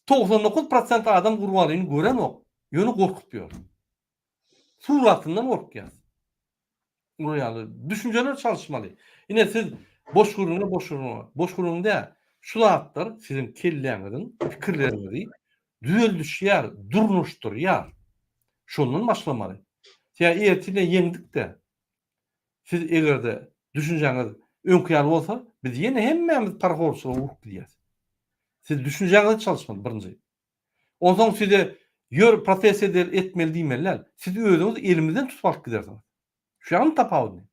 99% adam Gurbangulyny görenok, ýöne gorkup ýör. Suratyndan gorkýar. Munuň ýaly düşünjeler çalyşmaly. Ine siz boş gürrüňe boş gürrüňe, boş gürrüň däl. Şu zatlar siziň kelläňiziň pikirleriňizi düzeldişýär, durnuşdyrýar. Şondan başlamaly. Tä ertirine ýeňdik-de, siz eger-de düşünjäňiz öňki ýaly bolsa, biz ýene hemmämiz parahorçylyga urup gidýäs. Siz düşünjäňizi çalyşmaly birinji. Onsoň size ýör protest edeli etmeli diýmeli däl. Siz özüňiz elimizden tutup alyp gidersiňiz. Şu ýagyny tapawudyny.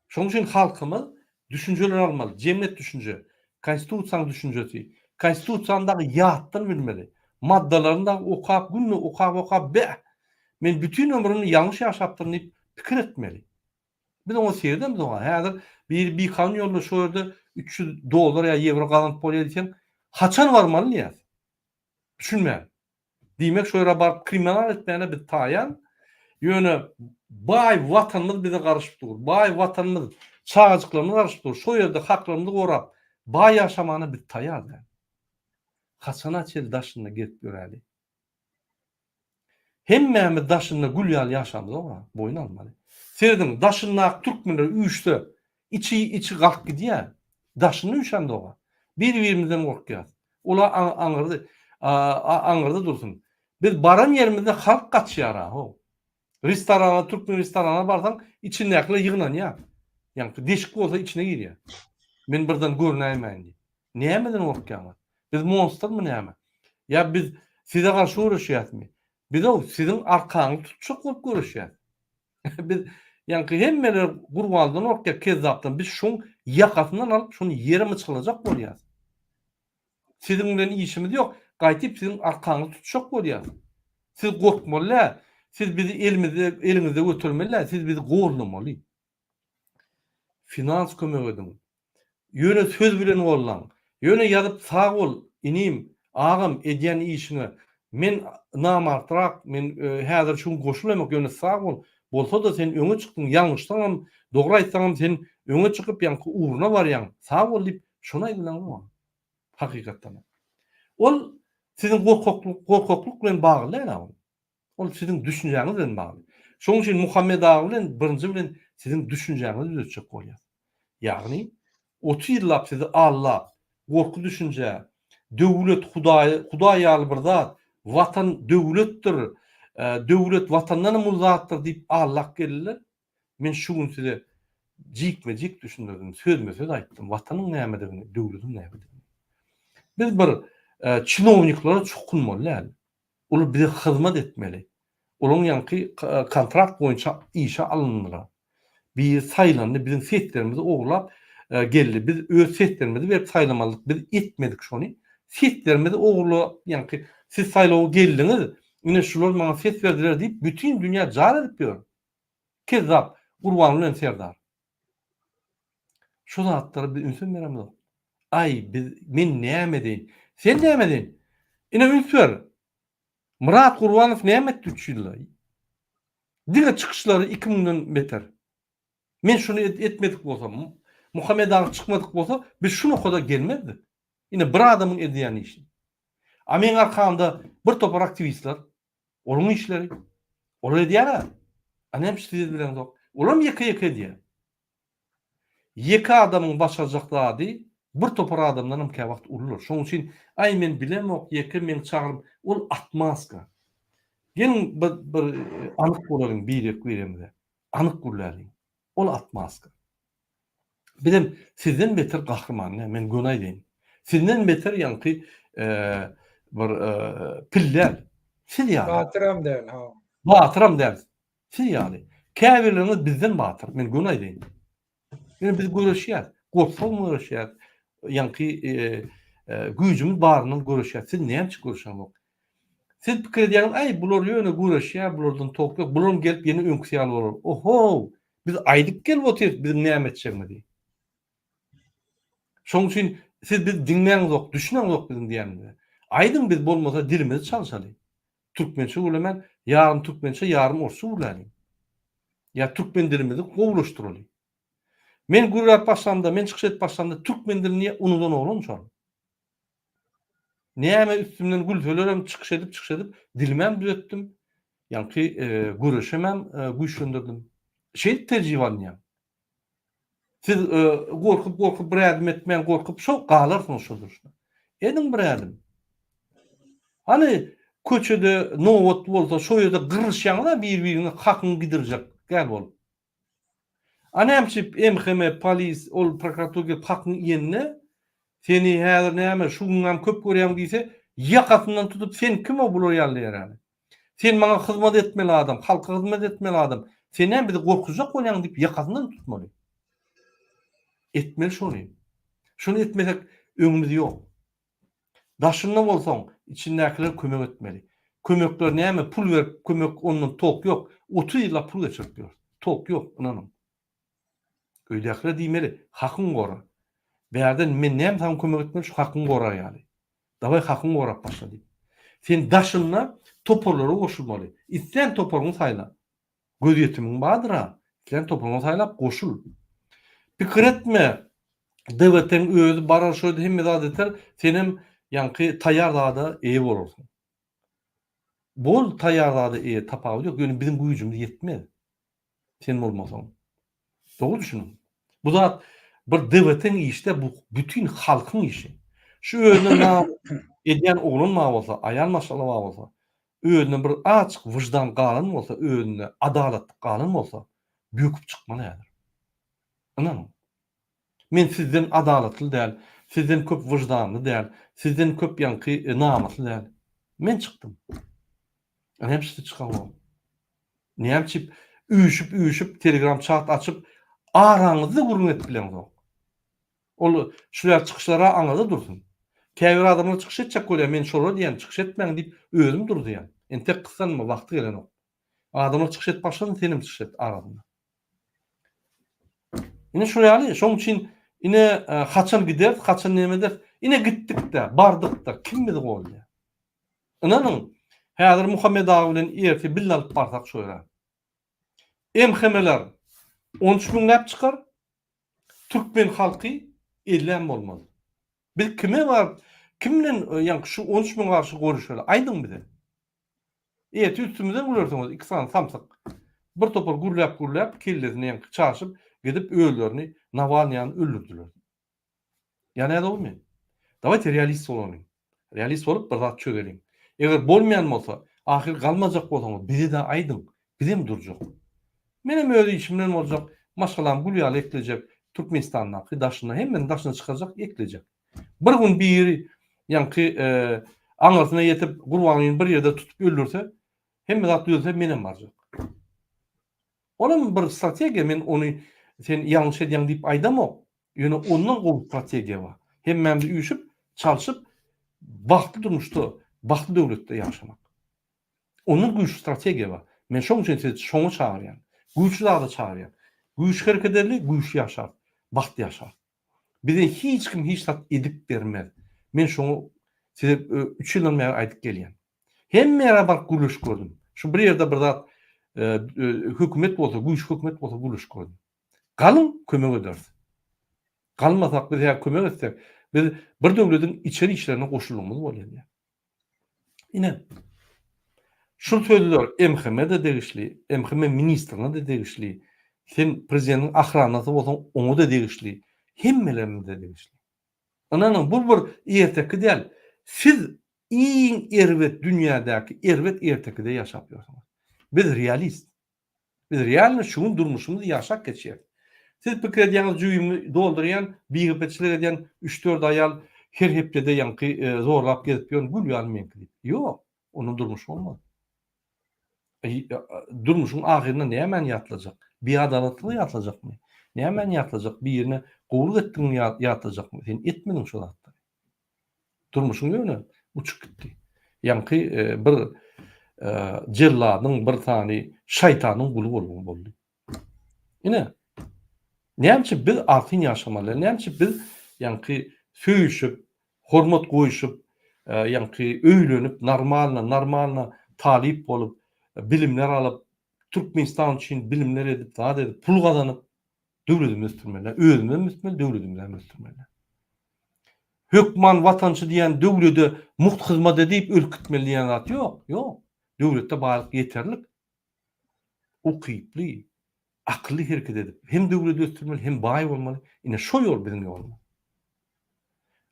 Şonuň üçin halkymyz düşünjeler almaly, jemgyýet düşünje, konstitusiýanyň düşünjesi, konstitusiýany dagy ýatdan bilmeli, maddalaryny dagy okap, günde okap-okap, beh, men bütin ömrümni ýalňyş ýaşapdyryn diýip pikir etmeli. Biz oňa seredemzok-a. Häzir biri bikanun ýolda şu ýerde 300 dollar ýa ýewro gazanyp bolýar diýseň, haçan barmaly diýýäs. Düşünmän. Diýmek şo ýere baryp kriminal etmäne biz taýan. Ýöne baý watanymyz bize garaşyp dur. Baý watanymyz, çagajyklarymyz garaşyp dur. Şo ýerde haklarymyzy gorap, baý ýaşamana biz taýar däl. Haçana çenli daşynda gezip ýöräli. Hemmämiz daşynda gül ýaly ýaşamyzok-a, boýun almaly. Serediň, daşyndaky türkmenler üýşse, içi içi galyp gidýär. Daşynda üýşemzok-a. Bir-birimizden gorkýas. Ola aňyrda aňyrda dursun. Biz baran ýerimizde halk gaçýar-a, how. Restorana, türkmen restorana barsaň, içindäkiler ýygnanýar. Ýaňky deşik bolsa içine girýär. Men birden görünäýmäýin diýip. Nämeden gorkýaňyz? Biz monstrmy näme? Ýa biz size garşy göreşýäsmi? Biz-ow siziň arkaňyzy tutjak bolup göreşýäs. Biz ýaňky hemmeler Gurbandan gorkýar, Kezzapdan. Biz şoň ýakasyndan alyp, şony ýere myçgylajak bolýas. Siziň bilen işimiz ýok. Gaýtyp siziň arkaňyzy tutjak bolýas. Siz gorkmaly däl. Siz bizi elimizde, eliňizde götermeli däl. Siz bizi gollamaly. Finans kömek ediň. Ýöne söz bilen gollaň. Ýöne ýazyp sag bol inim, agam edýän işiňe. Men namartrak, men häzir şu gün goşulamok ýöne sag bol. Bolsa-da sen öňe çykdyň, ýalňyşsaňam, dogry aýtsaňam sen öňe çykyp ýaňky ugruna barýaň. Sag bol diýip şony aýdylaňok. Hakykatdanam. Ol siziň gorkaklyk, gorkaklyk bilen bagly däl-ä ol. Ol siziň düşünjäňiz bilen bagly. Şonuň üçin Muhammet aga bilen birinji bilen siziň düşünjäňizi düzetjek bolýar. Ýagny 30 ýyllap sizi allap, gorky düşünje, döwlet hudaý, hudaý ýaly bir zat, watan döwletdir, döwlet watandanam uly zatdyr diýip allap geldiler. Men şu gün size jikme-jik düşündirdim, sözme-söz aýtdym, watanyň nämedigini, döwletiň nämedigini. Biz bir çinowniklere çokunmaly däl. Olar bize hyzmat etmeli. Olaryň ýaňky kontrakt boýunça işe alyndylar. Biri saýlandy, biziň seslerimizi ogurlap geldi. Biz öz seslerimizi berip saýlamalydyk. Biz etmedik şony. Seslerimizi ogurlap, ýaňky siz saýlawa geldiňiz, ine şular maňa ses berdiler diýip, bütin dünýä jar edip ýör. Kezzap, Gurbanguly bilen Serdar. Şu zatlara biz ünsem beremzok. Aý, biz, men näme edeýin? Sen näme edeýin? Ine üns ber. Myrat Gurbanow näme etdi üç ýylda? Diňe çykyşlary iki müňden beter. Men şuny etmedik bolsam, Muhammet aga çykmadyk bolsa, biz şu nokada gelmezdik. Ine bir adamyň edýän işi. A meň arkamda bir topar aktiwistler, Olaryň işleri. Olar edýär-ä. A näme üçin siz bileňzok? Olaram ýeke-ýeke edýär. Ýeke adamyň başarjak zady bir topar adamdanam käwagt uludyr. Şonuň üçin, aý men bilemok, ýeke meň çagrym, ol otmaska. Geliň bir bir anyk bolalyň birek-biremize. Anyk gürläliň. Ol otmaska. Bizem sizden beter gahryman däl, men göni aýdaýyn. Sizden beter ýaňky bir pil däl. Siz ýaly. Batyram däl, ha. Batyram däl. Siz ýaly. Käbirleriňiz bizden batyr, men göni aýdaýyn. Ýöne biz göreşýäs. Gorksagam göreşýäs. Ýaňky güýjümiz baryndan göreşýäs. Siz näme üçin göreşeňzok? Siz pikir edýäňiz, aý bular ýöne göreşýär, bulardan tok ýok, bularam gelip ýene öňküsi ýaly bolar. Ohow! Biz aýdyp gelip otyrys biziň näme etjegimizi. Şonuň üçin siz bizi diňläňzok, düşüneňzok biziň diýenimize. Aýdyň biz bolmasa dilimizi çalşaly. Türkmençe gürlemän, ýarym türkmençe, ýarym orsça gürläliň. Ýa türkmen dilimizi gowulaşdyraly. Men gürläp başlamda, men çykyş edip başlamda türkmen dilini unudan oglan şol. Näme üstümden gülselerem çykyş edip çykyş edip dilimem düzetdim. Ýaňky göreşemem güýçlendirdim. Şeýdip tejribe alynýar. Siz gorkup gorkup bir ädim etmän gorkup şo galarsyňyz şo durşuna. Ediň bir ädim. Hany köçede nobat bolsa şo ýerde gyrlyşýaňyz-a bir-biriňe hakyňy gidirjek gäl bolup. A näme üçin MHM, polis, ol prokuratura gelip hakyňy iýende, seni häzir näme şu günňäm köp görýäň diýse, ýakasyndan tutup sen kim o bular ýaly diýer ýaly. Sen maňa hyzmat etmeli adam, halka hyzmat etmeli adam. Sen näme bizi gorkuzjak bolýaň diýip ýakasyndan tutmaly. Etmeli şony. Şony etmesek öňümiz ýok. Daşynda bolsaň, içindäkilere kömek etmeli. Kömekler näme, pul berip kömek ondan tok ýok. 30 ýyllap pul geçirip ýörüs. Tok ýok, ynanyň. Öýdäkilere diýmeli, hakyňy gora. Bärden men näme saňa kömek etmeli şu hakyňy gorar ýaly. Dawaý hakyňy gorap başla diýip. Sen daşynda toparlara goşulmaly. Islän toparyňy saýla. Gözýetimiň bardyr-a. Islän toparyňy saýlap goşul. Pikir etme, DWT-iň özi barar şo ýerde hemme zat eter, senem ýaňky taýýar zada eýe bolarsyň. Bol taýýar zada eýe, tapawudy ýok, ýöne biziň güýjümiz ýetmez. Sen bolmasaň. Dogry düşüniň. Bu zat bir DWT-iň işi däl, bu bütin halkyň işi. Şu özüne namys edýän oglan bar bolsa, aýal maşgala bar bolsa, özüne bir azjyk wyždan galan bolsa, özünde adalatlyk galan bolsa, böküp çykmaly häzir. Ynanyň. Men sizden adalatly däl, sizden köp wyždanly däl, sizden köp ýaňky namysly däl. Men çykdym. Näme üçin siz çykaňok? Näme üçin üýşüp-üýşüp telegram çat açyp araňyzda gürrüň edip bileňzok? Ol şu ýaly çykyşlara aňyrda dursun. Käbir adamlar çykyş etjek bolýar, men şolara diýýän çykyş etmäň diýip özüm duruzýan. Entek gyssanma, wagty gelenok. Adamlar çykyş edip başlasyn, senem çykyş et arasynda. Ine şu ýaly, şoň üçin ine e, haçan gideris, haçan näme ederis? Ine gitdik-de, bardyk-da, kim bizi goldaýar? Ynanyň, häzir Muhammet aga bilen ertir bille alyp barsak şu ýere. MHM-ler 13 müňläp çykar, Türkmen halky ellän bolmaz. Biz kime baryp, kim bilen ýaňky şu 13 müň garşy görüşeli? Aýdyň bize. Eti üstümize gülersiňiz, iki sany samsyk. Bir topar gürläp-gürläp kellesini ýaňky çaşyp gidip özlerini Nawalnyýany öldürdiler. Ýa nädogrymy? Dawayte realist bolalyň. Realist bolup bir zat çözeliň. Eger bolmaýan bolsa, ahyr galmajak bolsaňyz bize-de aýdyň, bizem durjak. Menem öz işim bilen boljak, maşgalamy gül ýaly eklejek, Türkmenistandaky daşyna hemmesini daşyna çykarjak, eklejek. Bir gün biri ýaňky aňyrsyna ýetip Gurbangulyny bir ýerde tutup öldürse, hemme zat düzelse menem barjak. Olam bir strategiýa, men ony sen ýalňyş edýäň diýip aýdamok. Ýöne ondan gowy strategiýa bar. Hemmämiz üýşüp, çalşyp, bagtly durmuşda, bagtly döwletde ýaşamak. Ondan güýçli strategiýa bar. Men şoň üçin sizi şoňa çagyrýan. Güýçli zada çagyrýan. Güýçli hereket edeli, güýçli ýaşarys, bagtly ýaşarys. Bize hiç kim hiç zat edip bermez. Men şoňa size üç ýyldan bäri aýdyp gelýän. Hemme ýere baryp gürleşip gördüm. Şu bir ýerde bir zat hökümet bolsa, güýçli hökümet bolsa gürleşip gördüm. Galyň, kömek ederis. Galmasak biz hä kömek etsek, biz bir döwlediň içeri işlerine goşuldygymyz bolýar diýýär. Ine, şu sözler MHM-de degişli, MHM ministrine-de degişli, sen prezidentiň ahranasy bolsaň oňa-da degişli, hemmelerimize degişli. Ynanyň, bu bir erteki däl. Siz iň erbet dünýädäki erbet ertekide ýaşap ýörsüňiz. Biz realist. Biz realno şu gün durmuşymyzy ýaşap geçýäris. Siz pikir edýäňiz jübimi doldurýan, bigepeçilik edýän üç-dört aýal her hepdede ýaňky zorlap gezip ýörün gül ýaly meňki diýip. Ýok, onda durmuş bolmaz. Durmuşyň ahyrynda nämäni ýatlajak? Biadalatlygy ýatlajakmy? Nämäni ýatlajak? Birine gowulyk etdigiňi ýatlajakmy? Sen etmediň şo zatlary. Durmuşyň ýöne uçup gitdi. Ýaňky bir jelladyň, bir sany şaýtanyň guly bolduň boldy. Ine, näme üçin biz artyn ýaşamaly? Näme üçin biz ýaňky söýüşip, hormat goýuşyp, ýaňky öýlenip, normalno, normalno talyp bolup, bilimler alyp, Türkmenistan üçin bilimler edip, zat edip, pul gazanyp, Döwletimizi ösdürmeli. Özümizem ösmeli, döwletimizem ösdürmeli. Hökman watançy diýen döwlede mugt hyzmat edip ölüp gitmeli diýen zat ýok. Ýok. Döwletde baýlyk ýeterlik. Ukyply, akylly hereket edip hem döwleti ösdürmeli, hem baý bolmaly. Ine şo ýol biziň ýolumyz.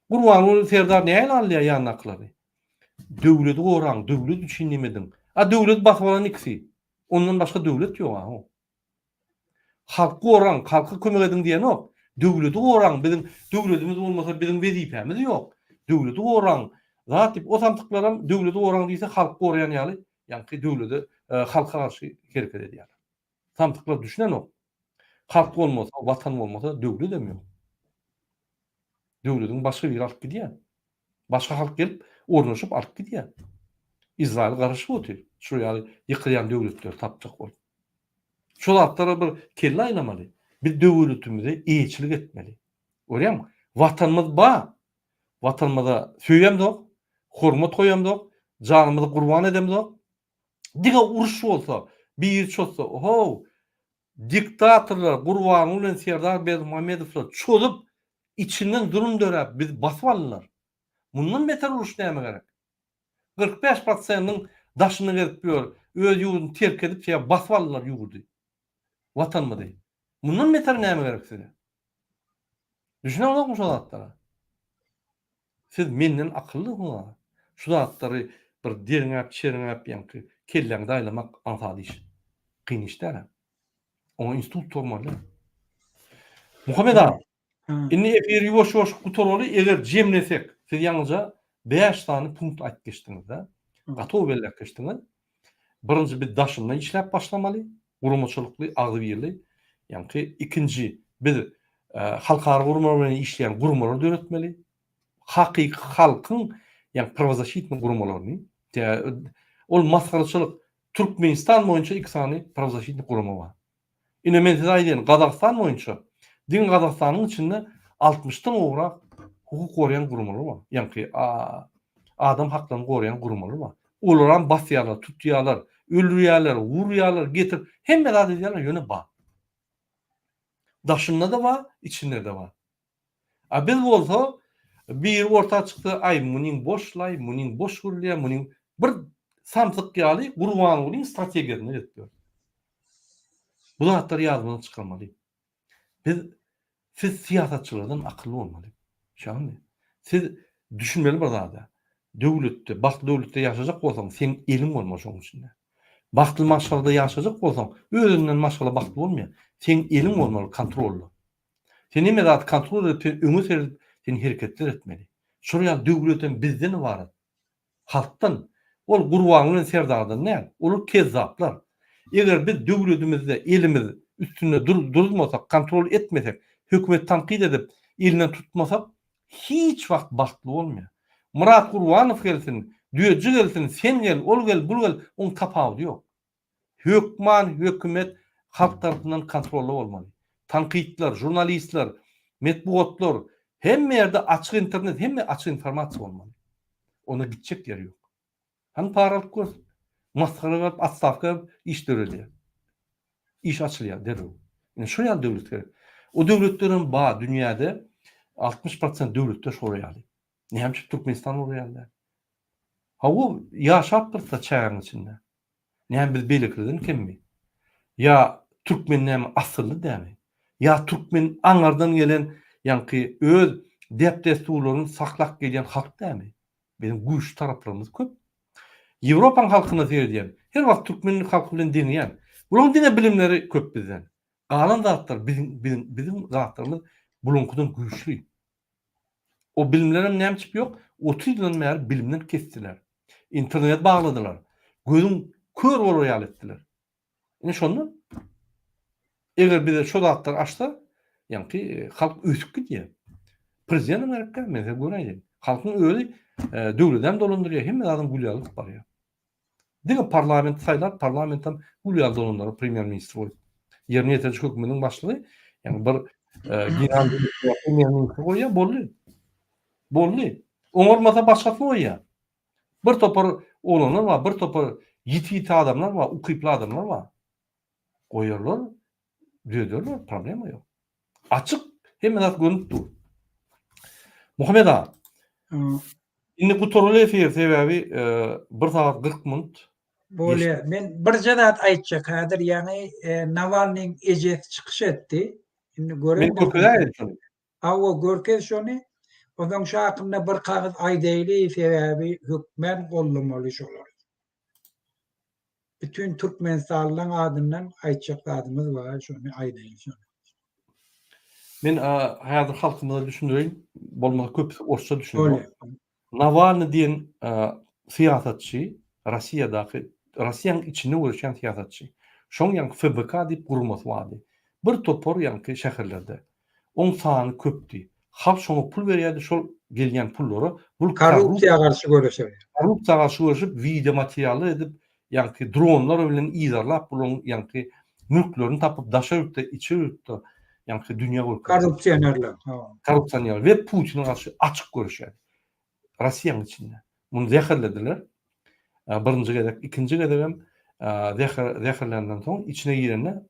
Gurbanguly Serdar nähili alýar ýanyndakylary? Döwleti goraň, döwlet üçin neme ediň. A döwleti basyp alan ikisi. Ondan başga döwlet ýok-a. Halky goraň, halka kömek ediň diýenok. Döwleti goraň, biziň döwletimiz bolmasa biziň wezipämiz ýok. Döwleti goraň, zat diýip, o samsyklaram döwleti goraň diýse halky goraýan ýaly, ýaňky döwlete, halka garşy hereket edýärler. Samsyklar düşünenok. Halk bolmasa, watan bolmasa döwledem ýok. Döwlediň başga biri alyp gidýär. Başga halk gelip, ornaşyp alyp gidýär. Izraýyl garaşyp otyr, şul ýaly ýykylýan döwletleri tapjak bolup. Şu zatlara bir kelle aýlamaly. Biz döwletimize eýeçilik etmeli. Görýäňmi? Watanymyz bar. Watanymyza söýemzok, hormat goýamzok, janymyzy gurban edemzok. Diňe uruş bolsa, biri çozsa, how, diktatorlar Gurbanguly bilen Serdar Berdimuhamedowlar çozup, içinden zulum döräp, bizi basyp aldylar. Mundan beter uruş näme gerek? 45 prosentiniň daşyny gezip ýör, öz ýurduny terk edip, şeýle basyp aldylar ýurdy, watanymyzy. Mundan beter näme gerek size? Düşüneňizokmy şo zatlara? Siz menden akyllysyňyz-a. Şu zatlary bir derňäp-çerňäp ýaňky kelläňde aýlamak aňsat iş. Kyn iş däl-ä. Oňa institut gurmaly däl. Muhammet aga, indi efiri ýuwaş-ýuwaş gutaraly, eger jemlesek, siz ýaňyja bäş sany punkt aýdyp geçdiňiz-de. Gaty gowy belläp geçdiňiz. Birinji biz daşynda işläp başlamaly, guramaçylykly, agzybirli. Ýaňky ikinji biz halkara guramalar bilen işleýän guramalar döretmeli. Hakyky halkyň ýa prawozaşitnyý guramalaryny. Ol masgaraçylyk Türkmenistan boýunça iki sany prawozaşitnyý gurama bar. Ine men size aýdaýyn, Gazagystan boýunça diňe Gazagystanyň içinde altmyşdan gowrak hukuk goraýan guramalar bar. Ýaňky adam haklaryny goraýan guramalar bar. Olaram basýarlar, tutýarlar, öldürýärler, urýarlar, getirip hemme zat edýärler, ýöne bar. Daşynda-da bar, içinde-de bar. A biz bolsa biri orta çyksa aý munyň boşlaý, munyň boş gürleýär, munyň bir samsyk ýaly Gurbangulyň strategiýasyny edip ýör. Bu zatlary ýadymyzdan çykarmaly. Biz siz syýasatçylardan akylly bolmaly. Şaňmy? Siz düşünmeli bir zada. Döwletde, bagtly döwletde ýaşajak bolsaň, seň eliň bolmaly şoň içinde. Bagtly maşgalada ýaşajak bolsaň, özünden maşgala bagtly bolmaýar. Seň eliň bolmaly kontrolda. Sen hemme zady kontrol edip, sen öňe seredip, sen hereketler etmeli. Şol ýaly döwlet hem bizden ybarat. Halkdan. Ol Gurbanguly bilen Serdardan däl. Olar kezzaplar. Eger biz döwledimizde elimiz üstünde dur durmasak, kontrol etmesek, hökümeti tankyt edip, elinden tutmasak, hiç wagt bagtly bolmaýar. Myrat Gurbanow gelsin, Düýeji gelsin, sen gel, ol gel, bul gel, oň tapawudy ýok. Hökman hökümet halk tarapyndan kontrolda bolmaly. Tankytlar, žurnalistler, metbugatlar, hemme ýerde açyk internet, hemme açyk informasiýa bolmaly. Onda gitjek ýeri ýok. Hany para alyp görsün. Masgara galyp otstawka berip iş döredýär. Iş açylýar derrew. Ine şo ýaly döwlet gerek. O döwletlerem bar dünýäde 60 prosent döwletler şolar ýaly. Näme üçin Türkmenistan olar ýaly däl? Hawa, ýaşapdyrys-da çägiň içinde. Näme biz beýlekilerden kemmi? Ýa türkmen näme asylly dämi? Ýa türkmen aňardan gelen ýaňky öz däp-dessurlaryny saklap gelýän halk dämi? Biziň güýçli taraplarymyz köp. Ýewropaň halkyna seredýän, her wagt türkmen halky bilen deňeýän. Bularyň diňe bilimleri köp bizden. Galan zatlar biziň biziň biziň zatlarymyz bulaňkydan güýçli. O bilimlerem näme üçin ýok? 30 ýyldan bäri bilimden kesdiler. Internet bagladylar. Gözüň kör bolar ýaly etdiler. Ine şonda eger bize şo zatlar açsa, ýaňky e, halk ösüp gidýär. Prezidentim gerek däl, men size göni aýdaýyn. Halkyň özi e, döwledem dolandyrýar, hemme zadyň gül ýaly alyp barýar. Diňe parlamenti saýlap, parlamentem gül ýaly dolandyrar premýer-ministr goýup. Ýerine ýetiriji hökümetiň başlygy, ýagny bir e, general premýer-ministr goýýar, boldy. Boldy. Oňarmasa başgasyny goýýar. Bir topar oglanlar bar, bir topar ýiti-ýiti adamlar bar, ukyply adamlar bar. Goýarlar, düzederler, problema ýok. Açyk, hemme zat görnüp dur. Muhammet aga. Indi gutaraly efir sebäbi e, 1 sagat 40 minut. Bolýar. Men birje zat aýtjak häzir, ýaňy e, Nawalnyň ejesi çykyş etdi. Indi gören. Men görkezäýin şony. Hawa, görkez şony. Onsoň şu hakynda bir kagyz aýdaýly, sebäbi hökmän gollamaly şolary. Bütin türkmenistanlylaň adyndan aýtjak zadymyz bar, şony aýdaýly şony. Men häzir halkymyza düşündireýin, bolmasa köpüsi orsça düşünenok. Nawalny diýen syýasatçy Rossiýadaky Rossiýanyň içinde göreşýän syýasatçy. Şoň ýaňky FBK diýip gurmasy bardy. Bir topar ýaňky şäherlerde. Oň sany köpdi. Halk şoňa pul berýärdi, şol gelýän pullara bul korrupsiýa garşy göreşer. Korrupsiýa garşy göreşip wideo materiallar edip ýaňky dronlar bilen yzarlap bularyň ýaňky mülklerini tapyp daşary ýurtda içeri ýurtda ýaňky dünýä görkezdi. Korrupsionerler. Korrupsionerler we Putine garşy açyk göreşýär. Rossiýanyň içinde. Muny zäherlediler. Birinji gezek, ikinji gezegem zäher zäherländen soň içine girende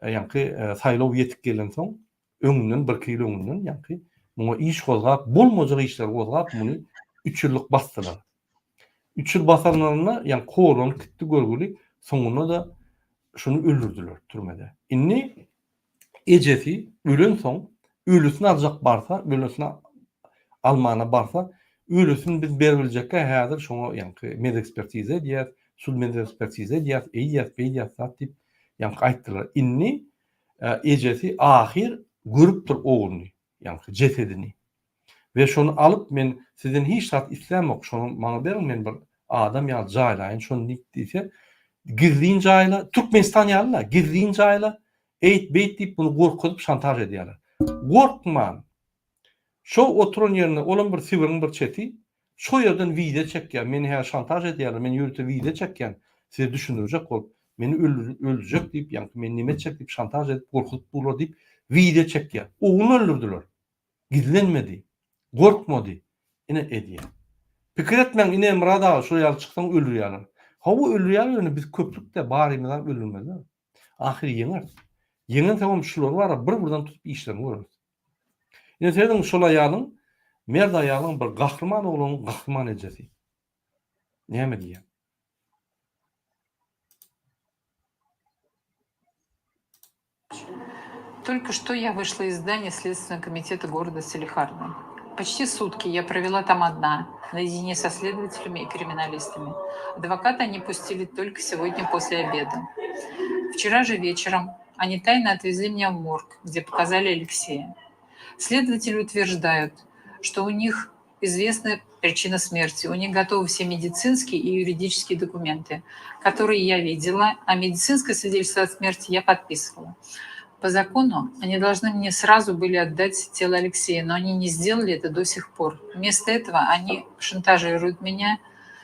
ýaňky saýlaw ýetip gelensoň öňünden birki ýyl öňünden ýaňky muňa iş gozgap bolmajak işleri gozgap muny üç ýyllyk basdylar. Üç ýyl basanlarynda ýaňky horlanyp gitdi görgüli soňunda-da şuny öldürdiler türmede. Indi ejesi ölensoň ölüsini aljak barsa, ölüsini almana barsa. Ölüsini biz beribiljekkä häzir şoňa ýaňky medekspertiza edýäs, sudmedekspertiza edýäs, eýdýäs, beýdýäs zat diýip ýaňky aýtdylar. Indi ejesi ahyr görüpdir ogluny, ýaňky jesedini. We şony alyp men sizden hiç zat islämok, şony maňa beriň men bir adam ýaly jaýlaýyn şony diýip diýse, gizlin jaýla, Türkmenistan ýaly-la, gizlin jaýla, eýt beýt diýip muny gorkuzyp şantaž edýärler. Gorkman Şo oturan ýerinde, olam bir Sibiriň bir çeti, şo ýerden wideo çekýär, meni häzir şantaž edýärler, men ýörite wideo çekýän, size düşündirjek bolup, meni öldürjek diýip, ýaňky meni neme etjek diýip şantaž edip gorkuzyp durlar diýip wideo çekýär. Ogluny öldürdiler. Gizlenmedi. Gorkmady. Ine edýär. Pikir etmäň ine Myrat aga şo ýaly çyksaň öldürýärler. Hawa öldürýärler ýöne biz köplükde barymyzam öldürmezler. Ahyry ýeňeris. Ýeňensoňam şulary bara bir-birden tutup işlerini göreris. Ine serediň şol aýalyň, merd aýalyň bir gahryman oglanyň gahryman ejesi. Näme diýýär? Только что я вышла из здания Следственного комитета города Салехарда. Почти сутки я провела там одна, наедине со следователями и криминалистами. Адвоката они пустили только сегодня после обеда. Вчера же вечером они тайно отвезли меня в морг, где показали Алексея. Следователи утверждают, что у них известна причина смерти, у них готовы все медицинские и юридические документы, которые я видела, а медицинское свидетельство о смерти я подписывала. По закону они должны мне сразу были отдать тело Алексея, но они не сделали это до сих пор. Вместо этого они шантажируют меня,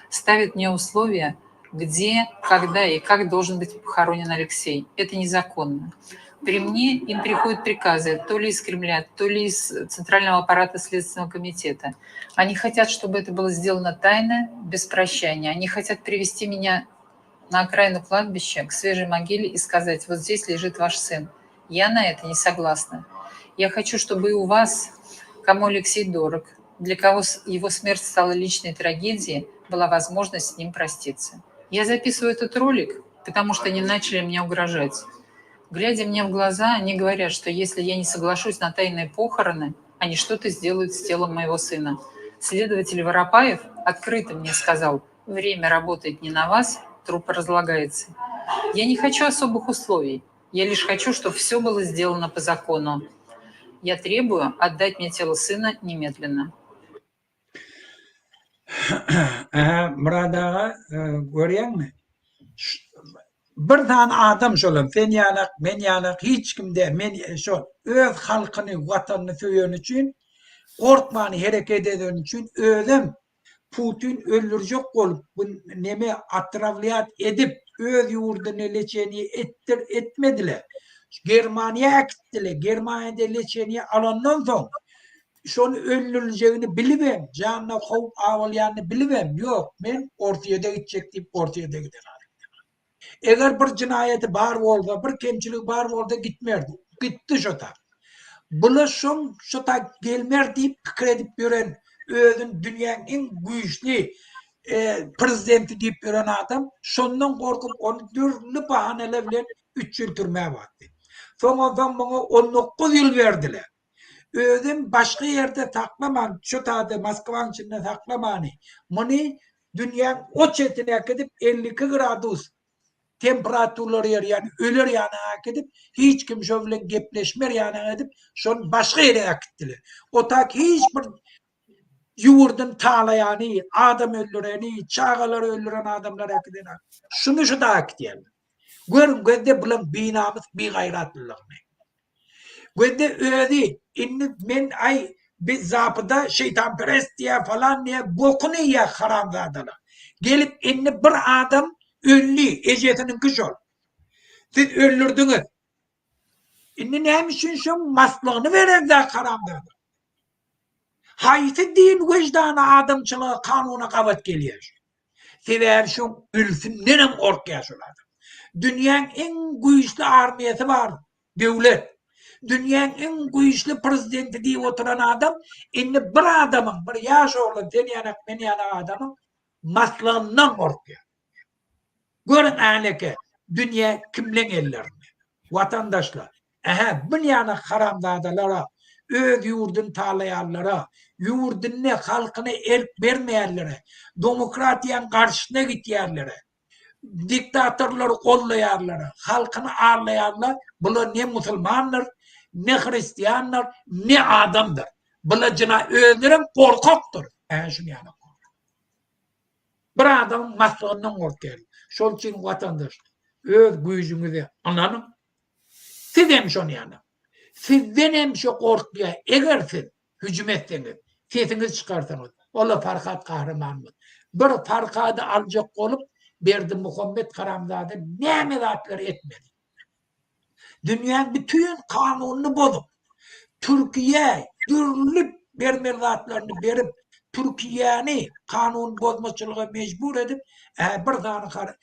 ставят мне условия, где, когда и как должен быть похоронен Алексей. Это незаконно. При мне им приходят приказы то ли из Кремля, то ли из Центрального аппарата Следственного комитета. Они хотят, чтобы это было сделано тайно, без прощания. Они хотят привести меня на окраину кладбища, к свежей могиле и сказать, вот здесь лежит ваш сын. Я на это не согласна. Я хочу, чтобы и у вас, кому Алексей дорог, для кого его смерть стала личной трагедией, была возможность с ним проститься. Я записываю этот ролик, потому что они начали мне угрожать. Глядя мне в глаза, они говорят, что если я не соглашусь на тайные похороны, они что-то сделают с телом моего сына. Следователь Воропаев открыто мне сказал, время работает не на вас, труп разлагается. Я не хочу особых условий. Я лишь хочу, чтобы все было сделано по закону. Я требую отдать мне тело сына немедленно. Ähä, Myrat aga, görýäňmi? Bir sany adam şolam, sen ýalak, men ýalak, hiç kim däl, men şol öz halkyny, watanyny söýeni üçin, gorkman hereket edeni üçin özem Putin öldürjek bolup bu neme otrawlýat edip öz ýurduny leçeniýe etdir etmediler. Germaniýa äkitdiler. Germaniýada leçeniýe alandan soň şony öldüriljegini bilibem, janyna howp abalýanyny bilibem ýok men Orsýede gitjek diýip Orsýede giden adam. Eger bir jynaýaty bar bolsa, bir kemçiligi bar bolsa gitmerdi. Gitdi şo tak. Bula şoň şo tak gelmer diýip pikir edip ýören, özüni dünýäň iň güýçli prezidenti diýip ýören adam şondan gorkup ony dürli bahaneler bilen üç ýyl türmä batdy. Soň onsoň muňa 19 ýyl berdiler. Özem başga ýerde saklaman, şo taýda Moskwaň içinde saklamany, muny dünýäň o çetine äkidip 52 gradus temperaturlar ýer, ýagny öler ýanyna äkidip, hiç kim şo bilen gepleşmer ýanyna edip, şony başga ýere äkitdiler. O tak hiç bir ýurduny talaýany, adam öldüreni, çagalary öldüren adamlary äkiden. Şuny şu da äkidýärler. Görüň gözde bulaň binamys bigaýratlylygyny. Gözde özi indi men aý biz zapyda şeýtanperest diýýär falan diýýär bokuny iýýär haramzadalar. Gelip indi bir adam öldi ejesiniňki şol. Siz öldürdiňiz. Indi näme üçin şoň maslygyny bererdi haramzada. Haýsy din wejdana adamçylyga kanuna gabat gelýär şu. Sebäbi şoň ölsündenem gorkýar şol adam. Dünýäň iň güýçli armiýasy bar döwlet. Dünýäň iň güýçli prezidenti diýip oturan adam indi bir adamyň, bir ýaş oglan sen ýanak men ýanak adamyň maslygyndan gorkýar. Görüň äneke dünýä kimleň ellerinde. Watandaşlar, ähä, bu ýanak haramzadalara, öz ýurduny talaýanlara, ýurdunda halkyna erk bermeýänlere, demokratiýaň garşysyna gitýänlere, diktatorlary gollaýanlara, halkyny aldaýanlar bular ne musulmandyr, ne hristiandyr, ne adamdyr. Bular jyna özlerem gorkakdyr. Ä şuny ýaly. Bir adamyň maslygyndan gorkýarlar. Şol üçin watandaşlar, öz güýjüňize ynanyň. Siz hem şony ýaly. Sizden hem şo gorkýar. Eger siz hüjüm etseňiz, sesiňizi çykarsaňyz, ol-a Farhat gahrymanymyz. Bir Farhady aljak bolup Berdimuhammet haramzada näme zatlar etmedi. Dünýäň bütin kanunyny bozup, Türkiýä dürli bermeli zatlaryny berip, Türkiýäni kanun bozmaçylyga mejbur edip, bir sany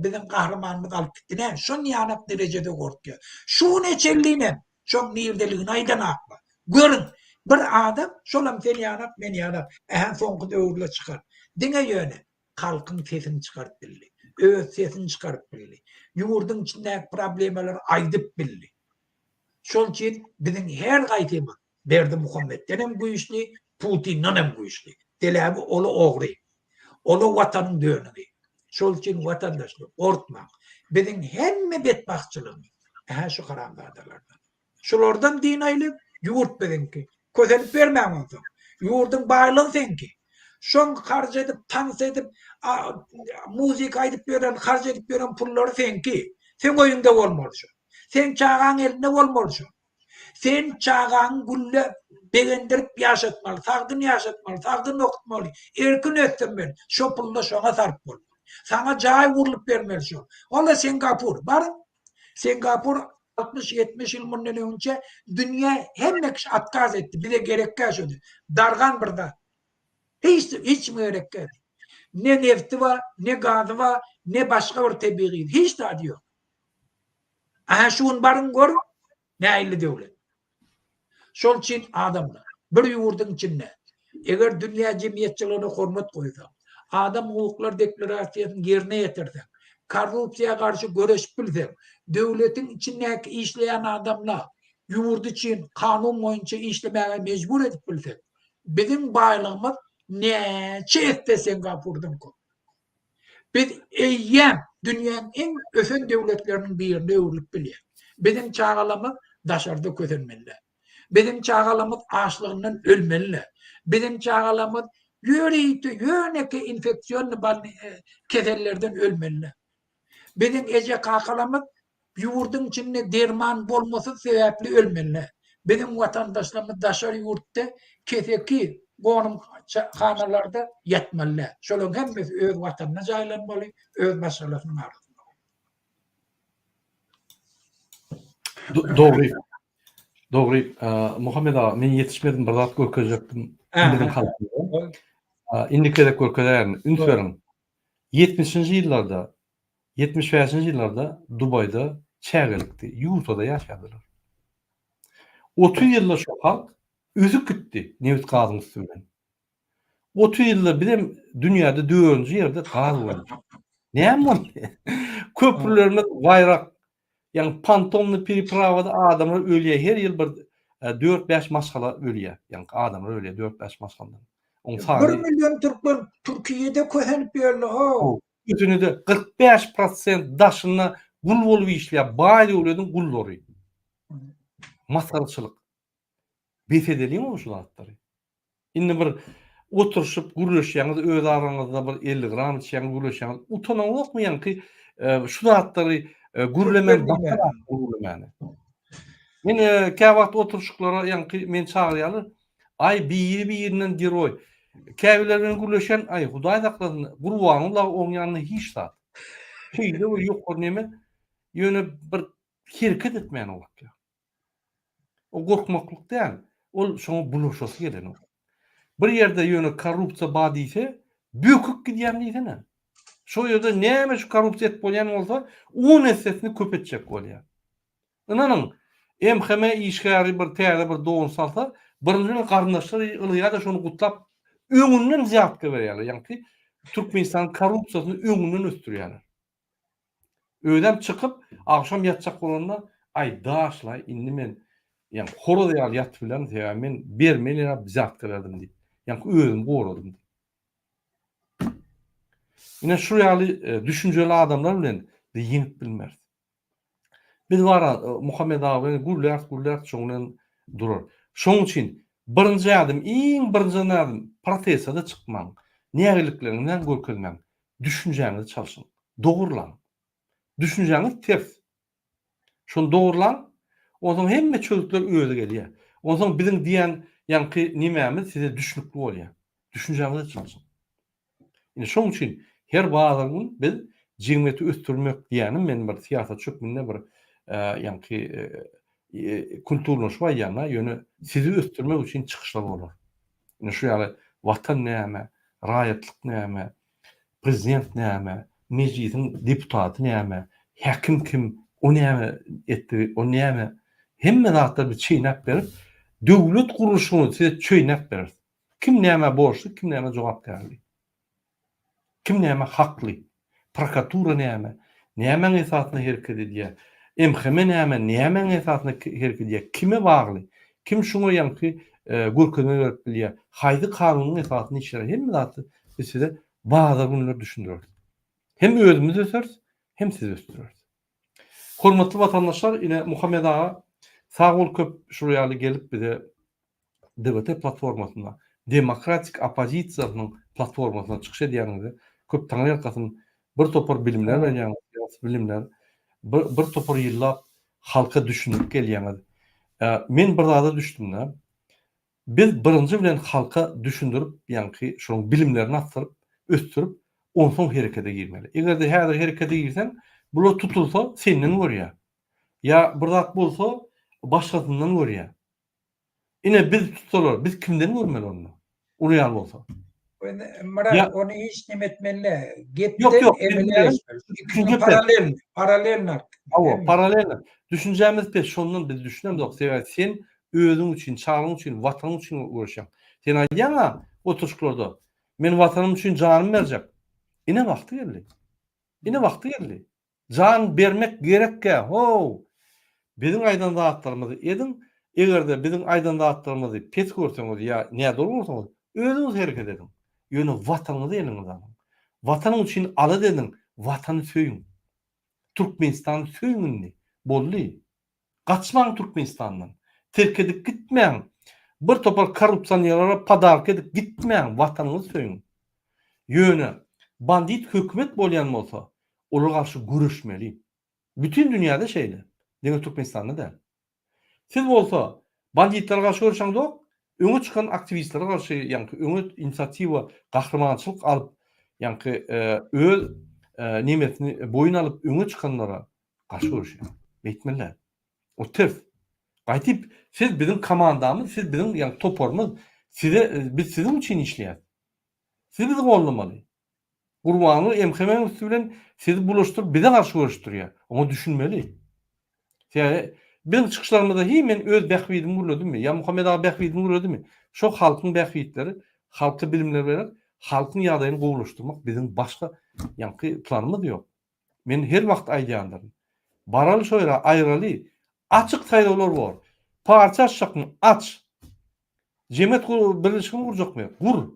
biziň gahrymanymyz alyp gitdi. Näme, şon ýanak derejede gorkýar. Şu güne çenlinem şoň nirdeligini aýdanaklar. Görüň, bir adam, şolam sen ýanak, men ýanak, ähä soňky döwürde çykar. Diňe ýöne halkyň sesini çykaryp bildi. Öz sesini çykaryp bildi. Ýurduň içindäki problemalary aýdyp bildi. Şol üçin biziň her gaýsymyz Berdimuhametden hem güýçli, Putinden hem güýçli. Sebäbi ol ogry. Ol watanyň dönügi. Şol üçin watandaşlar gorkmaň. Biziň hemme betbagtçylygymyz ähä şu haramzadalardan. Şulardan dynaýly, ýurt biziňki. Kösenip bermäň onsoň. Ýurduň baýlygy seňki. Şoň harç edip, tans edip, muzyka aýdyp ýören, harç edip ýören pullary seňki. Seň öýüňde bolmaly şo. Seň çagaň elinde bolmaly şo. Sen çagaňy gülle begendirip ýaşatmaly, sagdyn ýaşatmaly, sagdyn okutmaly, erkin ösdürmeli. Şo pulda şoňa sarp bolmaly. Saňa jaý gurlup bermeli şo. Ol-a Singapur. Baryň, Singapur 60-70 ýyl mundan öňçe dünýä hemme kişi otkaz etdi. Bize gerekkä şo diýip. Dargan bir zat. Hiç hiç kime gerekkä. Ne nefti bar, ne gazy bar, ne başga bir tebigy, hiç zady ýok. Aha şu gün baryň görüň, nähili döwlet. Şol üçin adamlar, bir ýurduň içinde eger dünýä jemgyýetçiligine hormat goýsaň, adam hukuklary deklarasiýasyny ýerine ýetirseň, korrupsiýa garşy göreşip bilseň, döwletiň içindäki işleýän adamlar ýurdy üçin kanun boýunça işlemäge mejbur edip bilseň, biziň baýlygymyz näçe esse Singapurdan köp. Biz eýýäm dünýäň iň ösen döwletleriniň birine öwrülip bilýäs. Biziň çagalarymyz daşarda kösenmeli. Biziň çagalarymyz açlygyndan ölmeli. Biziň çagalarymyz ýörite ýönekeý infeksionnyý kesellerden ölmeli. Biziň eje-kakalarymyz Ýurduň içinde derman bolmasy sebäpli ölmeli. Biziň watandaşlarymyz daşary ýurtda keseki gonamhanalarda ýatmaly däl. Şolaryň hemmesi öz watanynda jaýlanmaly, öz maşgalasynyň arasynda. Dogry. Dogry. Muhammet aga, men ýetişmedim, bir zat görkezjekdim. Biziň halkymyza. Indiki gezek görkezäýerin. Üns beriň. Ýetmişinji ýyllarda 75-nji ýyllarda Dubaýda çägelikdi, ýurtada ýaşaýardylar. 30 ýylda şo halk ösüp gitdi nebit-gazyň üsti bilen. 30 ýylda bizem dünýäde dördünji ýerde gaz boýunça. Näme boldy? Köprülerimiz baýrak, ýagny pantomny perepravada adamlar ölýär, her ýyl bir dört-bäş maşgala ölýär, ýagny adamlar ölýär dört-bäş maşgaladan. Oň sany Bir million türkmen Türkiýede kösenip ýörler how. Üstüne-de 45 prosent daşynda gul bolup işleýär, baý döwlediň gullary. Masgaraçylyk. Bes edeliň şu zatlary. Indi bir oturyşyp gürleşýäňiz öz araňyzda bir 50 gram içýäňiz gürleşýäňiz. Utanaňyzokmy ýaňky e, şu zatlary e, gürlemän başga zatlary gürlemäne. Men e, käwagt oturyşyklara ýaňky meni çagyrýarlar. Aý biri birinden geroý. Käbirleri bilen gürleşen aý hudaý saklasyn Gurbanguly dagy oň ýanynda hiç zat. Şeýle bir ýokary neme ýöne bir hereket etmäne gorkýar. O gorkmaklyk däl. Ol şoňa bulaşasy gelenok. Bir ýerde ýöne korrupsiýa bar diýse böküp gidýän diýsene. Şo ýerde näme şu korrupsiýa edip bolýan bolsa on essesini köp etjek bolýar. Ynanyň, MHM işgäri bir täze bir don salsa, birinji bilen garyndaşlary ylgaýar-da şony gutlap, öňünden wzýatka berýärler. Ýaňky Türkmenistanyň korrupsiýasyny öňünden ösdürýärler. Özem çykyp, agşam ýatjak bolanda, aý daşlaý, indi men ýaňky horaz ýaly ýatyp bilerin, sebäbi men bermeli ýaly wzýatka berdim diýip. Ýaňky özümi goradym diýip. Ine şu ýaly düşünjeli adamlar bilen biz ýeňip bilmeris. Biz bara Muhammet aga bilen gürläris, gürläris, şoň bilen durar. Şoň üçin birinji ädim, iň birinji ädim protesta-da çykmaň. Nägillikleriňizi görkezmäň. Düşünjäňizi çalşyň. Dogurlaň. Düşünjäňiz ters. Şony dogurlaň. Onsoň hemme çözgütler özi gelýär. Onsoň biziň diýen ýaňky nimämiz size düşnükli bolýar. Düşünjäňizi çalşyň. Indi şoň üçin her bazar gün biz jemgyýeti ösdürmek diýýänim men bir syýasatçy hökmünde bir ýaňky kulturlaşyp aýdýan-da, ýöne sizi ösdürmek üçin çykyşlar bolar. Indi şu ýaly Watan näme, raýatlyk näme, prezident näme, mejlisiň deputaty näme, häkim kim, o näme etdi, o näme, hemme zatlary biz çeýnäp berip, döwlet gurluşygyny size çeýnäp bereris. Kim nämä borçly, kim nämä jogapkärli? Kim nämä hakly? Prokuratura näme? Nämäň esasynda hereket edýär? MHM näme? Nämäň esasynda hereket edýär? Kime bagly? Kim şuňa ýaňky görkezme berip bilýär? Haýsy kanunyň esasynda işleýär? Hemme zatdy biz size bazar günleri düşündireris. Hem özümiz öseris, hem sizi ösdüreris. Hormatly watandaşlar, ine Muhammet aga sag bol köp şul ýaly gelip bize DWT platformasynda demokratik oppozisiýasynyň platformasynda çykyş edýäniňize köp taňryýalkasyn. Bir topar bilimler berýäňiz, syýasy bilimler. Bir, bir topar ýyllap halka düşündirip gelýäňiz. Men bir zada düşdüm-de. Biz birinji bilen halka düşündirip, ýaňky şonuň bilimlerini artdyryp, ösdürip, onsoň herekete girmeli. Eger-de häzir herekete girseň, bular tutulsa senden görýär. Ýa bir zat bolsa başgasyndan görýär. Ine biz tutsalar, biz kimden görmeli onda? Uly ýaly bolsa. Myrat, ony hiç neme etmeli däl. Gepden emele geçmeli. Paralel, paralel. Hawa, paralel. Düşünjämiz pes, şondan biz düşünemzok. Sebäbi sen özüň üçin, çagaň üçin, watanyň üçin göreşýäň. Sen aýdýaň-a oturyşyklarda, men watanym üçin janymy berjek. Ine wagty geldi. Ine wagty geldi. Jan bermek gerekkä how! Biziň aýdan zatlarymyzy ediň, eger-de biziň aýdan zatlarymyzy pes görseňiz ýa nädogry görseňiz, özüňiz hereket ediň. Ýöne Watanyňyzy eliňize alyň. Watanyň üçin alada ediň, Watany söýüň. Türkmenistany söýüň indi. Boldy. Gaçmaň Türkmenistandan. Terk edip gitmäň. Bir topar korrupsionerlere podarka edip gitmäň, Watanyňyzy söýüň. Ýöne bandit hökümet bolýan bolsa, olara garşy göreşmeli. Bütin dünýäde şeýle. Diňe Türkmenistanda däl. Siz bolsa banditlere garşy göreşeňzok, öňe çykan aktiwistlere garşy, ýaňky öňe inisiatiwa, gahrymançylyk alyp, ýaňky öz nemesini boýun alyp öňe çykanlara garşy göreşýär. Beýtmeli däl. O ters. Gaýtyp siz biziň komandamyz, siz biziň ýaňky toparymyz, size biz siziň üçin işleýäs. Siz bizi goldamaly. Gurbanguly MHM-niň üsti bilen sizi bulaşdyryp bize garşy göreşdirýär. Oňa düşünmeli. Sebäbi biziň çykyşlarymyzda hiý men öz bähbidimi gürledimmi ýa Muhammet aga bähbidini gürledimi? Şo halkyň bähbitleri, halka bilimler bermek, halkyň ýagdaýyny gowulaşdyrmak biziň başga ýaňky planymyz ýok. Men her wagt aýdýandyryn. Baraly şo ýere aýraly. Açyk saýlawlar bor. Partiýa açjakmy? Aç. Jemgyýet birleşigini gurjakmy? Gur.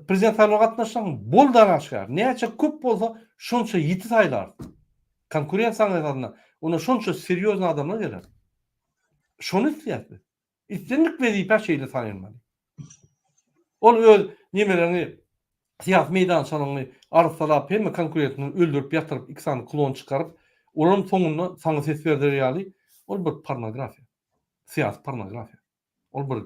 Prezident saýlawyna gatnaşsaň, bol dalaşgär. Näçe köp bolsa, şonça ýiti saýlarys. Konkurensiýanyň esasynda onda şonça serýoznyý adamlar geler. Şony isleýäris biz. Islendik wezipä şeýle saýlanmaly. Ol öz nemeleriňi, syýasy meýdançalaryňy arassalap, hemme konkurentini öldürip ýatyryp, iki sany klon çykaryp, olaryň soňunda saňa ses berder ýaly, ol bir pornografiýa. Syýasy pornografiýa. Ol bir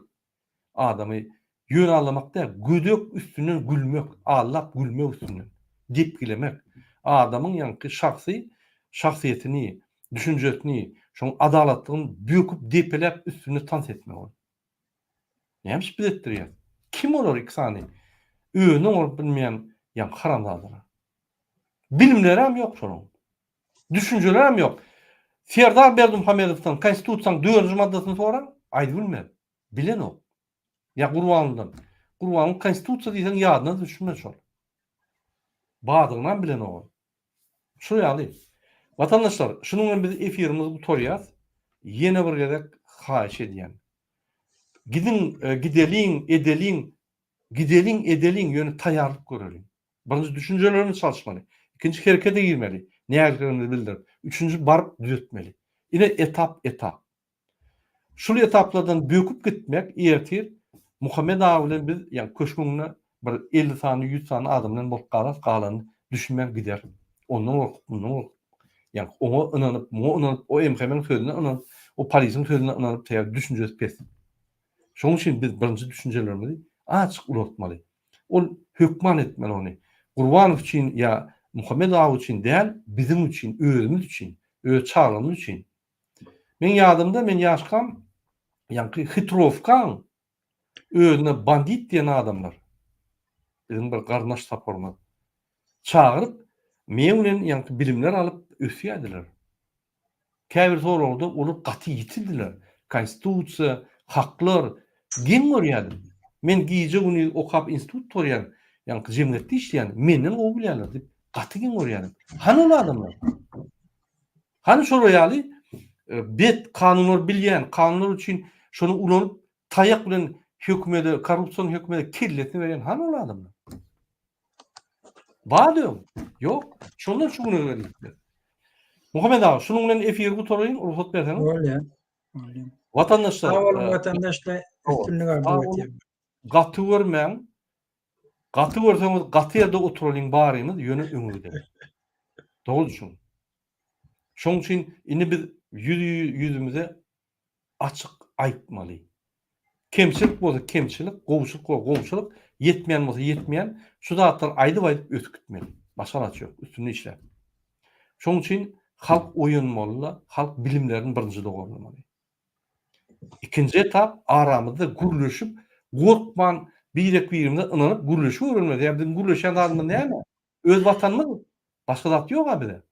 adamy ýöne aldamak däl, gödek üstünden gülmek, aldap gülmek üstünden, depgilemek. Adamyň ýaňky şahsy şahsyýetini, düşünjesini, şoň adalatlygyny böküp depeläp üstünde tans etmek ol. Näme üçin biz etdirýäs? Kim olar iki sany özüni oňaryp bilmeýän ýaňky haramzadalar? Bilimlerem ýok şolaryň. Düşünjelerem ýok. Serdar Berdimuhamedowdan Konstitusiýanyň dördünji maddasyny soraň, aýdyp bilmez. Bilenok. Ýa Gurbangulydan. Gurbanguly Konstitusiýa diýseň ýadyna düşmez şol. Badygynam bilenok ol. Şu ýaly. Watandaşlar, şunuň bilen biz efirimizi gutarýas. Ýene bir gezek haýyş edýän. Gidiň, gideliň, edeliň, gideliň, edeliň, ýöne taýýarlyk göreliň. Birinji düşünjelerimizi çalyşmaly. Ikinji herekete girmeli, nägileligimizi bildirip. Üçünji baryp düzetmeli. Ine etap-etap. Şul etaplardan böküp gitmek ertir Muhammet aga bilen biz ýa köşgüň öňünde bir 50 sany 100 sany adam bilen bolup galarys galany düşünmän gider. Ondan gorkup mundan gorkup ýa oňa ynanyp muňa ynanyp o MHM-iň sözüne ynanyp o polisiň sözüne ynanyp sebäbi düşünjesi pes. Şonuň üçin biz birinji düşünjelerimizi azajyk ulaltmaly. Ol hökman etmeli ony. Gurbanow üçin ýa Muhammet aga üçin däl biziň üçin özümiz üçin öz çagalarymyz üçin. Meň ýadymda men ýaşkam ýaňky hitrowkaň özüne bandit diýen adamlar biziň bir garyndaş saparymyz çagyryp meň bilen ýaňky bilimler alyp ösýärdiler. Käbir soragda olar gaty ýitidiler. Konstitusiýa, haklar geň görýärdim. Men gije gündiz okap institut gutarýan, ýaňky jemgyýetde işleýän, menden gowy bilýärler diýip gaty geň görýärdim. Hany ol adamlar? Hany şolar ýaly bet kanunlary bilýän, kanunlar üçin şony ulanyp taýak bilen hökümede, korrupsion hökümede kellesini berýän hany ol adamlar? Bar öň. Ýok. Şondan şu güne geldik. Muhammet aga, şunuň bilen efiri gutaraýyn, rugsat berseňiz. Bolýar. Bolýar. Watandaşlar. Sag boluň watandaşlar, üstünlik arzuw edýän. Gaty görmäň. Gaty görseňiz gaty ýerde oturalyň barymyz, ýöne öňe gideliň. Dogry düşün. Şoň üçin indi biz ýüz ýüzümize açyk aýtmaly. Kemçilik bolsa kemçilik, gowşulyk bolsa gowşulyk, ýetmeýän bolsa ýetmeýän, şu zatlary aýdyp-aýdyp ösüp gitmeli. Başga alaç ýok, üstünde işläp. Şoň üçin halk oýanmaly-da, halk bilimlerini birinji dogurlamaly. Ikinji etap aramyzda gürleşip, gorkman birek-birimize ynanyp gürleşip öwrenmeli. Ýa biziň gürleşýän zadymyz näme? Öz watanymyz, başga zat ýok-a bize.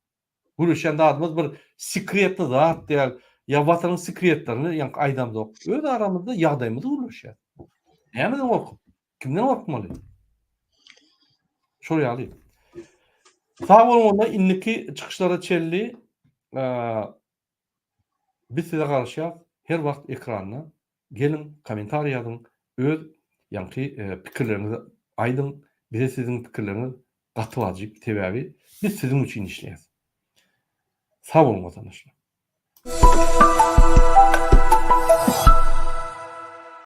Gürleşýän zadymyz bir sekretli zat däl, ýa watanyň sekretlerini ýaňky aýdamzok. Öz aramyzda ýagdaýymyzy gürleşýäs. Nämeden gorkup? Kimden gorkmaly? Şol ýaly. Sag boluň onda indiki çykyşlara çenli Biz size garaşýas her wagt ekranda geliň komentariý ýazyň öz ýaňky pikirleriňizi aýdyň bize siziň pikirleriňiz gaty wajyp sebäbi biz siziň üçin işleýäs. Sag boluň watandaşlar.